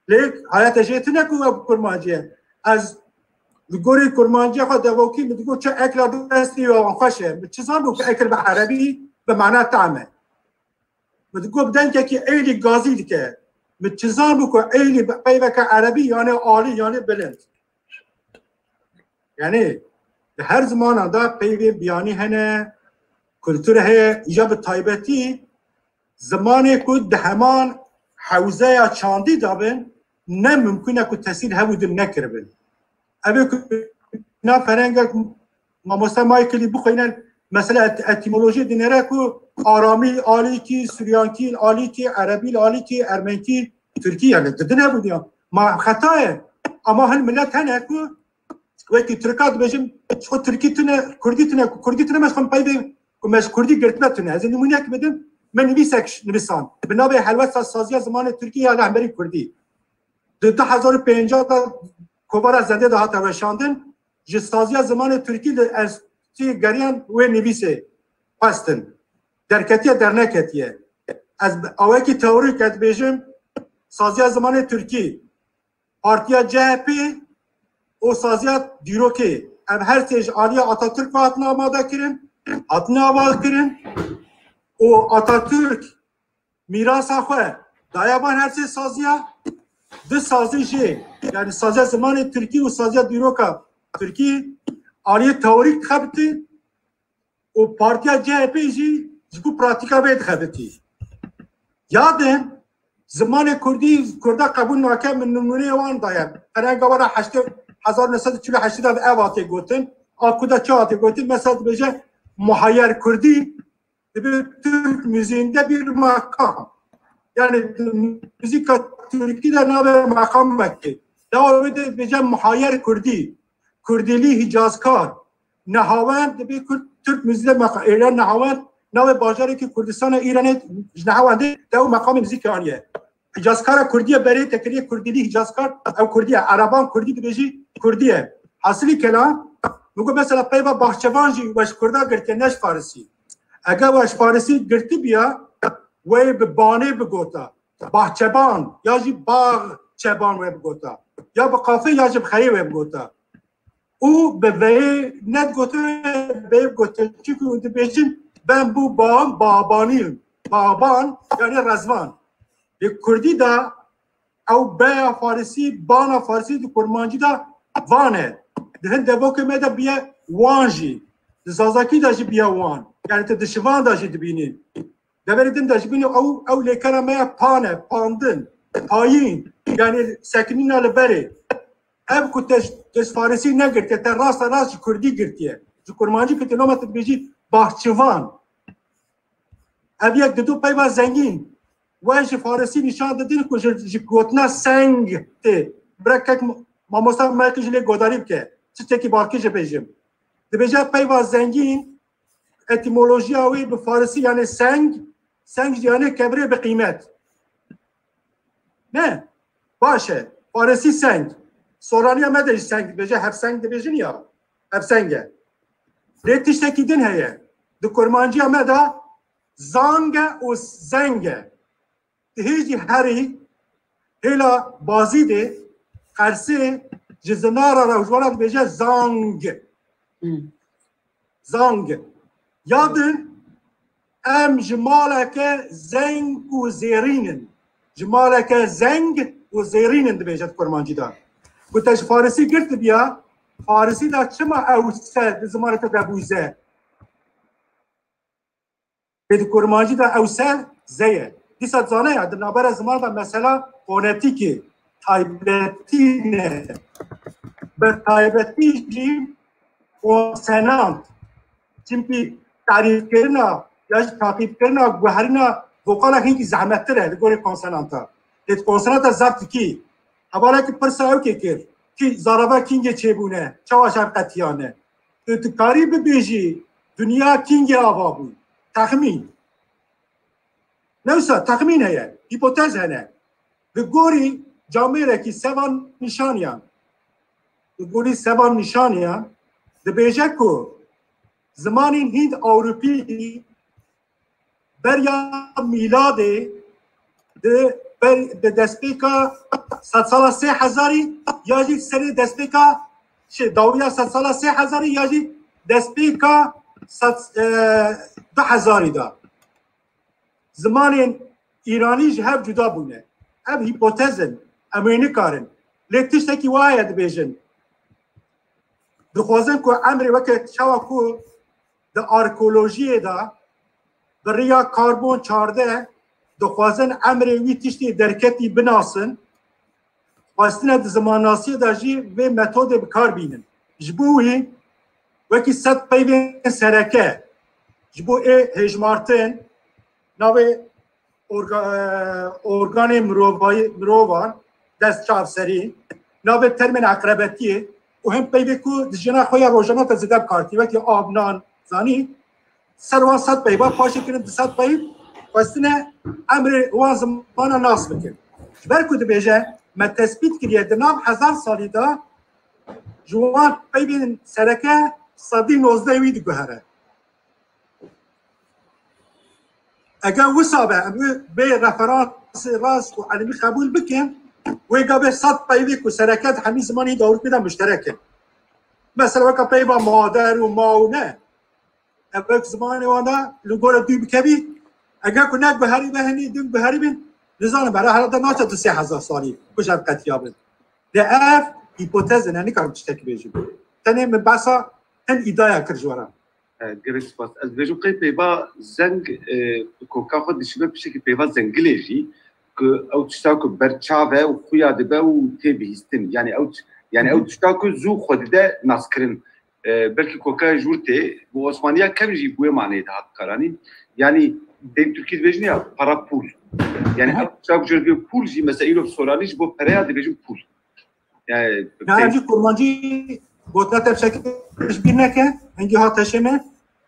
Lê haya te jê tune ku ew Kurmancî ye. Ez li gorî Kurmanciya xwe devokî min digot çi ekla destê wan xweş e. Min çi zanibû ku ekil bi erebî bi mana tam e. Min digot bi dengekî êlî gazî dike. Min çi zanibû ku êlî bi peyveke erebî yani alî yani bilind. Yani di her zimanan de peyvên biyanî hene, kultur heye, ya bi taybetî zimanê ku di heman hewzeya çandî de bin, ne mimkun e ku tesîr hev û din nekiribin. Ev ê ku na ferengek mamoste Michaelî bixwîne, mesela et-, etîmolojiyê dinêre ku aramî alîkî, suryankî alîkî, erebî alîkî, ermenkî, tirkî, yani didin hebû diya. Ma xeta ye. Ama hin milet hene ku wekî tirka dibêjin, ji xwe tirkî tune, kurdî tune, ku kurdî tune me ji xwe peyvê ku me ji kurdî girtine tune. Ez ê nimûnek bidim, me nivîsek ş-, nivisan. Bi navê Helwesta Saziya Zimanê Tirkî ya Rehberî Kurdî. Di du hezar û pêncî de kovara Zendê de hate weşandin, ji Saziya Zimanê Tirkî li Enstituyê Geriyan wê nivîsê xwestin. Derketiye, derneketiye. Ez bi awekî teorîk ez dibêjim, Saziya Zimanê Tirkî, Partiya C H P û Saziya Dîrokê, ev her sê ji aliyê Atatürk ve hatine amade kirin, hatine ava kirin û Atatürk mîrasa xwe daye van her sê saziya, di sazî jê, yani Saziya Zimanê Tirkî û Saziya Dîroka Tirkî aliyê teorîk dixebitî û Partiya C H P jî ji bo pratîka vê dixebitî. Ya din, zimanê kurdî, kurda qebûl nake, min nimûneyê wan daye. Ferhenga we re heştê, hezar neh sed û çil û heştê de ev hatê gotin, a ku de çi hatê gotin, mesela dibêje muhayyer kurdî, dibe Türk müziğinde bir makam. Yani müzika Türkî de nabe maqamekê. Dewa wê de dibêje muhayer kurdî, kurdîlî hicazkar, nehawend dibê kurd, Türk müziği de meqa-, êle nehawend navê bajarekî Kurdistana Îranê ji nehawendê de û meqamê muzîkê aniye. Hicazkara kurdî ye, berê te kiriye kurdîlî hicazkar, ew kurdî ye. Ereban kurdî dibêjî kurdî ye. Hasilî kelam, min got mesela peyva Bahçevan jî we ji kurda girtiye, ne ji farisî. Eger we ji farisî girtibiya, wê bi banê bigota. Bahçeban, ya jî Bağçeban wê bigota. Ya bi qafê ya jî bi xeyê wê bigota. Û bi veyê nedigotin, bê gotin. Çunku dibêjin, ben bu bağın bağbanıyım. Bağban, yani rezvan. Li kurdî de ew beya farisî, bana farisî di kurmancî de van e. Di hin devokê me de biye wan jî. Di zazakî de jî biye wan. Yani tu di şivan de jî dibînî. Deverê din de jî bînî ew, ew lêkera me ye pan e, pandin, payîn. Yani sekinîna li berê. Ev ku te, te ji farisî negirtiye, te rasta rast ji kurdî girtiye. Ji kurmancî ku te loma te dibêjî bahçıvan. Ev yek didu peyva zengîn. We ji farisî nîşan didin ku ji, ji gotina seng tê. Bira kek mamosta me ki ji lê godarî bike. Tiştekî balkê jî bêjim. Dibêje peyva zengîn, etîmolojiya wê bi farisî yani seng, seng jî yani kevirê bi qîmet. Ne? Baş e. Farisî seng. Soraniya me de jî seng dibêje, hevseng dibêjin ya. Hevseng e. Lê tiştekî din heye. Di kurmanciya me de zang e û zeng e. Di hêjî herî hêla Bazîdê, Qersê, ji zinara re û ji wana dibêje zang. Hmm. Zang. Ya din, em ji maleke zeng û zêrîn in. Ji maleke zeng û zêrîn in dibêje di kurmancî de. Ku te ji farisî girtibiya, farisî de çima ew se di zimanê te de bû ze? Lê di kurmancî de ew se ze ye. Dîsa zane ya, di navbera ziman de mesela fonetîkê, taybetî ne. Bi taybetî jî konsenant. Çimkî tarîfkirina ya jî taqîbkirina guherîna voqala hingî zehmettir e li gorî konsonanta. Lê di konsonanta zaf dikî. Hevalekî pirsa ew kê kir, kî zarava kîngê çêbûne, çawa şer qetiyane. Tu dikarî bibêjî, dinya kîngê ava bû. Texmîn. Ne wisa, texmîn heye, hîpotez hene. Li gorî camêrekî Sevan Nîşaniyan, li gorî Sevan Nîşaniyan dibêje ku zimanên Hînd Ewropî beriya mîladê di ber, di destpêka sedsala sê hezarî ya jî serê destpêka, şey, dawiya sedsala sê hezarî ya jî destpêka sed, e, du hezarî de zimanên Îranî ji hev cuda bûne. Ev hîpotez in, em wê nikarin. Lê tiştekî waye dibêjin. Dixwazin ku emrê weke çawa ku di arkeolojiyê de bi riya karbon çardeh dixwazin emrê wî tiştê derketî binasin, xwestine di zimannasiyê de jî vê metodê bi kar bînin. Ji bo wî wekî sed peyvên sereke ji bo ê hêjmartin navê orga-, e, organê mirovayî, mirovan, dest çav serî, navê termên eqrebetiyê û hin peyvê ku di jiyana xwe ya rojane de zêde bi kar tî, wekî av, nan, zanî, ser wan sed peyva paşê kirin du sed peyv, xwestine emrê wan zimana nas bikin. Ji ber ku dibêje, me tespît kiriye di nav hezar salî de ji wan peyvên sereke sedî nozdeh wî diguhere. Eger wisa be, em ê bê referansê rast û elmî qebûl bikin, wê gavê sed peyvê ku sereke di hemî zimanê Ewropî de muşterek in. Mesela weka peyva mader û ma û ne. Ev wek zimanê wan de li gora dû bikevî, eger ku ne guherî be hinî din guherî bin, nizanim, herhalde naçe du sê hezar salî ku ji hev qetiya bin. Lê ev hîpotez in, ez nikarim tiştekî bêjim. Tenê min behsa hin îdaya kir ji we re. E, gelek spas. Ez dibêjim qey peyva zeng, e, koka xwe dişibe piştekî peyva zengilê jî, ku ew tişta ku berçav e û xuya dibe û tê bihîstin. Yani ew, yani ew tişta ku zû xwe dide naskirin. E, belkî koka jûr tê, bi osmaniya kevn jî bi wê maneyê dihat karanîn. Yani dê Tirkî dibêjin ya para pul. Yani ew tişta ku jûr pul jî, mesela îro soranî ji bo pereya dibêjin pul. Yani, ya, ev jî kurmancî gotina te şekil ji bîr neke, hingî hat teşê me,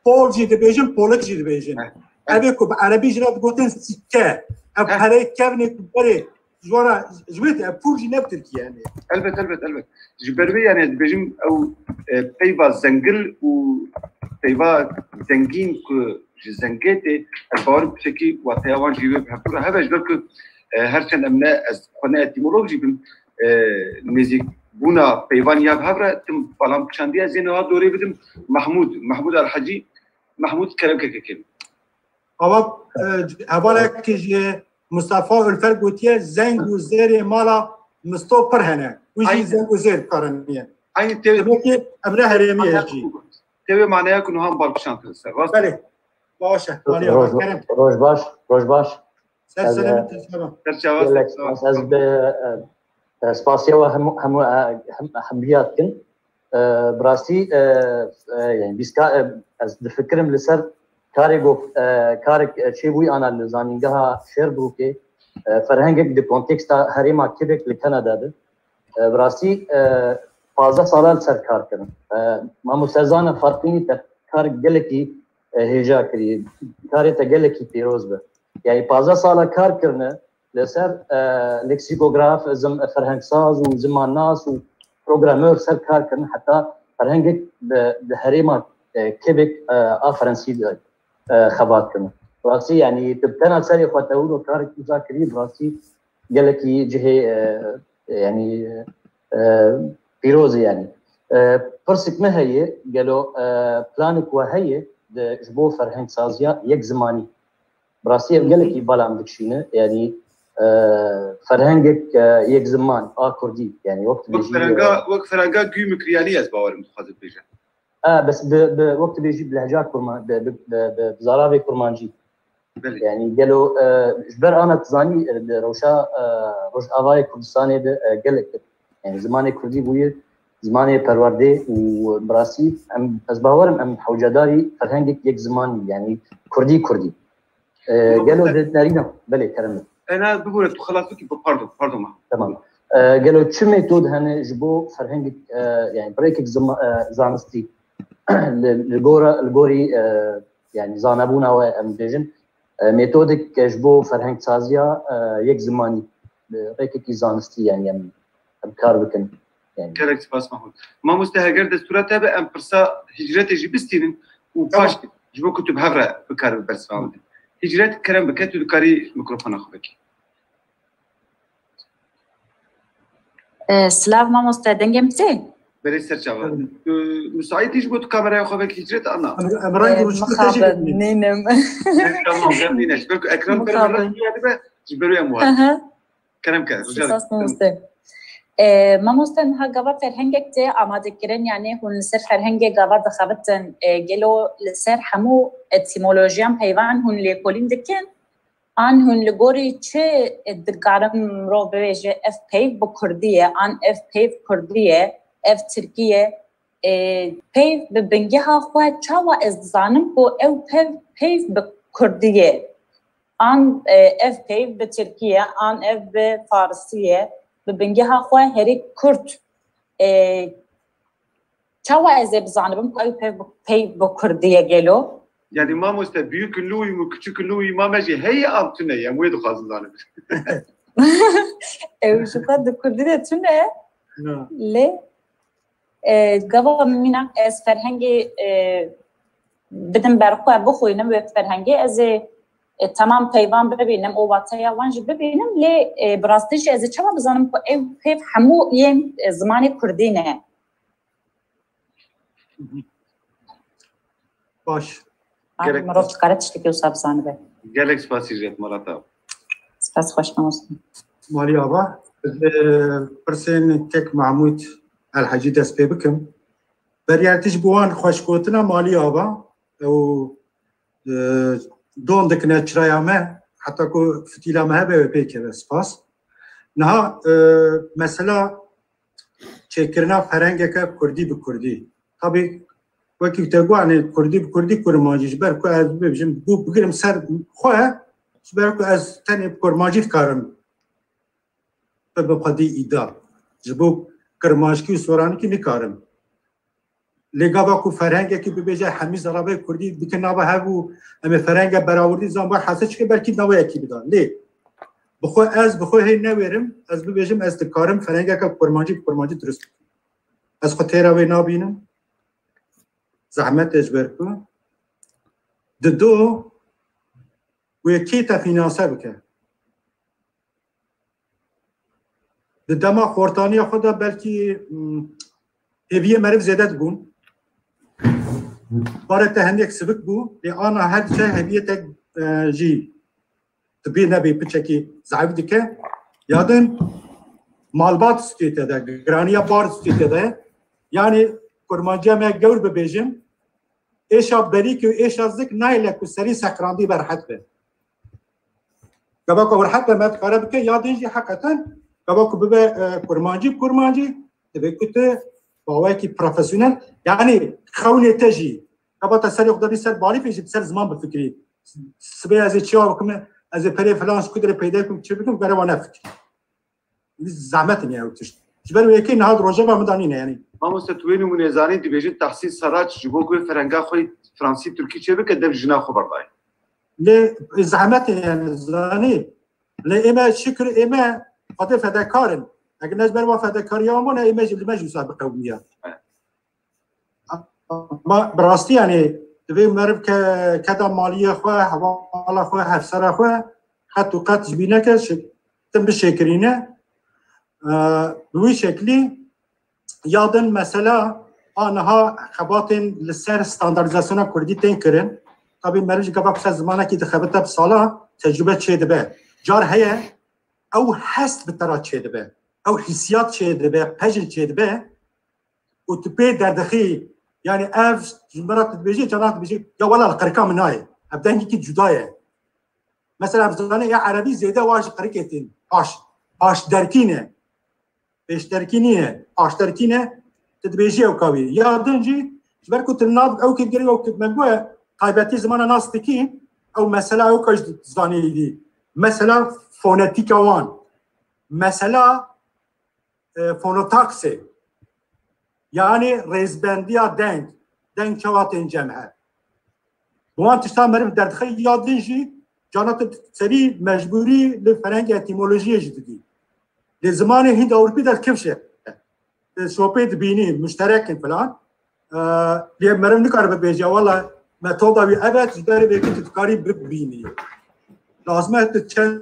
pol jî dibêjin, polik jî dibêjin. Heh. Ev ê ku bi erebî jî re digotin sîke. Ev Heh. pereyê kevnê ku berê ji wan re, ji wê te, ev pûl jî ne bi tirkî yani. Elbet, elbet, elbet. Ji ber wê yani ez dibêjim ew, e, peyva zengil û peyva zengîn ku ji zengê tê, ez bawerim tiştekî wateya wan jî wê bi hevdû re hebe, ji ber ku, e, her çend em ne, ez xwe ne etîmolog jî bim, e, nêzîkbûna peyvan ya bi hev re tim balam kişandiye, ez ê niha dorê bidim Mahmûd, Mahmûd Elhecî, Mahmûd kerem ke kekê. Ava, e, hevalekî ji Mustafa Ulfer gotiye, zeng û zêrê mala Misto pir hene. Wî jî Aynen. zeng û zêr bi kar heniye. Aynı te- Demek ki em ne herêmî ye jî. Te wê maneya ku niha balkişan ser. Rast. Belê. Baş e. Maliye Roj, kerem. Roj baş, roj baş. Ser Ez, selamî e, te selam. Serçava, gelek serçava. spas, ez bi, e, e, spasiya we hemû, hemû, e, hem, hemriya dikin. E, bi rastî, e, e, yani bîska, e, ez difikirim li ser karê go, e, karek, e, çêbûyî ana li zanîngeha Sherbrookeê, e, ferhengek di konteksta herêma Quebec li Kanada de. E, bi rastî, e, pazdeh sala li ser kar kirin. E, mamoste Zana Farqînî te kar gelekî, e, hêja kiriye. Karê te gelekî pîroz be. Yani pazdeh sala kar kirine li ser, e, leksikograf, zim-, ferhengsaz û zimannas û programmer ser kar kirin. Heta ferhengek di, di herêma, e, Quebec, e, a Fransî de, e, xebat kirin. Rastî yani tu bi tena serê xwe te wilo karek uza kirî, bi rastî gelekî cihê, e, yani, e, pîroz e yani. E, pirsik me heye, gelo, e, planik we heye de ji bo ferhengsaziya yek zimanî? Bi rastî ev gelekî bala min dikişîne, yani, e, ferhengek, e, yek ziman a kurdî, yani wek Wek dibêjî, ferhenga, e, wek ferhenga Gümrük Riyalî ez bawerim dixwaze bibêje. E, bes bi, bi, wek dibêjî bi lehca kurma-, bi, bi, bi, bi, bi zaravê kurmancî. Belê. Yani gelo, e, ji ber ana tu zanî, e, di rewşa, e, Rojavayê Kurdistanê de, e, gelek, yani zimanê kurdî bûye zimanê perwerdê û bi rastî em, ez bawerim em hewcedarî ferhengek yek zimanî, yani kurdî kurdî. E, Yok, gelo sen di nerîna, belê kerem. Ena bibûre tu xelas bikî, pardon, pardon ma. Tamam. E, gelo çi metod hene ji bo ferhengek, e, yani bi rêkek zima-, e, zanistî li, li gora, li gorî, e, yani zanebûna we em bêjin, e, metodek ji bo ferhengsaziya, e, yek zimanî, e, rêkekî zanistî yani em, em kar bikin. Yani. Gelek spas Mahmud. Mamoste heger destûra te be em pirsa hicretê jî bistînin û Tamam. paş ji bo ku tu bi hev re bikaribî bersivandin. Hicret kerem bike tu dikarî mikrofona xwe vekî. E, silav mamoste, dengê min tê? Belê ser çava. Evet. Tu müsait ji bo tu kameraya xwe vekî Hicret ana? Em, em rengî E, rûştî te jî mixabin, bibînin. Nînim. Tamam, gel nîne. Ji ber ku ekran per Mixabin. Dibe, ji ber wê em Hı hı. Kerem ke, rica Spas dikim. Mamoste. E, mamoste, niha gava ferhengek tê amadekirin, yani hûn li ser ferhengê gava dixebitin. E, gelo li ser hemû etîmolojiyan peyvan hûn lêkolîn dikin? An hûn li gorî çi dikarin mirov bibêje ev peyv bi kurdî ye, an ev peyv kurdî ye, ev tirkî ye? E, peyv bi bingeha xwe çawa ez dizanim ku ew peyv, peyv bi kurdî ye? An, e, ev peyv bi tirkî ye, an ev bi farisî ye, bi bingeha xwe herî kurd. E, çawa ez ê bizanibim ku ew peyv bi, peyv bi kurdî ye gelo? Yani mamoste, büyük Louis mu, küçük Louis ma me jî heye, am tune ye, em wê dixwazin zanibin. Ew ji xwe di kurdî de tune. Ya. Lê, e, gava mînak ez ferhengê, e, bidim ber xwe bixwînim wê ferhengê, ez ê, e, temam peyvan bibînim û wateya wan jî bibînim, lê, e, bi rastî jî ez ê çawa bizanim ku ew peyv hemû yên, e, zimanê kurdî ne? Baş. Abi, Gerek mirov dikare tiştekî wisa bizanibe. Gelek spasî ji mala te. Spas xweş mamoste. Malî ava, ez, e, pirsên kek Mahmûd Elhecî dest pê bikim. Berî her tişt bi wan xweşgotina malî ava, ew, e, don dikine çiraya me, heta ku fitîla me hebe wê pê keve. Spas. Niha, e, mesela çêkirina ferhengeke kurdî bi kurdî. Tabî, wekî te got, yani kurdî bi kurdî kurmancî, ji ber ku ez bibêjim, bû bigirim ser xwe, ji ber ku ez tenê bi kurmancî dikarim bi xwedî îda. Ji bo Kirmanckî û Soranikî nikarim. Lê gava ku ferhengekî bibêje hemî zerabê kurdî bikin nava hev û em ê ferhenge berawurdî zan bar hese çike belkî nava yekî bida. Lê bi xwe ez, bi xwe hê newêrim, ez bibêjim ez dikarim ferhengeke kurmancî bi kurmancî dirust bikim. Ez xwe têra wê nabînim. Zehmet e ji ber ku dido wê kê te fînanse bike. Di dema xortaniya xwe de belkî, mm, hêviyê meriv zêde dibûn. Barê te hindek sivik bû, lê ana her diçe hêviyê te, e, jî dibê nebê piçekî zehf dike. Ya din malbat stûyê te de, giraniya bar stûyê te de. Yanî kurmanciya me gewr bibêjin, êşa berîkê û êşa zik nayê le ku serî seqrandî be rehet be. Gava ku rehet be me dikare bike, ya din jî heqeten gava ku bibe, e, kurmancî bi kurmancî, divê ku tu bi awayekî profesyonel, yanî xewnê te jî, gava te serê xwe de bî ser balîfê jî bi ser ziman bifikirî. Sibê ez ê çiya bikim, ez ê perê filan ji ku derê peyda bikim, çi bikim, gere wan nefikirî. Zehmet in ya ew tişt. Ji ber wê yekê niha di rojeva min de nîne, yanî. Mamoste, tu wê nimûnê zanî, dibêjin Tahsîn Saraç ji bo ku ferhenga xwe fransî, tirkî çêbike, dev jina xwe berdayê. Lê zehmet e, yanî, zanî. Lê ê me şikir, ê me xwedê fedekar in. Eger ne ji ber wan fedekariya wan bûne, ê me jî, li me jî wisa biqewimiya. Evet. Ma bi rastî, yanî, divê meriv ke-, keda maliyê xwe, hevala xwe, hevsera xwe qet û qet ji bîr neke, şi-, tim bişêkirîne. Ee, bi wî şeklî ya din mesela a niha xebatên li ser standartîzasyona kurdî tên kirin. Tabî meriv ji gava ku ser zimanekî dixebite bi sala tecrûbe çêdibe. Car heye ew hest bi te re çêdibe. Ew hîsiyat çêdibe, pejn çêdibe. Û tu pê derdixî, yanî ev ji min re tu dibêjî, canan dibêjî, ya wela li qirika min nayê. Ev dengekî cuda ye. Mesela, ev zanê ya erebî zêde wa ji qirikê tên. Paş, paşderkî ne. Pêşderkî niye, paşderkî ne. Tu dibêjî ew kawî. Ya din jî, ji ber ku tu nav ew kê gerî ew kê me goye, taybetî zimana nas dikî, ew mesela ew ka ji zanî dî. Mesela fonetîka wan. Mesela e, fonotaksê, yanî rêzbendiya deng, deng çawa tên cem hev. Bi wan tiştan meriv derdixe ya din jî, cana tu serî mecbûrî li ferhengê etîmolojiyê jî didî. Lê zimanê Hînd Ewropî de kifş e. E, şopê dibînî, muşterek in filan. Ee, lê meriv nikare bibêje, wela metoda wî ev e, ji ber vê tu dikarî bibînî. Lazim e tu çend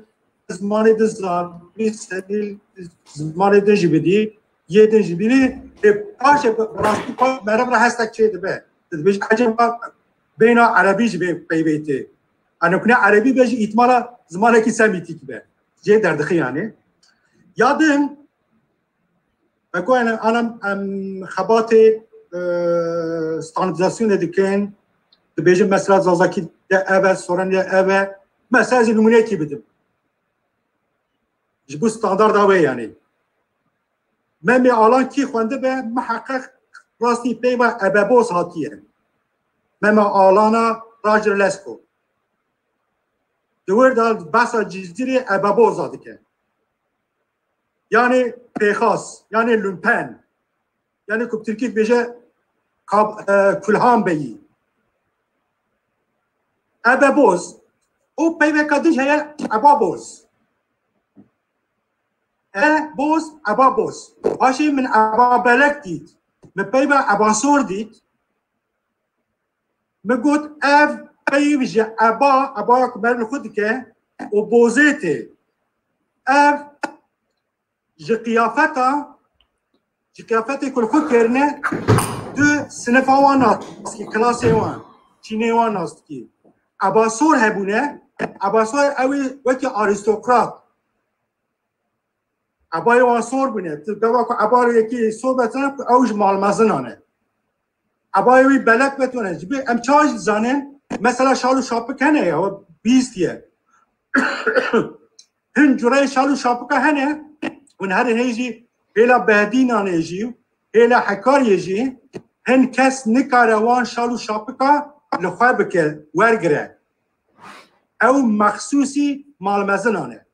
zimanê din zanî, serî zimanê din jî bidî, yê din jî bînî. Lê paşê bi rastî paş meriv re hestek çê dibe. Tu dibêjî, eceba bêhna erebî jî bê peyvê tê. Eno ku ne erebî be jî îhtimala zimanekî semîtîk be. Jê derdixî yanî. Ya din, Eko em, em, em xebatê, e, standartizasyonê dikin. Dibêjin mesela Zazakî de ev e, Soranî de ev e. Mesela ez ê nimûneyekî bidim. Ji bo standarda wê yanî. Memê Alan kî xwendibe, miheqeq rastî peyva ebeboz hatiye. Mema Alana Roger Lesko. Di wir de behsa Cizîrê ebeboza dike. Yanî pêxas, yanî lumpen. Yanî ku bi tirkî dibêje kab-, e, kulhan beyî. Ebeboz. Û peyveka din jî heye ebaboz. Eboz, ebaboz. Paşê min ebabelek dît. Min peyva ebasor dît. Min got, ev peyv ji eba, ebaya ku meriv li xwe dike û bozê tê. Ev ji qiyafeta, ji qiyafetê ku li xwe kirine, tu sinifa wan nas dikî, kilasê wan, çînê wan nas dikî. Ebasor hebûne, ebasor ew ê wekî arîstokrat. Ebayê wan sor bûne. Tu gava ku ebayê yekî sor be, tu ku ew ji malmezinan e. Ebayê wî belek be, tu ne. Ji ber em çawa jî dizanin, mesela şal û şapik hene ya, bîst ye. Hin cureyê şal û şapika hene, hûn herin hê jî hêla Behdînanê jî, hêla Hekariyê jî, hin kes nikare wan şal û şapika li xwe bike, wergire. Ew mexsûsî malmezinan e.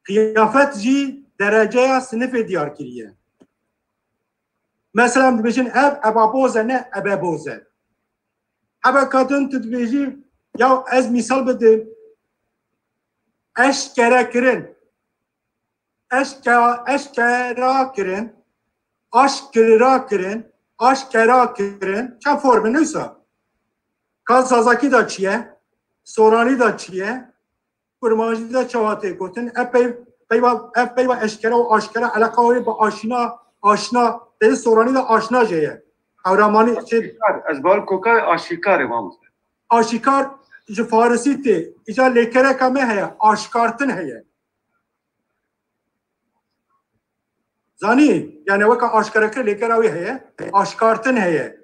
Qiyafet jî dereceya sinifê diyar kiriye. Mesela dibêjin ev ebaboz e, ne ebeboz e. Hebeka din tu dibêjî, ya ez mîsal bidim, eşkere kirin, eşke-, eşkera kirin, aşkira kirin, aşkera kirin, çend form e neyse. Ka Zazakî de çi ye, Soranî de çi ye, Kurmancî de çawa tê gotin? Ev peyv-, peyva, ev peyva eşkere û aşkere eleqa wê bi aşina, aşina, tê Soranî de aşna jê ye. Hewramanî şey, Aşîkar, ez bawer koka aşîkar e, mamoste. Aşîkar ji Farisî tê. Îca lêkereka me heye, aşkartin heye. Zanî, yani weka aşkerekir lêkera wê heye, aşkartin heye.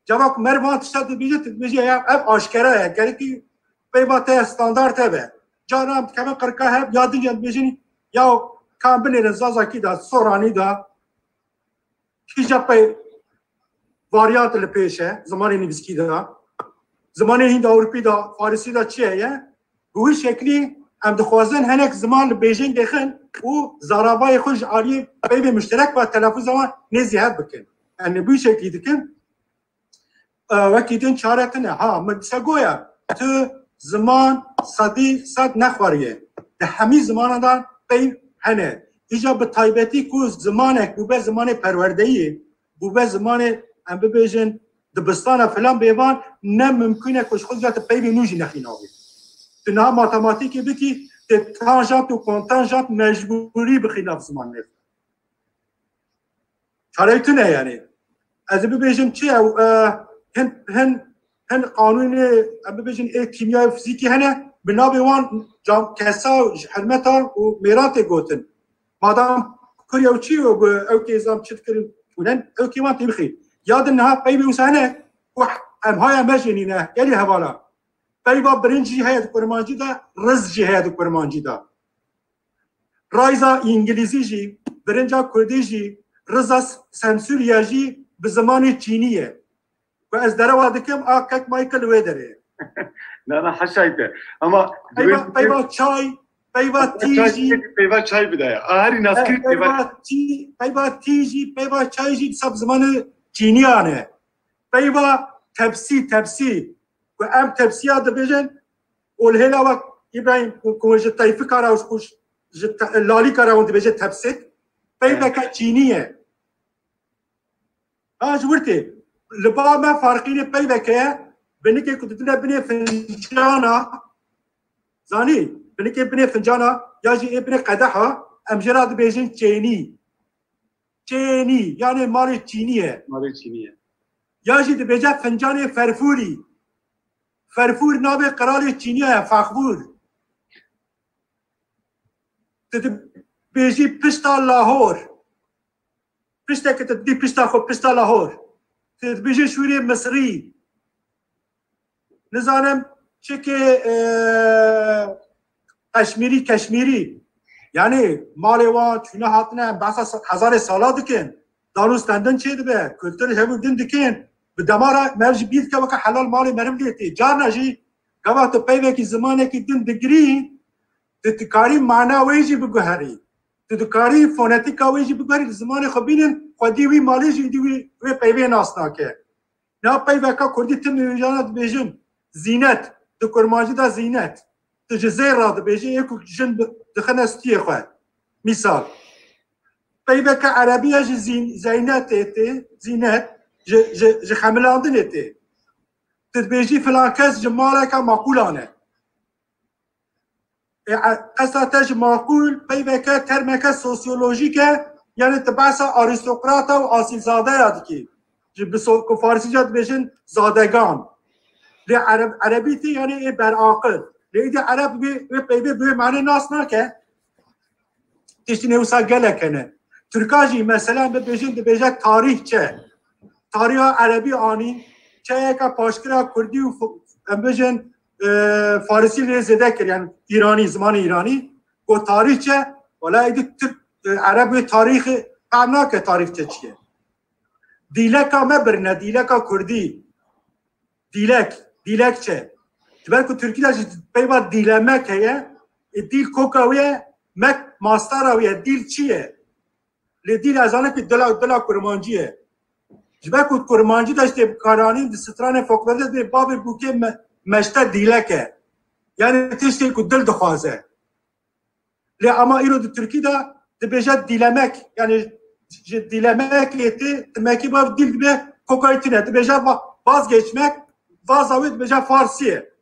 Cevap mer van tişta dibêje, tu dibêje ya ev aşkera ye. Gerekî peyva te standart hebe. Caran dikevin qirka heb, ya din ya dibêjin ya kan binêrin Zazakî da, Soranî da. Kîja pey varyant li pêş e, zimanê nivîskî de, zimanê Hînd Ewropî de, Farisî de çi heye? Bi wî şeklî em dixwazin hinek ziman li bêjingê xin û zaravayê xwe ji aliyê peyvê muşterek ve telafûza wan nêzî hev bikin. Em ê bi wî şeklî dikin. E, wekî din çare tune. Ha, min dise goya, tu ziman sedî sed nexwariye. Di hemî zimanan de peyv hene. Îca bi taybetî ku zimanek bûbe zimanê perwerdeyî, bûbe zimanê, em bibêjin, dibistana filan bêvan, ne mimkun e ku ji xwe tu peyvê nû jî nexînavî. Tu niha matematîkê bikî, tu tanjant û kontanjant mecbûrî bixînav zimanê. Çareyê tune yani. Ez ê bibêjim çi ew, e, hin, hin, hin qanûnê, em bibêjin ê kîmya û fizîkî hene, bi navê wan cam-, kesa ji hermeta û mêran tê gotin. Madam kur ew çi û bi ew kê zam çi dikirin, hûnen ew kê wan tê bixî. Ya din niha peyvê wisa hene ku em haya me jê nîne, gelî hevala. Peyva birinc jî heye di kurmancî de, riz jî heye di kurmancî de. Rayza îngilîzî jî, birinca kurdî jî, riza s-, semsûriya jî bi zimanê çînî ye. Ku ez derewa dikim, a kek Michael wê derê ye. Na, na, haşayte. Ama peyva, peyva çay, peyva tî jî, peyva çay bide ya. A herî naskirî peyva tî, peyva tî jî, peyva çay jî bi sab zimanê çîniyan e. Peyva tepsî, tepsî. Ku em tepsiya dibêjin, û li hêla wek Îbrahîm ku, ku ji teyfika re û ji, ji te-, lalîka re hûn dibêje tepsik, peyveke çînî ye. Ha, ji wir tê. Li ba me farqînê peyveke ye, binikê ku didine binê fincana, zanî, binikê binê fincana, ya jî ê binê qedeha, em jê re dibêjin çênî. Çênî, yanê malê çînî ye. Malê çînî ye. Ya jî dibêje fincanê ferfûrî. Ferfûr navê qiralê çînî ye, Fexfûr. Tu dibêjî pişta Lahor. Pişteke tu didî pişta xwe, pişta Lahor. Tu dibêjî şûrê Misrî. Nizanim çikê, e, Qeşmîrî, Keşmîrî. Yani malê wan çûne hatine, em behsa sa-, hezarê sala dikin. Dan û stendin çê dibe, kultur hev û din dikin. Bi dema re meriv jî bîr dike weke helal malê meriv lê tê. Carna jî gava tu peyvekî zimanekî din digirî, tu dikarî mana wê jî biguherî. Tu dikarî fonetîka wê jî biguherî, li zimanê xwe bînin, xwedî wî malê jî êdî wî, wê peyvê nas nake. Niha peyveka kurdî tim ê jana dibêjin zînet, di kurmancî de zînet. Tu ji zêr re dibêjî, ê ku jin bi-, dixine stûyê xwe. Mîsal. Peyveke erebî ye ji zîn-, zeynetê tê, zînet, ji, ji, ji xemilandinê tê. Tu dibêjî filan kes ji maleke maqûlan e. Ê, e, qesta te ji maqûl peyveke termeke sosyolojîk e, yani tu behsa arîstokrata û asîlzadeya dikî. Ji bi so-, ku farsîca dibêjin zadegan. Lê ereb-, erebî tê yani ê beraqil. Lê îdî ereb wê, wê peyvê bi wê manê nas nake. Tiştî ne wisa gelek hene. Tirka jî mesela bibêjin dibêje tarîhçe. Tariha erebî anî, çeyeka paşkira kurdî û f-, em bêjin, e, farisî lê zêde kir, yani îranî, zimanê îranî. Got tarîhçe, wela êdî Tirk, e, ereb wê tarîxê fehm nake tarîxçe çi ye. Dîleka me birine, dîleka kurdî. Dîlek, dîlekçe. Ji ber ku Tirkî de jî peyva dîlemek heye, e, dîl koka wê ye, mek mastara wê ye, dîl çi ye? Lê dîl ez zanim ku dila, dila kurmancî ye. Ji ber ku kurmancî de ji tê bikaranîn di stranên folklorî de dibê bavê bûkê me, meşte dîlek e. Yani tiştê ku dil dixwaze. Lê ama îro di Tirkî de dibêje dilemek, yani ji dilemekê tê, dimekî bav dîl dibe kokayî tune. Dibêje va-, vazgeçmek, vaza wê dibêje farsî ye.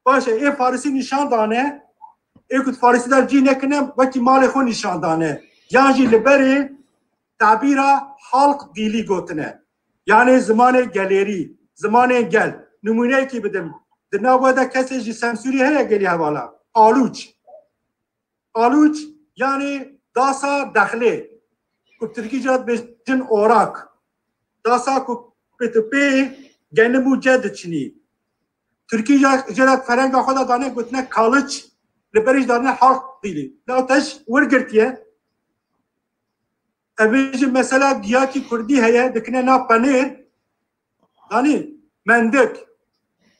Baş e, ê farisî nîşan dane, ê ku di farisî de cî nekine, wekî malê xwe nîşan dane. Yan jî li berê tabîra halk dîlî gotine. Yani zimanê gelêrî, zimanê gel. Nimûneyekî bidim. Di nav we de kesê ji Semsûrî heye gelî hevala? Alûç. Alûç, yani dasa dexlê. Ku Tirkî jî dibêjin orak. Dasa ku pê tu pê genim û ce diçinî. Tirkî jî jê re ferenga xwe de dane gotine kaliç, li berî jî dane halk dîlî. La te ji wir girtiye. Ev jî mesela giyakî kurdî heye, dikine na penêr. Zanî, mendik.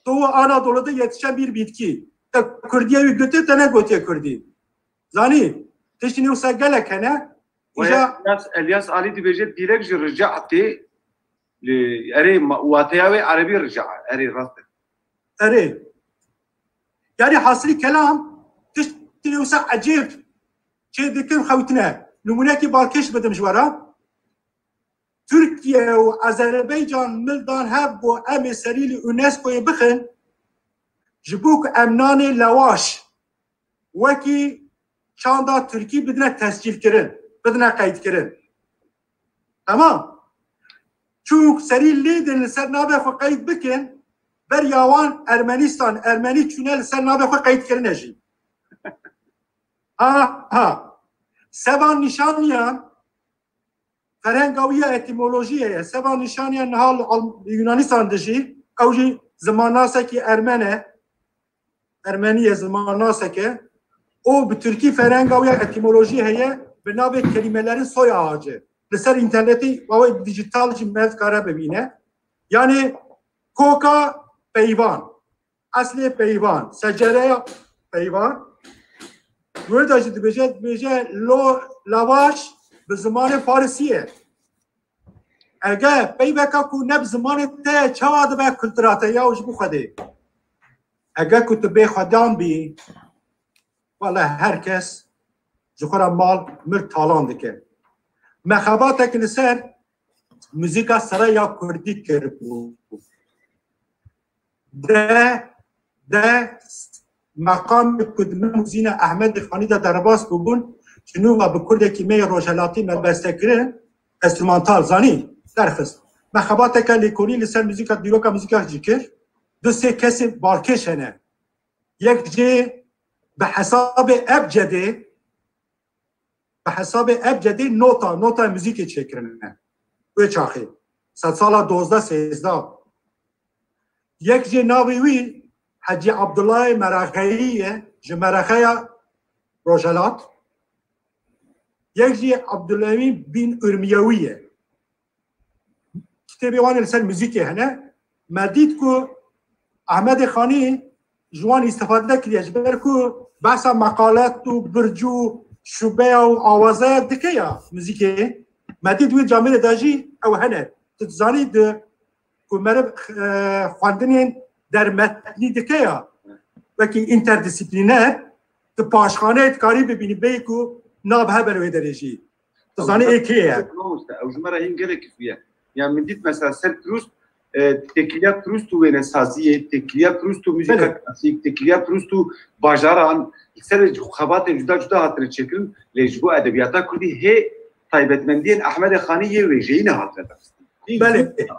Doğu Anadolu'da yetişen bir bitki. Te kurdiye wî gotiye, te negotiye kurdî. Zanî, tiştî nî wisa gelek hene. Îja Elyas, Elyas Ali dibêje dîlek ji rica tê. Li, erê, ma-, wateya wê erebî rica. Erê, rast e. Erê. Yani hasilî kelam, tiştî nî wisa ecêb çê dikin xewtine. Nimûnekî balkêş bidim ji we re. Tirkiye û Azerbaycan mil dan hev ku em ê serî li UNESCO'yê bixin, ji bo ku em nanê lewaş wekî çanda Tirkî bidine tescîlkirin, bidine qeydkirin. Tamam. Çûk serî lê din li ser navê xwe qeyd bikin, beriya wan Ermenistan, Ermenî çûne li ser navê xwe qeydkirine jî. Aha. Sevan nîşaniyan Ferhenga wî ya etîmolojiyê ye. Seba nîşaniya niha li Al-, Yunanistan de jî, ew jî zimannasekî ermen e. Ermenî ye, zimannasekî. O bi tirkî ferhenga wî ya etîmolojiyê heye, bi navê kelimelerin soy ağacı. Li ser înternetê, ew ê dijital jî me dikare bibîne. Yani koka peyvan. Eslê peyvan, secereya peyvan. Wê de jî dibêje, dibêje lo lavaş bi zimanê farisî ye. Ege peyveka ku ne bi zimanê te ye, çawa dibe kultura te ya û ji bo Xwedê? Ege ku tu bê xwedan bî, wele her kes ji xwe re mal, mir talan dike. Me xebatek li ser muzîka sere ya kurdî kiribû. De, de meqamê ku di min û Zîna Ehmedê Xanî de derbas bûbûn, ji nû ve bi kurdekî me yê rojhelatî me beste kirin, enstrûmantal, zanî, derxist. Me xebateke lêkolîn li ser muzîka, dîroka muzîka jî kir. Du sê kesên balkêş hene. Yek jê bi hesabê ebcedê, bi hesabê ebcedê nota, nota muzîkê çêkirine. Wê çaxê. Sedsala dozdeh sêzdeh. Yek jê navê wî Hecî Abdullahê Merexeyî ye, ji Merexeya Rojhelat. Yek jî Abdulewî bin Urmiyewî ye. Kitêbê wan ê li ser muzîkê hene. Me dît ku Ehmedê Xanî ji wan îstifade kiriye, ji ber ku behsa meqalet û birc û şubeya û awazaya dike ya muzîkê. Me dît wî camêrê de jî ew hene. Tu dizanî di ku meriv, e, xwendinên dermetnî dike ya, wekî înterdîsîplîner, tu paşxaneyê dikarî bibînî, bêyî ku nav hebe li wê derê jî. Tu zanî ê kê ye? Mamoste, ew ji me re hîn gelek kifî ye. Yani min dît mesela ser Prûst, e, têkiliya Prûst û wênesaziyê, têkiliya Prûst û muzîka Belê. klasîk, têkiliya Prûst û bajaran, li ser xebatên cuda cuda hatine çêkirin, lê ji bo edebiyata kurdî hê taybetmendiyên Ehmedê Xanî yê wêjeyî nehatine derxistin. Hîn Belê. zû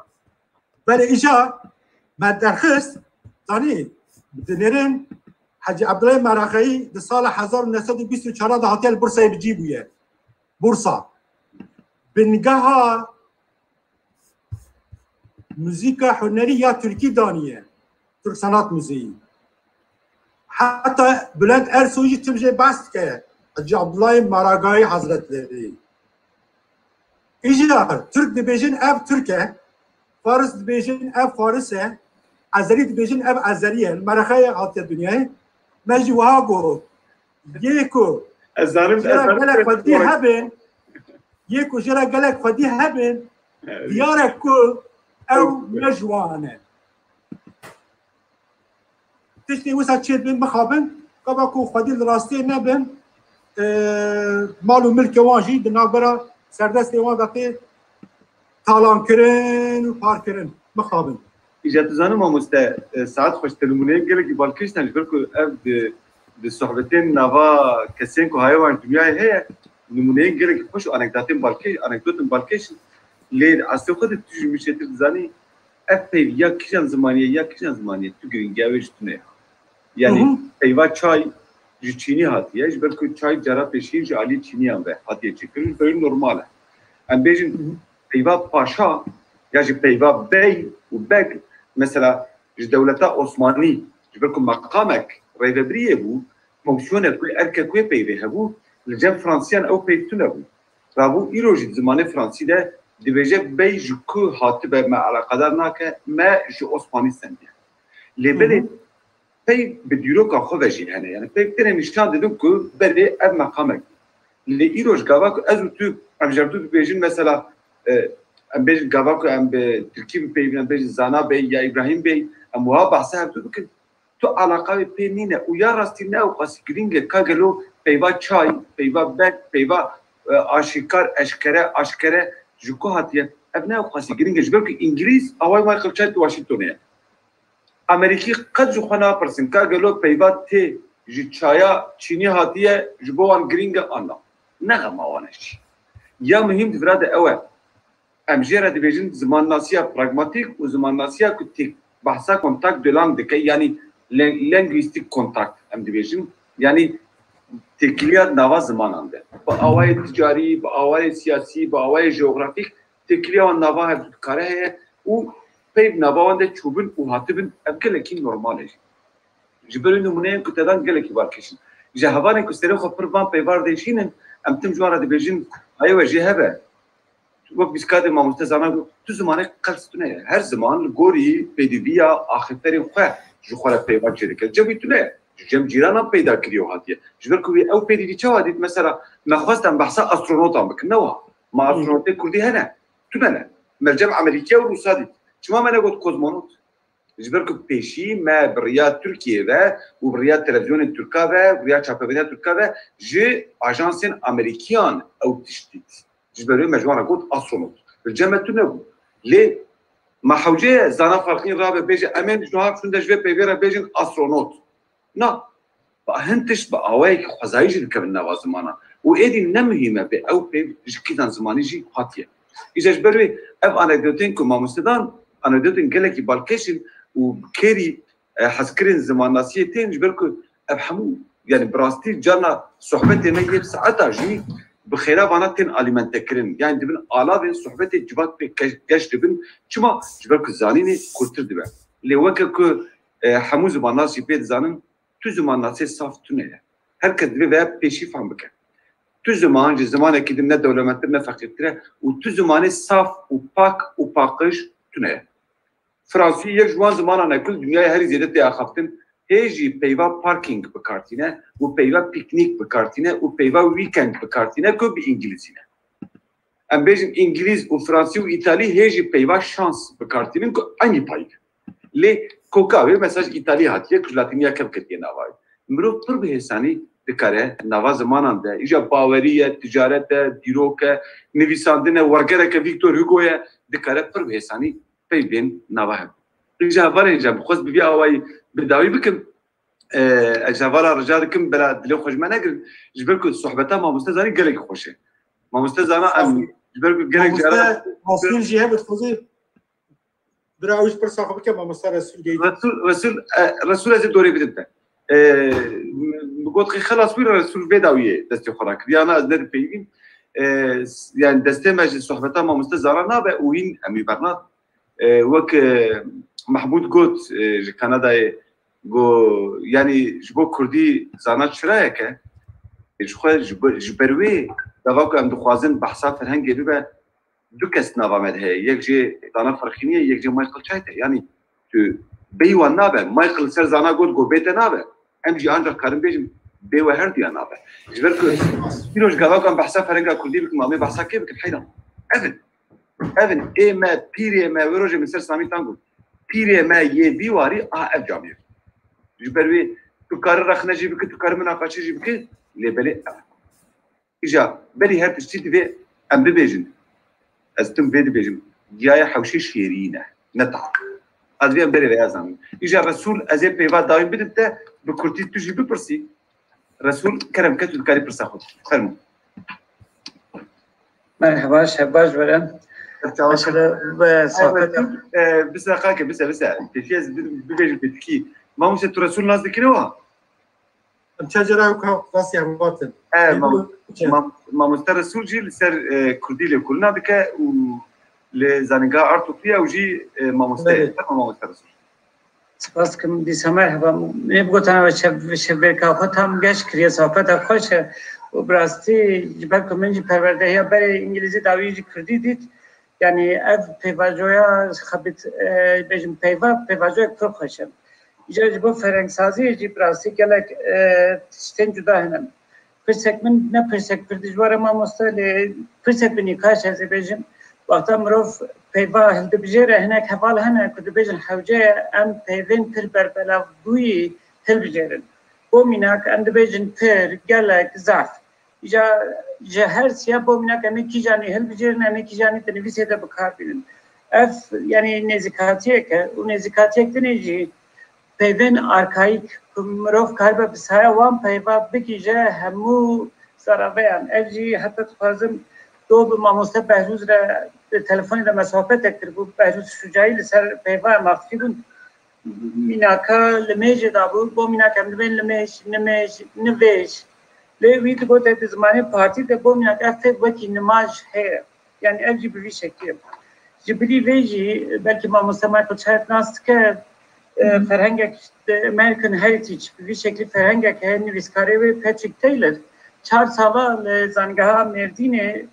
Belê îja me derxist, zanî, dinêrin Hecî Ebdulay Merexeyî di sala hezar û neh sed û bîst û çar de hatiye li Bursayê bi cî bûye. Bursa. Bingeha muzîka hunerî ya Tirkî daniye. Türk sanat müziği. Heta Bülent Ersoy jî tim jê behs dike. Hecî Abdullah Maragayî Hazretleri. Îcar, Tirk dibêjin ev Tirk e, Faris dibêjin ev Faris e, Ezerî dibêjin ev Ezerî ye. Merexe ye hatiye dinyayê. Me jî wiha got. Yê ku Ez zanim, jê ez re zanim gelek xwedî hebin, yê ku jê re gelek xwedî hebin, Diyar e ku ew ne ji wan e. Tiştê wisa çêdibin, mixabin, gava ku xwedî li rastiyê nebin, e, mal û milkê wan jî di navbera serdestê wan de tê talankirin û parkirin. Mixabin. Îja tu zanî mamoste, e, saet xweş, te nimûneyên gelekî balkêş dan, ji ber ku ev di, di sohbetên nava kesên ku hayê wan ji dinyayê heye, nimûneyên gelekî xweş û anekdotên balkêş, anekdotên balkêş in. Lê di eslê xwe de tu ji min çêtir dizanî, ev peyv ya kîjan zimanî ye, ya kîjan zimanî ye, tu girîngiya wê ji tune ye. Yanî Hı hı. peyva çay ji Çînî hatiye, ji ber ku çay cara pêşî ji aliyê Çîniyan ve hatiye çêkirin, ji ber wê normal e. Em bêjin Hı hı. peyva paşa ya jî peyva bey û beg, mesela ji dewleta Osmanî, ji ber ku meqamek rêvebiriyê bû, fonksiyonek wê, erkek wê peyvê hebû, li cem Fransiyan ew peyv tune bû. Rabû îro jî di zimanê Fransî de dibêje bey ji ku hatibe me eleqedar nake, me ji Osmanî stendiye. Lê Hı hı. belê peyv bi dîroka xwe ve jî hene. Yani peyv tenê nîşan didin ku berê ev meqamek. Lê îroj gava ku ez û tu, em ji hevdû dibêjin mesela, e, em bêjin gava ku em bi tirkî bipeyivin, em bêjin Zana Bey ya Îbrahîm Bey, em wiha behsa hevdû bikin. Tu eleqa wê pê nîne û ya rastî ne ew qasî girîng e ka gelo peyva çay, peyva berg, peyva, e, aşîkar, eşkere, aşkere ji ku hatiye? Ev ne ew qasî girîng e. Ji ber ku Îngilîz awayê Michael Chai di Washingtonê ye. Amerîkî qet ji xwe napirsin ka gelo peyva tê ji çaya Çînî hatiye, ji bo wan girîng e an na. Ne xema wan e jî. Ya muhîm di vira de ew e. Em jê re dibêjin zimannasiya pragmatîk û zimannasiya ku têk behsa contact de langue dike, yanî len-, linguistic contact em dibêjin. Yanî têkiliya nava zimanan de. Bi awayê ticarî, bi awayê siyasî, bi awayê jeografîk têkiliya wan nava hevdû dikare heye û peyv nava wan de çûbin û hatibin, ev gelekî normal e jî. Ji ber wê nimûneyên ku te dan gelekî balkêş in. Ji hevalên ku serê xwe pir van peyvar dêşînin, em tim ji wan re dibêjin, hayê we jê hebe. Wek bîskadê mamoste Zana got, tu zimanê qels tune ye. Her ziman li gorî pêdiviya axifterên xwe ji xwe re peyva çêdike. Cem wî tune ye. Ji cem cîranan peyda kiriye û hatiye. Ji ber ku wî ew pêdivî çawa dît? Mesela, me xwest em behsa astronotan bikin. Ne wiha. Ma Hmm. astronotê kurdî hene? Tune ne. Me li cem Amerîkiya û Rûsa dît. Çima me negot kozmonot? Ji ber ku pêşî me bi riya Tirkiyê ve û bi riya televîzyonên Tirka ve, bi riya çapemeniya Tirka ve ji ajansên Amerîkiyan ew tişt dît. Ji ber wê me ji wan re got astronot. Li cem me tune bû. Lê me hewce ye Zana Farqîn rabe bêje, em ên ji niha şûnde ji vê peyvê re bêjin astronot. Na. Ba hin tişt bi awayekî xwezayî jî dikevin nava zimanan. Û êdî ne muhîm e bê ew peyv ji kîjan zimanî jî hatiye. Îja ji ber wê ev anekdotên ku mamoste dan, anekdotên gelekî balkêş in û bi kêrî, e, hezkirin zimannasiyê tên, ji ber ku ev hemû, yani bi rastî carna sohbetê me yê saeta jî bi xêra vana tên alîmentekirin. Yani dibin alavên sohbetê civat pê geş, geş dibin. Çima? Ji ber ku zanînê kûrtir dibe. Lê weke ku, e, hemû zimannas jî pê dizanin, tu zimannasê saf tune ye. Her kes divê vê pêşî fehm bike. Tu ziman ji zimanekî din ne dewlementtir ne feqîrtir e û tu zimanê saf û pak û paqij tune ye. Fransî yek ji wan zimanan e ku li dinyayê herî zêde tê axaftin, hê jî peyva parking bi kar tîne û peyva pîknîk bi kar tîne û peyva weekend bi kar tîne ku bi îngilîzî ne. Em bêjin îngilîz û fransî û îtalî hê jî peyva şans bi kar tînin ku eynî payî ne. Lê koka wê mesaj îtalî hatiye ku ji latîniya kevketiye nava wê. Mirov pir bi hêsanî dikare nava zimanan de, îja bawerî ye, ticaret e, dîrok e, nivîsandin e, wergereke Victor Hugo ye, dikare pir bi hêsanî peyvên nava hev. Îja hevalên îja bi xwest bi vî awayî bi dawî bikim, e, ez ji hevala rica dikim, bela dilê xwe ji me negirin, ji ber ku sohbeta mamoste Zanî gelekî xweş e. Mamoste Zana, em ji ber ku gelek cara Mamoste Resûl jî hebe dixwaze bira ew ji pirsa xwe bike, mamoste Resûl Geyî. Resûl, Resûl, e, Resûl ez ê dorê bidim te. E, bi got xelas wî re Resûl vê dawiyê destê xwe rakiriye, ana ez ne dipeyivîm. E, s-, yani destê me ji sohbeta mamoste Zana nabe û hîn em wî berna. E, wek, e, Mehmûd got, e, ji Kanadayê, got, yani ji bo kurdî Zana çirayek e. E, ji xwe, ji ber, ji ber wê, gava ku em dixwazin behsa ferhengê bibe, du kes nava me de heye. Yek jê Zana Ferqînî ye, yek jê Michael Chait e. Yani tu bêyî wan nabe. Michael li ser Zana got, got bê te nabe. Em jî ancak karin bêjin bê we herduya nabe. Ji ber ku îroj gava ku em behsa ferhenga kurdî bikin, ma em ê behsa kê bikin? Heyran. Ev in. Ev in ê me, pîrê me, wê rojê min ser Samî Tan got. Pîrê me yê vî warî a ev camêr. Ji ber wê tu karî rexne jî bikî, tu karî minaqeşe jî bikî, lê belê ev. Îja belê her tiştî divê em bibêjin. Ez tim vê dibêjim. Giya ye hewşê şêrîn e, ne tahq. Ez divê em berê veya zanin. Îja Resûl, ez ê peyva dawî bidim te, bi kurtî tu jî bipirsî. Resûl, kerem ke tu dikarî pirsa xwe. Fermo. Merhaba, şevbaş were. Mesela, e, sohbet. Bise qake, bise, bise. Pêşî ez bibêjim pêtikî. Mamoste, tu Resûl nas dikine wa? Em çend cara ew ka qasî hev hatin. E, mam, mam, mamoste Resûl jî li ser, e, kurdî lêkolîna dike û li zanîngeha Artuklî ye û jî, e, mamoste ye. Belê. Tamam, mamoste Resûl. Spas kim, dîsa merheba. Min ê bigotana we şev-, şevbêrka xwe tam geş kiriye, sohbeta xweş e. Û bi rastî ji ber ku min jî perwerdehiya berê îngilîzî dawî jî kurdî dît. Yanî ev pêvajoya xebit, e, bêjim peyva, pêvajoyek pir xweş e. Îcar ji bo ferengsaziyê jî bi rastî gelek, e, tiştên cuda hene. Pirsek min ne pirsek pir dijwar e mamoste, lê pirsek bi nîqaş ez ê bêjim. Wexta mirov peyva hildibijêre, hinek heval hene ku dibêjin hewce ye em peyvên pir berbelavbûyî hilbijêrin. Bo mînak em dibêjin pir, gelek, zaf. Îca ji her siya bo mînak em ê kîjanî hilbijêrin, em ê kîjanî di nivîsê de bi kar bînin. Ev, yanî nêzîkatiyek e û nêzîkatiyek din e jî peyvên arkayîk ku mirov karibe bi saya wan peyva bigihîje hemû zaraveyan. Ev jî heta dixwazim do bi mamoste Behrûz re di telefonê de me sohbetek kiribû. Behrûz Şucayî li ser peyva em axifî bûn. Mînaka limêjê dabû, bo mînak em dibên limêj, nimêj, nivêj. Lê wî digote di zimanê partî de bo mînak ev peyv wekî nimaj heye. Yanî ev jî bi vî şeklî ye. Ji bilî vê jî belkî mamoste Michael Childs nas dike, e, ferhengek, e, American Heritage, bi vî şeklî ferhengek heye, nivîskarê wê Patrick Taylor çar sala li zanîngeha Mêrdînê,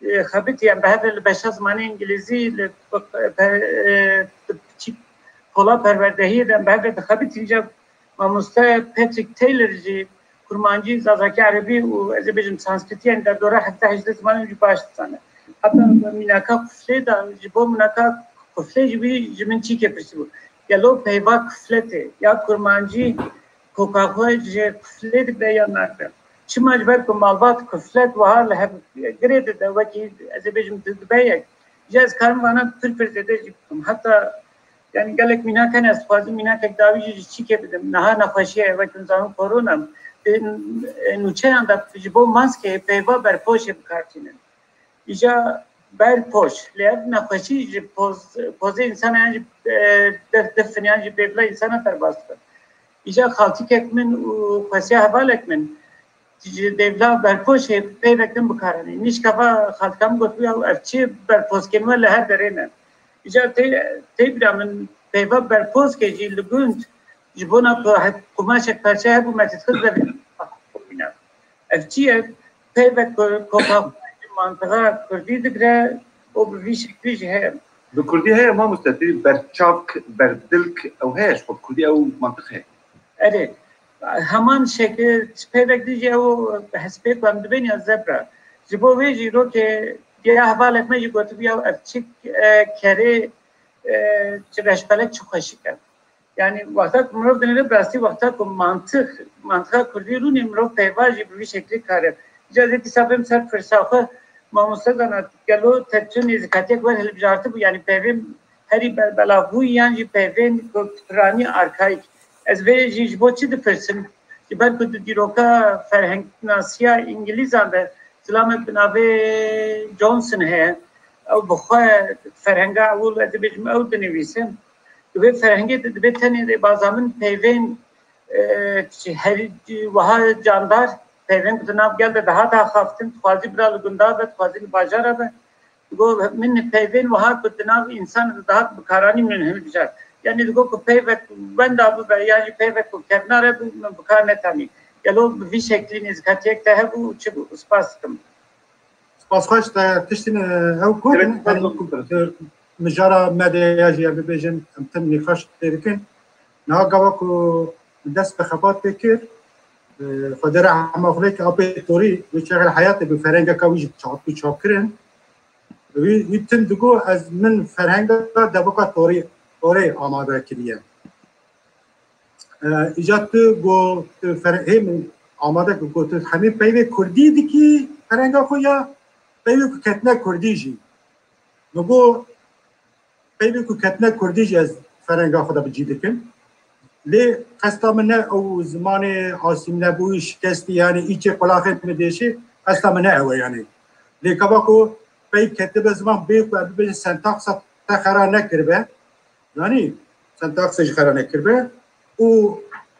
e, xebitî, em bi hev re li beşa zimanê îngilîzî li, e, pe-, e, di çi-, pola perwerdehiyê de em bi hev re dixebitîn. Îca mamoste Patrick Taylor jî kurmancî, zazakî, erebî û ez ê bêjim sanskritî, yanî derdora hevdeh hejdeh zimanên jî baş dizane. Heta mînaka kuflê de, ji bo mînaka kuflê jî wî ji min çîkê pirsîbû. Gelo peyva kufletê ya kurmancî koka xwe ji kuflê digre ya nagre? Çima? Ji ber ku malbat kuflet wiha li hev girê dide, wekî ez ê bêjim di-, dibe yek. Ji ez karim vana pir pir zêde jî bikim. Heta, yanî gelek mînak hene, ez dixwazim mînakek dawî jî ji çîkê bidim. Niha nexweşî ye, wek hûn zanin korona. Di, e, nûçeyan de ji bo maskeyê peyva berpoşê bi kar tînin. Îja berpoş, lê ev nexweşî ji poz-, pozê însana yan jî, e, def-, difin yan jî bêvla însana derbas dibe. Îja xaltikek min û xwesiya hevalek min ji dêvla berpoşê peyvek din bi kar anî. Nîşka va xaltika min gotibû, ya ev çi berposkên we li her derê ne. Îcar tê, tê bîra min peyva berposkê jî li gund ji bona ku he-, qumaşek perçe hebû me dixist devê. Ev çi ye? Peyvek ku koka xwe ji mantiqa kurdî digre û bi vî şeklî jî heye. Bi kurdî heye mamoste, tê berçavk, berdilk ew heye, ji xwe bi kurdî ew mantiq heye. Erê, heman şekil, peyvek din jî ew hespê ku em dibên ya zebra. Ji bo wê jî rokê diya hevalek me jî gotibû ya ev çi, e, kerê, e, çi reşbelek çi xweşik e. Yanî wexta ku mirov dinêre bi rastî wexta ku mantiq, mantiqa kurdî rûnê mirov peyva jî bi vî şeklî kare. Îca ez ê dîsa bêm ser pirsa xwe, mamoste zana gelo te tu nêzîkatiyek wer hilbijartibû, yanî peyvên herî berbelavbûyî yan jî peyvên ku piranî arkayîk. Ez vê jî ji bo çi dipirsim? Ji ber ku di dîroka ferhengnasiya îngilîzan de zilamek bi navê Johnson heye. Ew bi xwe ferhenga ewil, ez dibêjim, ew dinivîse. Di vê ferhengê de dibê tenê rêbaza min peyvên, e, herî wiha candar, peyvên ku di nav gel de dihat axaftin, dixwazî bira li gunda be, dixwazî li bajara be. Digot, min peyvên wiha ku di nav însan de dihat bikaranî min hilbijart. Yanî digot ku peyvek wenda bibe, yan jî peyvek ku kevnar hebû, min bi kar netanî. Gelo bi vî şeklî nêzîkatiyek te hebû û çi bû? Spas dikim. Spas xweş, te tiştî ew gotin, yanî, e, mijara me de ya jî em bibêjin, em tim nîqaş tê dikin. Niha gava ku dest bi xebat pê kir, e, Xwedê rehma xwe lê ke, apê Torî wê çaxê li heyatê bi ferengeka wî jî çap, çapkirin. Wî, wî tim digo ez min ferhenga devoka torê, torê amade kiriye. E, îca tu go, tu fer-, hê min amade ku go tu hemî peyvê kurdî dikî ferhenga xwe ya peyvê ku ketine kurdî jî. Min go peyvê ku ketine kurdî jî ez ferhenga xwe de bi cî dikim. Lê qesta min ne ew zimanê asîmlebûyî, şikestî, yani îçê qulaxê min dêşê, qesta min ne ew e yani. Lê kava ku peyv ketibe ziman bê ku em bibêjin sentaksa te xera nekiribe. Yanî sentaksa jî xera nekiribe û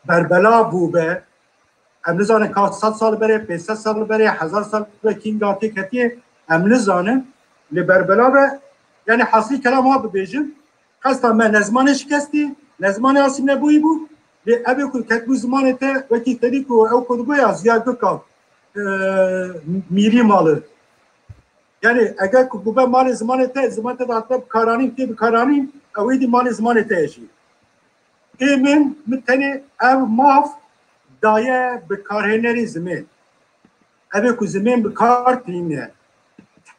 berbela bûbe. Em nizanin ka sed sal berê, pênc sed sal berê, hezar sal berê kî ngatê ketiye, em nizanin. Lê berbela be, yani hasilî kelam ha bibêjin, qesta me ne zimanê şikestî, ne zimanê asîmlebûyî bû, lê ev ê ku ketbû zimanê te, wekî te dî ku ew ku digoya Ziya Gökalp, e, mîrî malı. Yani eger ku bûbe malê zimanê te, zimanê te de hatibe bikaranîn, tê bikaranîn, ew êdî malê zimanê te ye jî. Ê min, min tenê ev maf daye bikarhênerê zimên. Ev ê ku zimên bi kar tîne,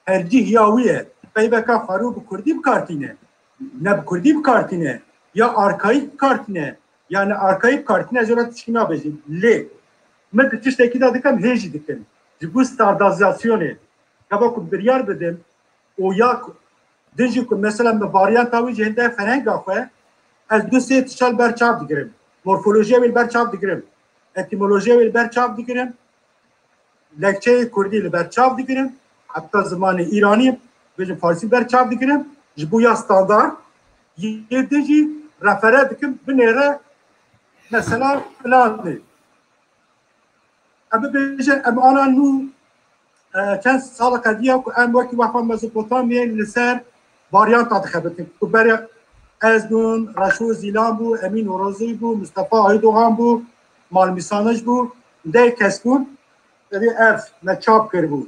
tercîh ya wî ye. Peyveka xwe rû bi kurdî bi kar tîne. Ne bi kurdî bi kar tîne. Ya arkayîk bi kar tîne. Yani arkayîk bi kar tîne, ez ora tişkî nabêjim. Lê min di tiştekî de dikim, hê jî dikim. Ji bo standardizasyonê. Gava ku biryar bidim û ya ku din jî ku mesela min varyanta wî ji hinde ferhenga xwe, ez du sê tişa li ber çav digirim. Morfolojiya wê li ber çav digirim. Etîmolojiya wê li ber çav digirim. Lehçeyê kurdî li ber çav digirim. Heta zimanê îranî, bêjin farsî ber çav digirim. Ji bo ya standard, yê din jî refere dikim, binêre mesela filanê. Em bibêjin, em ana nû, e, çend sala qediya ku em wekî wexta Mezopotamyayê li ser varyanta dixebitin. Ku berê ez bûm, Reşo Zîlan bû, Emîn Orozî bû, Mistefa Aydogan bû, Mal Mîsanij bû, deh kes bûn. Devê ev me çap kiribû.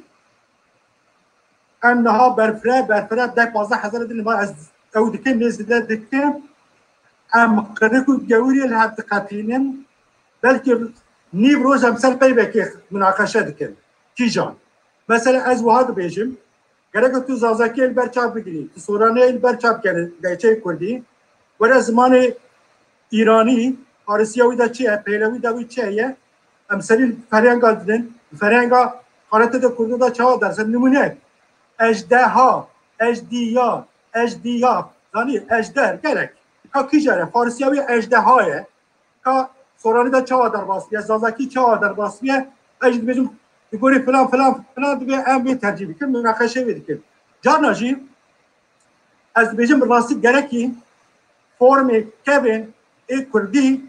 Em niha berfireh, berfireh deh pazdeh hezar din, niha ez ew dikim, lê zêde dikim. Em qirik û gewirê li hev diqetînin. Belkî nîv roj em ser peyvekê minaqeşe dikin. Kîjan? Mesela ez wiha dibêjim, gerek tu Zazakiyê li ber çav bigirî, tu Soraniyê li ber çav bikenî, lehçeyê kurdî, were zimanê îranî, farisiya wî de çi ye, pêlewî de wî çi heye, em serî ferhenga didin, ferhenga xanetê de kurdî de çawa derse, nimûne, ejdeha, ejdiya, ejdiya, zanî, ejder, gerek. Ka kî jere, farisiya wî ejdeha ye, ka Soranî de çawa derbas biye, Zazakî çawa derbas biye, ez jî dibêjim, di gorî filan, filan, filan dibe, em vê tercîh bikin, münaqeşe vê dikin. Carna jî, ez dibêjim, bi rastî gerekî formê kevên ê kurdî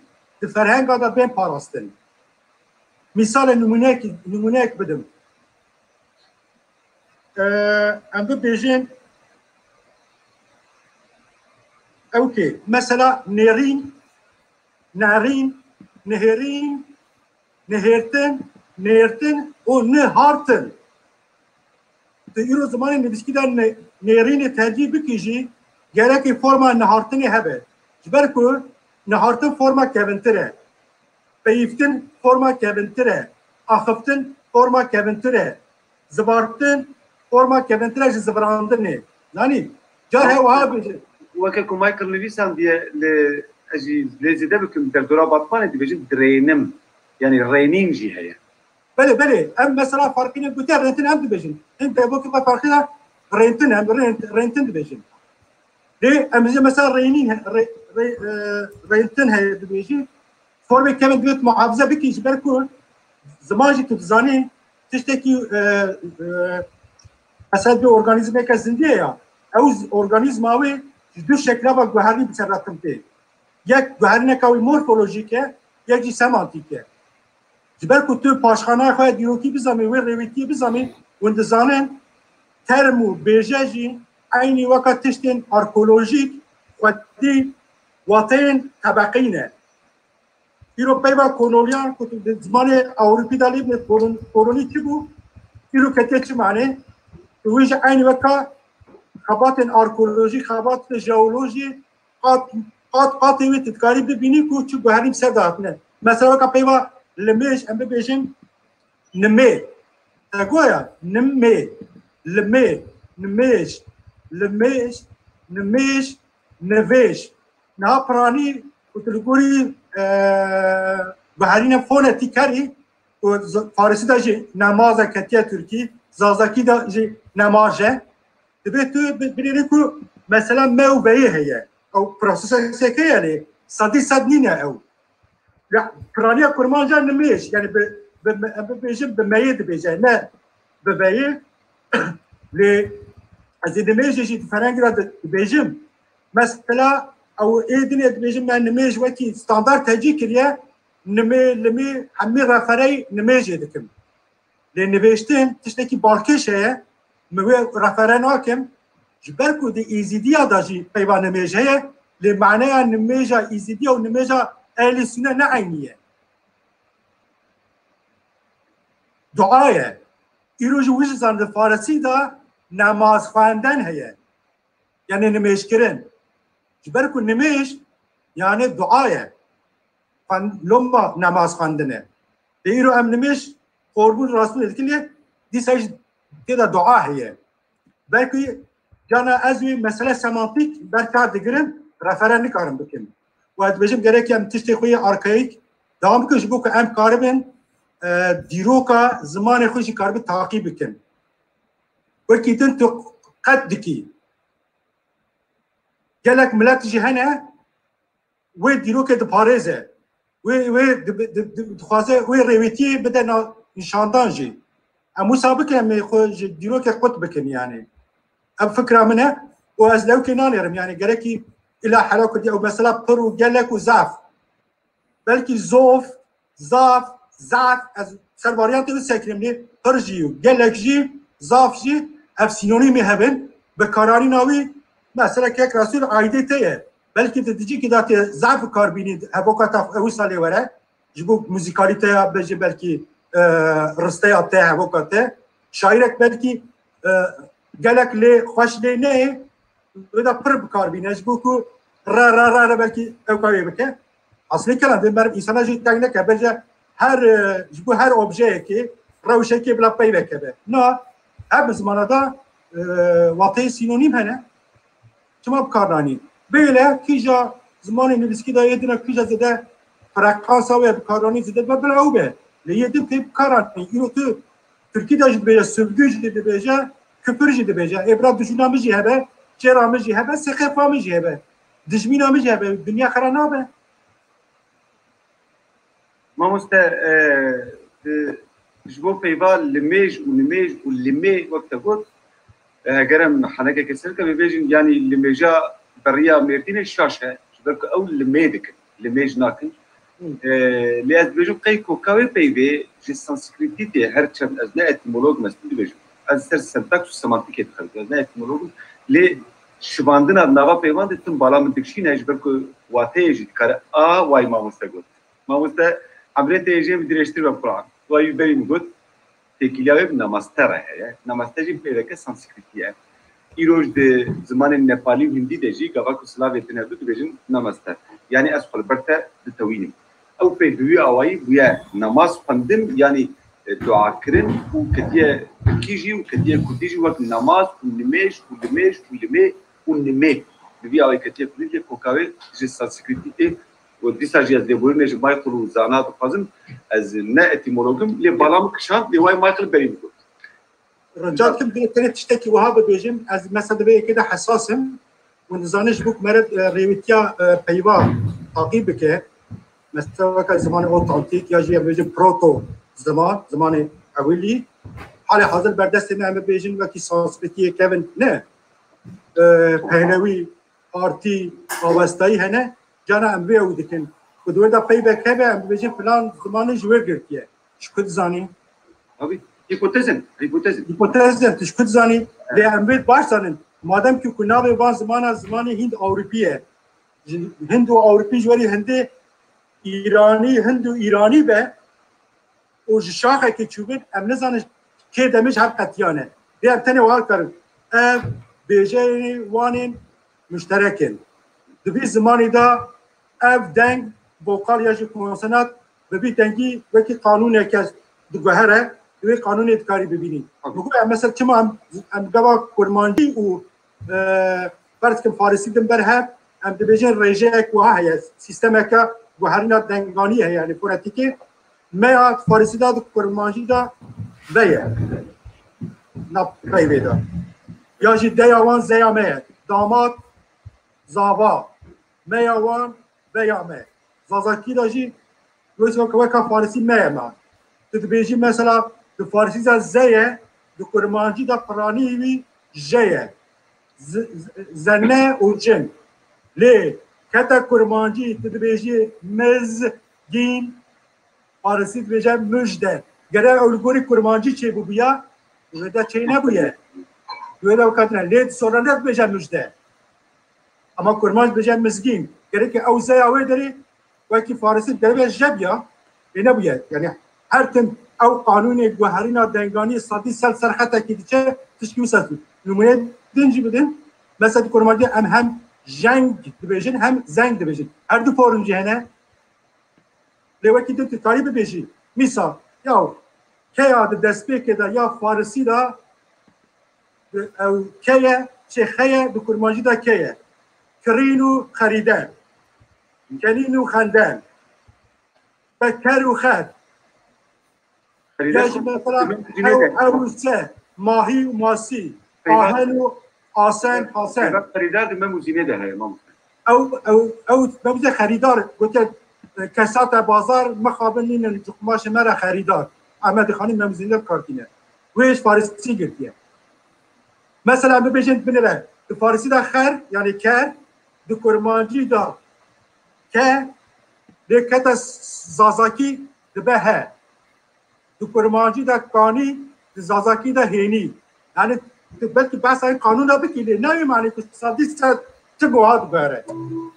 di ferhenga de bên parastin. Mîsalê nimûneyekî, nimûneyek bidim. Ee, em bibêjin, ewkê, mesela nêrîn, nerîn, nihêrîn, nihêrtin, nêrtin û nihartin. Tu îro zimanê nivîskî de ne-, nêrînê tercîh bikî jî, gerekê forma nihartinê hebe. Ji ber ku nihartin forma kevintir e. Peyivtin forma kevintir e. Axiftin forma kevintir e. Zivartin forma kevintir e ji zivirandinê. Zanî, car he wiha bêje. Weke ku Michael nivîsandiye, li, ez jî lê zêde bikim, derdora Batmanê dibêjin dirênim. Yani rênîn jî heye. Belê, belê. Em mesela farqîne gotiye rêntin em dibêjin. Hin devokê xwe farqîne rêntin em, rênt-, rêntin dibêjin. Lê em jî mesela rênîn he-, rê-, rê-, e, rêntin heye dibêjin. Formê kevin divêt muhafize bikî ji ber ku ziman jî tu dizanî tiştekî, e, e, mesela bir organîzmeke zindî ye ya. Ew z-, organîzma wê ji du şekla ve guherî bi ser re tim tê. Yek guherîneka wî morfolojîk e, yek jî semantîk e. Ji ber ku tu paşxanaya xwe ya dîrokî bizanî, wê rêwîtiyê bizanî, hûn dizanin term û bêje jî eynî weka tiştên arkeolojîk xwedî wateyên tebeqî ne. Îro peyva koloniyan ku tu di zimanê Ewropî de lê bine kolon-, kolonî çi bû? Îro ketiye çi manê? Tu wê jî eynî weka xebatên arkeolojî, xebatên jeolojî, qat, qat, qatê wê tu dikarî bibînî ku çi guherîn ser de hatine. Mesela weka peyva limêj, em bibêjin nimê. Te goya nimê, limê, nimêj, limêj, nimêj, nivêj. Niha piranî ku tu li gorî, e, guherîna fonetîkerî, ku z-, farisî de jî nemaz e ketiye tirkî, zazakî de jî nemaj e. Divê tu bi-, binêrî ku mesela me û veyê heye. Ew prosesek heye lê sedî sed nîne ew. Ya, piraniya kurmanca nimêj, yani bi, bi, em bibêjin bi meyê dibêje, ne bi veyê. Lê ez ê nimêjê jî di ferengî de di-, dibêjim. Mesela ew ê dinê dibêjim me nimêj wekî standart tecî kiriye, nimê, limê, hemî referey nimêjê dikim. Lê nivêştin tiştekî balkêş heye, min wê refere nakim. Ji ber ku di Êzîdiya de jî peyva nimêj heye, lê maneya nimêja Êzîdiya û nimêja Ehlî Sune ne eynî ye. Dua ye. Îro jî wî jî zan di Farisî de nemaz xwenden heye. Yani nimêjkirin. Ji ber ku nimêj, yani dua ye. Xwen-, loma nemaz xwendin e. Lê îro em nimêj qorbûn rastî dikin lê dîsa jî tê de dua heye. Belkî cana ez wî mesele semantîk berkar digirim, refere nikarim bikim. Û ez dibêjim gerek em tiştê xwe yê arkayîk dewam bikin ji bo ku em karibin, e, dîroka zimanê xwe jî karibin taqî bikin. Wekî din tu qet dikî. Gelek milet jî hene, wê dîrokê diparêze. Wê, wê di-, di-, di-, dixwaze wê rêwîtiyê bide na-, nîşandan jî. Em wisa bikin, em ê xwe ji dîrokê qut bikin, yani. Ev fikra min e û ez lewkê nanêrim, yani gerekî îla hela Kurdî ew mesela pir û gelek û zaf. Belkî zof, zaf, zaf, ez ser varyantê wî sekirim lê pir jî û gelek jî, zaf jî ev sînonîmê hebin. Bikaranîna wî, mesela kek Resûl aîdê te ye. Belkî di dicîkî de tê zaf bi kar bînî, hevoka te ew wisa lê were. Ji bo muzîkalîteya bêje belkî, e, risteya te, hevoka te. Şaîrek belkî, e, gelek lê xweş lê neyê, wê de pir bi kar bîne, ji bo ku re, re, re, re belkî ew karê bike. Aslê kelam, vê meriv însana jî teng neke, bêje her, e, ji bo her objeyekê, rewşekê bila peyvek hebe. Na, her bi zimana de, e, wateyê sînonîm hene. Çima bi kar nanî? Bêle kîja zimanê nivîskî de yê din e, kîja zêde frekansa wê bi kar nanî zêde dibe, bila ew be. Lê yê din tê bi kar nanî. Îro tu Tirkî de jî dibêje, sövgü jî dibêje, küfür jî dibêje. Ê bira dijmîna min jî hebe, çêra min jî hebe, sexefa min jî hebe. Dijmîna min jî hebe. Dinya xera nabe. Mamoste, e, e, ji bo peyva limêj û nimêj û limê wek te got, e, heger em henekeke ser ke bibêjin, yanî limêja beriya Mêrdînê şaş e, ji ber ku ew limê dikin, limêj nakin. Hı. E, lê ez dibêjim qey koka wê peyvê ji Sanskrîtî tê, her çend ez ne etîmolog me, ez dibêjim. Ez ser sentaks û semantîkê dixebitînim, ez ne etîmolog im. Lê şivandina di nava peyvan de tim bala min dikişîne, ji ber ku wateyê jî dikare. A, way mamoste got. Mamoste, emrê te yê jê min dirêjtir be Quran. Wa wî berî min got, têkiliya wê bi namaste re heye. Namaste jî pêveke Sanskrîtî ye. Îroj di zimanên Nepalî û Hindî de jî gava ku silavê tune du dibêjin namaste. Yanî ez xwe li ber te ditewînim. Ew pê bi wî awayî bûye namaz xwendin, yanî, e, duakirin û ketiye tirkî jî û ketiye kurdî jî wek namaz û nimêj û limêj û limê û nimê. Bi vî awayî ketiye kurdî, lê koka wê ji Sanskrîtî tê. Û dîsa jî ez lêborînê ji Michael û Zana dixwazim. Ez ne etîmolog im, lê bala min kişand, lê way Michael berî min got. Rica dikim, divê tenê tiştekî wiha bibêjim. Ez mesela di vê yekê de hesas im. Hûn dizanin ji bo ku meriv, e, rêwîtiya, e, peyva taqî bike, mesela weke zimanê otantîk ya jî em bêjin proto ziman, zimanê ewilî, halê hazir ber destê me em bibêjin wekî Sanskrîtiyê kevin ne, e, pehlewî, partî, awestayî hene, cana em vê ew dikin. Ku di wê de peyvek hebe, em dibêjin filan zimanê ji wê girtiye. Ji ku dizanî? Tabii. Hipotezin, hipotezin. Hipotezin, tu ji ku dizanî? Evet. Lê em vê baş zanin. Madem ki ku navê van zimana zimanê Hind Ewropî ye. Ji Hind û Ewropî ji werî Hindê Îranî, Hind û Îranî be, û ji şaxekê çûbin, em nizanin kê demê ji hev qetiyane. Vê em tenê wiha karin. Ev bêjeyê wan ên muşterek in. Di vî zimanî de ev deng, vokal ya jî konsonant, bi vî dengî wekî qanûneke diguhere. wê qanûnê dikarî bibînî. Tabii. Min got, em mesela çima em, em gava kurmancî û, e, ferz kim farisî din ber hev, em dibêjin rêjeyek wiha heye, sîstemeke guherîna denganî heye, yani fonetîkê. Me ya farisî de di kurmancî de ve ye. Na peyvê de. Ya jî deya wan zeya me ye. Damat, zava. Me ya wan, ve ya me. Zazakî de jî wê weke, weka farisî me ye me. Tu dibêjî mesela di farisî de ze ye, di kurmancî de piranî wî je ye. Z-, z-, zene û jin. Lê kete kurmancî tu dibêjî mizgîn, farisî dibêje mujde. Gere ew li gorî kurmancî çêbûbûya, wê de çê nebûye. Wê de weka tune. Lê di sorane dibêje mujde. Ama kurmanc dibêje mizgîn. Gereke ew zeya wê derê wekî farisî derê je biya, lê nebûye. Yani her tim ew qanûnê guherîna denganî sedî sel ser xetekî diçe, tişkî wisa. Nimûneyê din jî bidin. Mesela di kurmancî em hem jeng dibêjin, hem zeng dibêjin. Her du form jî hene. Lê wekî din tu karî bibêjî. Mîsal, ya keya di destpêkê de ya farisî de, ew ke ye, çê xe ye, di kurmancî de ke ye. Kirîn û xerîde. Kenîn û xende. Be ker û xer. Xerîde. Ya jî mesela ew, ew se, mahî û masî. Xerîde. Ahen û asen, hasen. Xerîde, xerîde di mem û zînê de heye, mamoste. Ew, ew, ew, ew bize xerîdar gote, e, kesate bazar, mixabin nînin ji qumaşê me re xerîdar. Ehmedî Xanî Memzînê bi kar tîne. Wê ji farisî girtiye. Mesela em bibêjin binêre, di farisî de xer, yani ker, di kurmancî de ke, lê kete zazakî dibe he. Di kurmancî de kanî, di zazakî de hênî. Yani tu belkî behsa qanûna bikî lê nayê manî ku sadî ser ti goha diguhere.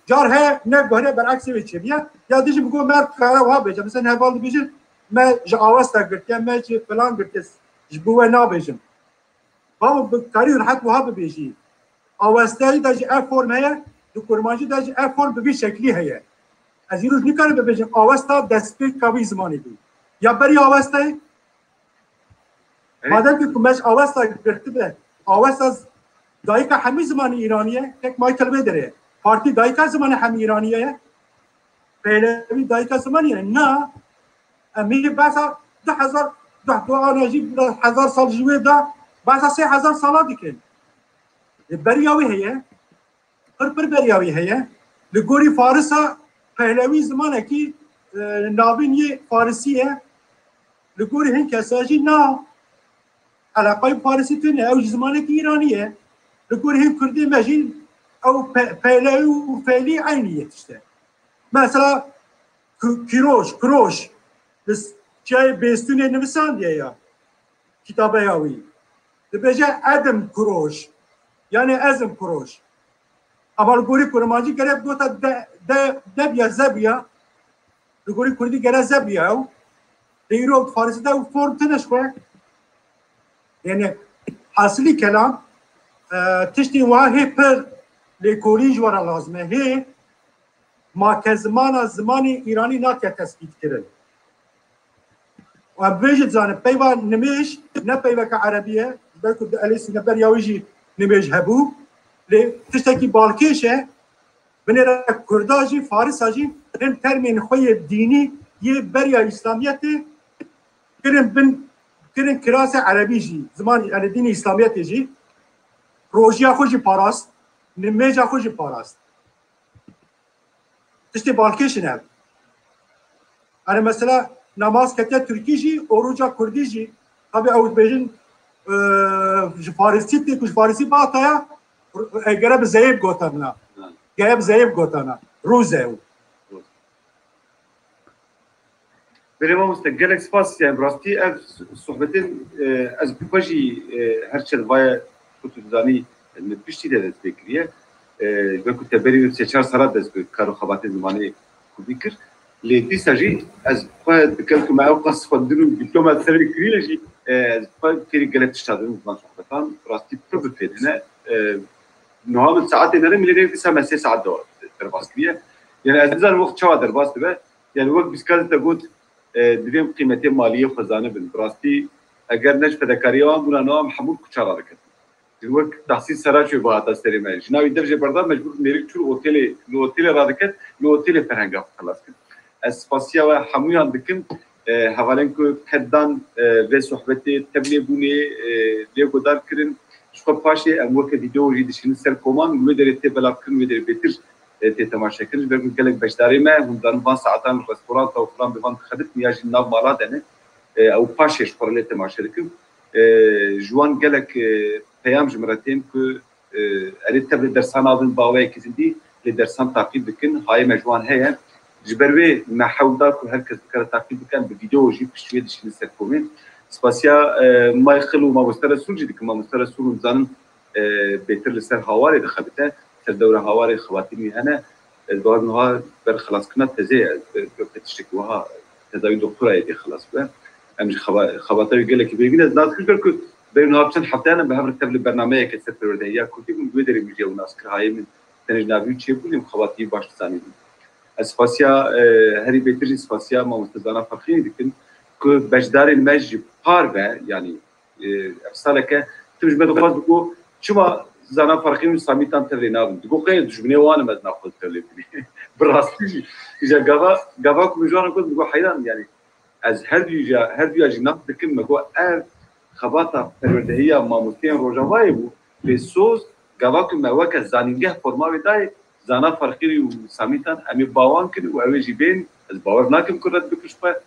Car heye ne guhere bereksê wê çêbiye. Ya dijî bi got me kare wiha bêje. Mesela heval dibêjin me ji Awesta girtiye, me ji filan girtiye. Ji bo we nabêjim. Bavo, bi karî rehet wiha bibêjî. Awesteyî de jî ev form heye, di kurmancî de jî ev form bi vî şeklî heye. Ez îroj nikarim bibêjim Awesta destpêka vî zimanê bû. Ya berî Awesteyê? Evet. Madem ki ku me ji Awesta girtibe, Awesta z-, dayika hemî zimanê Îranî ye, tek Michael Weder e. Partî dayika zimanê hemî Îranî ye. Pehlewî dayika zimanê ye. Na, em ê behsa du hezar, du, du ana jî hezar sal ji wê de, behsa sê hezar sala dikin. Lê beriya wê heye, pir pir beriya wê heye. Li gorî Farisa Pehlewî zimanekî, e, navîn yê Farisî ye. Li gorî hin kesa jî na. Eleqayê Farisî tune, ew jî zimanekî Îranî ye. Li gorî hin Kurdê me jî ew pe-, Pehlewî û Fehlî eynî ye tişt e. Mesela Ku-, Kîroj, Kiroj, li s-, çiyayê Bêstûnê nivisandiye ya, kitabeya wî. Dibêje Edim Kiroj, yani ez im Kiroj. Ama li gorî kurmancî gerek gota de, de, de biya, ze biya. Li gorî kurdî gerek ze biya ew. Lê îro farisî de ew form tine ji xwe. Yani hasilî kelam, e, tiştên wa hê pir lêkolîn ji we re lazim e. Hê makezimana zimanê Îranî nake tespîtkirin. Û em vê jî dizanin, peyva nimêj ne peyveke erebî ye, belku di elê sîneberiya wî jî nimêj hebû. Lê tiştekî balkêş e, binêre Kurda jî, Farisa jî hin termên xwe yê dînî yê beriya Îslamiyetê kirin bin, kirin kirasê erebî jî, ziman, yani dînê Îslamiyetê jî, rojiya xwe jî parast, nimêja xwe jî parast. Tiştê balkêş in ev. Hani mesela namaz ketiye Tirkî jî, oruca Kurdî jî, tabi ew dibêjin, e, ji Farisî tê ku ji Farisî bataya, e, gere bi zeyê bigotana. Hı. Gere bi zeyê bigotana. Rûze ew. Belê mamoste, gelek spas. Yani bi rastî ev sohbetên, e, ez bi xwe jî, e, her çend vaye ku tu dizanî, e, min piştî de dest pê kiriye. E, ji ber ku te berî sê çar sala dest bi kar û xebatên zimanê kurdî kir. Lê dîsa jî ez bi xwe dikem ku me ew qas xwendin û dîploma serê kiriye jî, e, ez bi xwe fêrî gelek tişta dibim ziman sohbetan. Bi rastî pir bi fêdine. E, niha min saetê nere, min lê dîsa me sê saet de derbas kiriye. Yani ez nizanim wext çawa derbas dibe. Yani wek bîskazî te got, e, divê em qîmetê maliyê xwe zanibin. Bi rastî Eger ne ji fedekariya wan bûna, niha em hemû kuça radiket. Wek Tahsîn Seraç wê bihata serê me. Ji navî dev jê berda, mecbûr mêrik çû li otêlê, li otêlê radiket, li otêlê ferhenga xwe xelas kir. Ez spasiya we hemûyan dikim. E, hevalên ku qet dan, e, vê sohbetê, tevlê bûnê, e, lê guhdar kirin. Ji xwe paşê em weke vîdeo jî dişînin ser koman, wê derê tê belavkirin, wê derê bêtir, e, tê temaşekirin. Ji ber ku gelek beşdarê me, hûn dizanin van saetan restoranta û filan bi van dixebitin ya jî nav mala de ne. E, ew paşê ji xwe re lê temaşe dikin. E, ji wan gelek, e, peyam ji min re tên ku, e, erê tev li dersan nabin baweyekî zindî, lê dersan taqîb dikin, hayê me ji wan heye. Ji ber wê me hewl da ku her kes bikare taqîb bikin, bi vîdeo jî piştî wê dişînin ser komê. Spasiya, e, Michael û Mamoste Resûl jî dikim. Mamoste Resûl hûn dizanin, e, bêtir li ser Hawarê dixebite, ser dewra Hawarê xebatîn wî hene. Ez bawer niha ber xelaskirina tezê ye, ber, ber tiştekî wiha, teza wî doktorayê tê xelas bibe. Em ji xeba-, xebata wî gelekî bêvîn ez nas kir, ber ku berî niha çend hefteyan em bi hev re tev li bernameyeke ser perwerdehiya kurdî bûn, wê derê min jî ew nas kir, hayê min tenê ji navî wî çêbûn, em xebatî wî baş dizanin. Ez spasiya, e, herî bêtir jî spasiya mamoste Zana Ferqînî dikim ku beşdarên me ji par ve, yanî, e, ev saleke tim ji me dixwest, digo, çima Zana Ferqîn û Samîtan tevlê nabin? Digo, qey dijminê wan im ez naxwe tevlê bînî. Bi rastî jî. Îja gava, gava ku min ji wan re got, digo, heyran, yanî, ez her duya, her duya jî nas dikim, me got, ev xebata perwerdehiya mamosteyên Rojavayê bû, lê soz, gava ku me weke zanîngeh forma wê dayê, Zana Ferqînî û Samîtan em ê bawan kin û ew ê jî bên, ez bawer nakim ku red bikin ji xwe.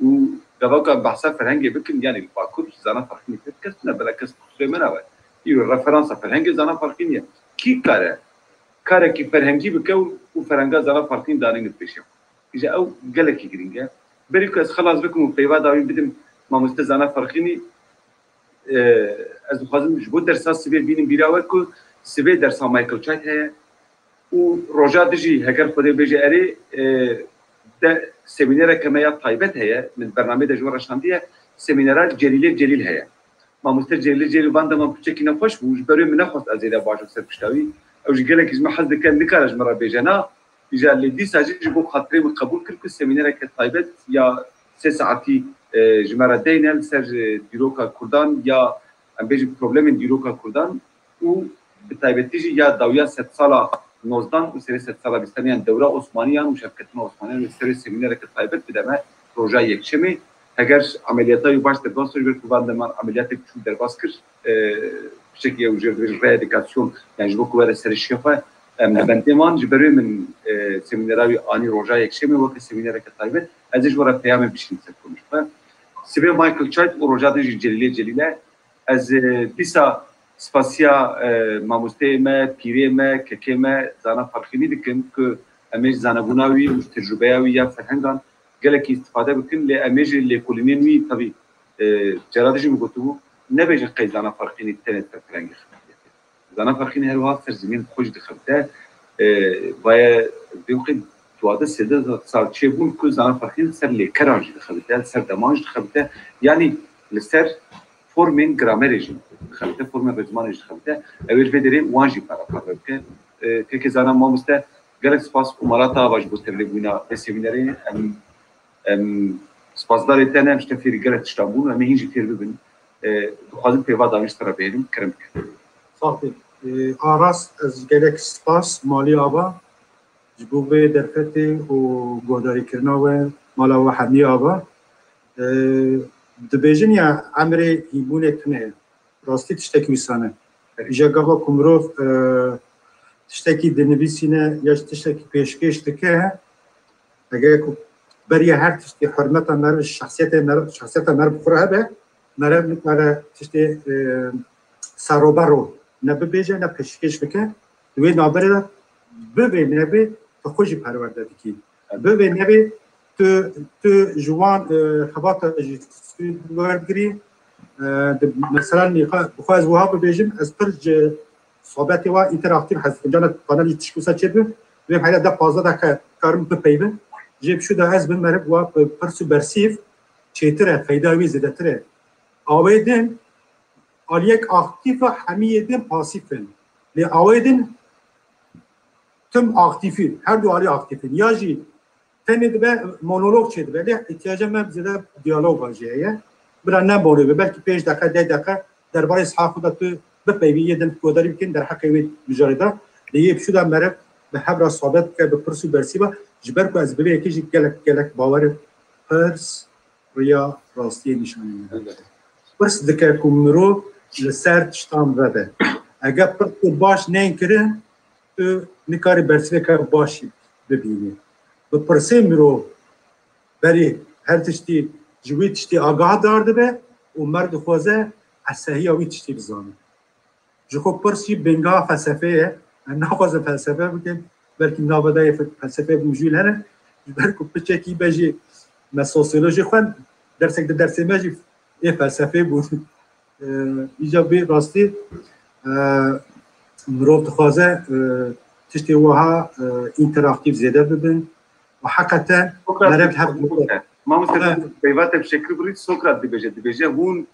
Û gava ku em behsa ferhengê bikin, yanî li Bakur Zana Ferqînî pê kes tune, bela kes qusûrê me nabe. Îro referansa ferhengê Zana Ferqînî ye. Kî kare karekî ferhengî bike û, û ferhenga Zana Ferqînî danîne pêşiya xwe? Îja ew gelekî girîng e. Berî ku ez xelas bikim û peyva dawî bidim mamoste Zana Ferqînî, e, ez dixwazim ji bo dersa sibê bînim bîra we ku sibê dersa Michael Chait heye û roja dijî, heger Xwedê bêje erê, e, de semînereke me ya taybet heye, min bernameyê de ji we re şandiye, semînera Celîlê Celîl heye. Mamoste Celîlê Celîl van deman piçekî nexweş bû, ji ber wê min nexwest ez zêde bajim ser pişta wî. Ew jî gelekî ji min hez dike, nikare ji min re bêje na. Îja lê dîsa jî ji bo xatirê min qebûl kir ku semînereke taybet ya sê saetî, e, ji me re deyne li ser, e, dîroka Kurdan ya, em bêjin, problemên dîroka Kurdan û bi taybetî jî ya dawiya sedsala nozdan û serê sedsala bîstan, yan dewra Osmaniyan û şevketina Osmaniyan li ser wê semînereke taybet bide me roja Yekşemê. Heger emeliyata wî baş derbas kir, ji ber ku van deman emeliyatê biçûk derbas kir, e, piçekî ew jê re dibêjin reedukasyon, yani ji bo ku were serê şêxê, em li bendê man, ji ber wê min, e, semînera wî anî roja Yekşemê weke semînereke taybet. Ez ê ji we re peyamê bişînim ser komê ji xwe. Sibê Michael Chait û roja din jî Celîlê Celîl e. Ez, e, dîsa spasiya, e, mamosteyê me, pîrê me, kekê me, Zana Ferqînî dikim ku em ê ji zanebûna wî û ji tecrûbeya wî ya ferhengan gelekî îstifade bikin, lê em ê ji lêkolînên wî, tabî, e, cara dijî min gotibû, nebêjin qey Zana Ferqînî tenê ser ferhengê xebatiyê. Zana Ferqînî her wiha ser zimên xwe jî dixebite. E, vaye vê wextê duwazdeh sêzdeh sal çêbûn ku Zana Ferqînî ser lêkeran jî dixebite, li ser deman jî dixebite. Yanî li ser formên gramerê jî dixebite, formên rêzmanê jî dixebite. Ew ê li vê derê wan jî pere parve bike. E, kekê Zana mamoste, gelek spas Umara Tava ji bo tevlêbûna vê semînerê. Em, em spasdarê te ne, em ji te fêrî gelek tiştan bûn û em ê hîn jî fêr bibin. E, dixwazim pêva dawî ji te re bihêlim, kerem bike. Sax bî. E, Aras, ez gelek spas Malî Ava ji bo vê derfetê û guhdarîkirina we, mala we Hemî Ava. E, dibêjin ya emrê hînbûnê tune ye. Rastî tiştekî wisa ne. Îja gava ku mirov, e, tiştekî dinivîsîne ya jî tiştekî pêşkêş dike, eger ku beriya her tiştî hurmeta meriv, şexsiyetê meriv, şexsiyeta meriv bi xwe re hebe, meriv nikare tiştê, e, serobero ne bibêje, ne pêşkêş bike. Di wê navberê de bivê nebê tu xwe jî perwerde dikî. Bivê nebê tu, tu ji wan, e, xebata jî sûd werdigirî. E, di, mesela nîqa, bi xwe ez wiha bibêjim, ez pir ji sohbetê wa înteraktîf hez dikim. Cana panelî tişkî wisa çêdibe, vê heyla de pazdeh deqe karim bipeyvin. Jê bi şû de ez bin meriv wa bi pirs û bersîv çêtir e, feyda wî zêdetir e. Awê din aliyek aktîf e, hemiyê din pasîf in. Lê awê din tim aktîfî, her du alî aktîfin. Ya jî tenê dibe, monolog çêdibe. Lê îhtiyaca me zêde diyaloga jî heye. Bira ne borê be, belkî pênc deqe, deh deqe derbarê saha xwe de tu bipeyvî, yê din guhdarî bikin derheqê wê mijarê de. Lê yê biçû de meriv bi hev re sohbet bike, bi pirs û bersî be, ji ber ku ez bi vê yekê jî gelek, gelek bawer im. Pirs riya rastiyê nîşanî dide. Pirs dike ku mirov li ser tiştan vebe. Eger pirsê baş nên kirin, tu nikarî bersiveke baş jî bibînî. Bi pirsê mirov berê her tiştî, ji wî tiştî agahdar dibe û mer dixwaze esehiya wî tiştî bizane. Ji xwe pirs jî bingeha felsefê ye. Em naxwazin felsefe bikin. Belkî navê de yê fe-, felsefeyê bû jî hene. Ji ber ku piçekî be jî me sosyolojî xwend, dersek di dersê me jî ê felsefeyê bû. Îca bi rastî, e, mirov dixwaze, e, tiştê wiha, e, înteraktîf zêde bibin û heqeten Sokrat meriv hev Mamoste, mamoste, peyva te bi şekil birî Sokrat dibêje, dibêje hûn,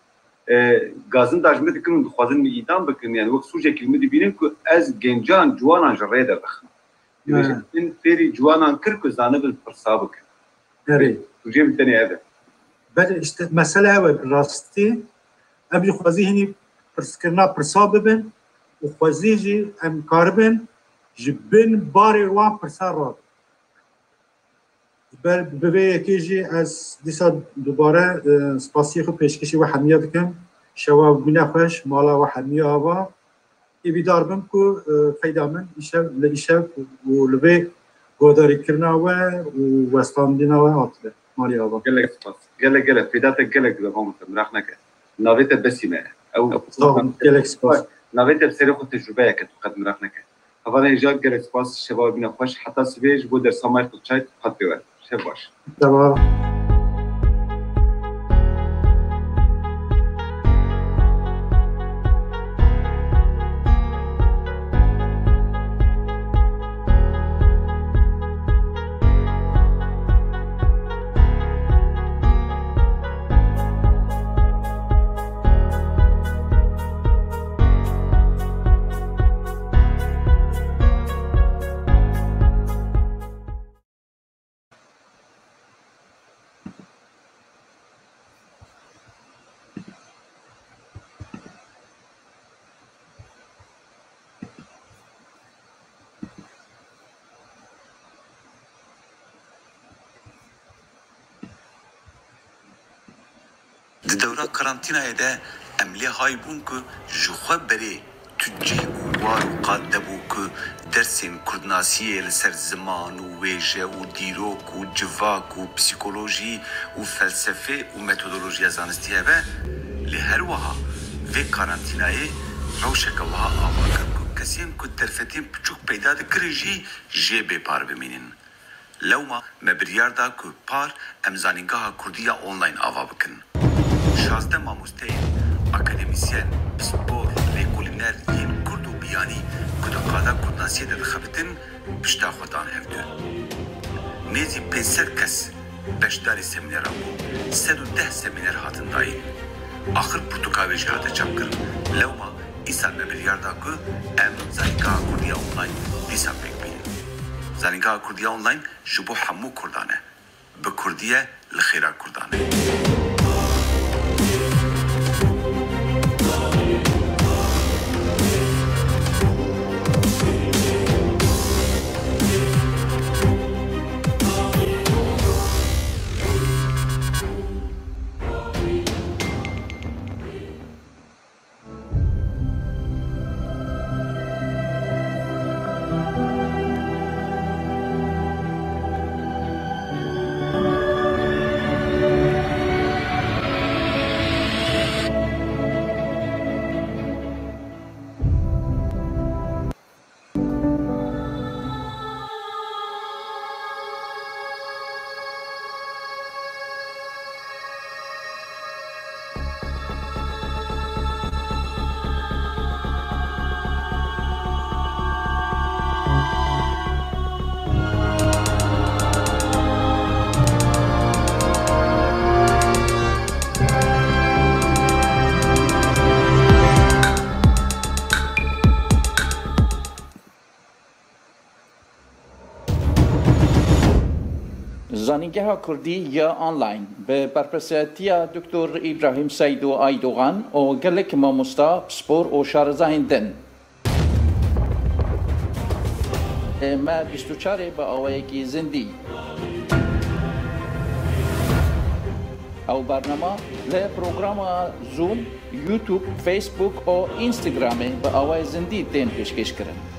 e, gazinda ji min dikin û dixwazin min îdam bikin, yani wek sûcekî li min dibînin ku ez gencan, ciwanan ji rê derdixim. Dibêje, min fêrî ciwanan kir ku zanibin pirsa bikin. Erê. Sûcê min tenê ev e. Belê, işte, mesele ew e, bi rastî. Em jî xwezî hînî pirskirina pirsa bibin û xwezî jî em karibin ji bin barê wan pirsa rabin. Ber, bi vê yekê jî ez dîsa dubare, e, spasiyê xwe pêşkêşî we hemiya dikim. Şewa bîne xweş, mala we hemiya ava. Hêvîdar bim ku, e, feyda min îşev, li îşev û li vê guhdarîkirina we û westandina we hatibe. Malî ava. Gelek spas. Gelek, gelek. Feyda te gelek dibe mamoste. Miraq neke. Navê te Besîme ye. Ew Sağ olun. Gelek spas. Navê te bi serê xwe tecrûbeyek e, tu qet miraq neke. Hevalên hêja gelek spas. Şeva we bîne xweş. Heta sibê ji bo dersa Michael Chait qet pê we. Şev baş. Tamam. Di dewra karantînayê de em lê hay bûn ku ji xwe berê tu cih û war û qad de bû ku dersên kurdnasiyê li ser ziman û wêje û dîrok û civak û psîkolojî û felsefê û metodolojiya zanistî hebe, lê her wiha vê karantînayê rewşeke wiha ava kir ku kesên ku derfetên piçûk peyda dikirin jî jê bêpar bimînin. Lewma me biryar da ku par em Zanîngeha Kurdî ya Online ava bikin. Şazdeh mamosteyên, akademîsyen, pispor, lêkolîner yên kurd û biyanî ku di qada kurdnasiyê de dixebitin, pişta xwe dan hevdû. Nêzî pênc sed kes beşdarî semîneran bûn. Sed û deh semîner hatin dayîn. Axir pirtûka wê jî hate çapkirin. Lewma îsal me biryar da ku em Zanîngeha Kurdî ya Online dîsa pêk bînin. Zanîngeha Kurdî ya Online ji bo hemû kurdan e. Bi kurdî ye, li xêra kurdan e. Zanîngeha Kurdî ya online bi berpirsiyatiya Doktor Îbrahîm Seydo Aydogan û gelek mamosta, pispor û şarezahên din. Me bîst û çarê bi awayekî zindî. Ew bernama li programa Zoom, YouTube, Facebook û Instagramê bi awayê zindî tên pêşkêşkirin.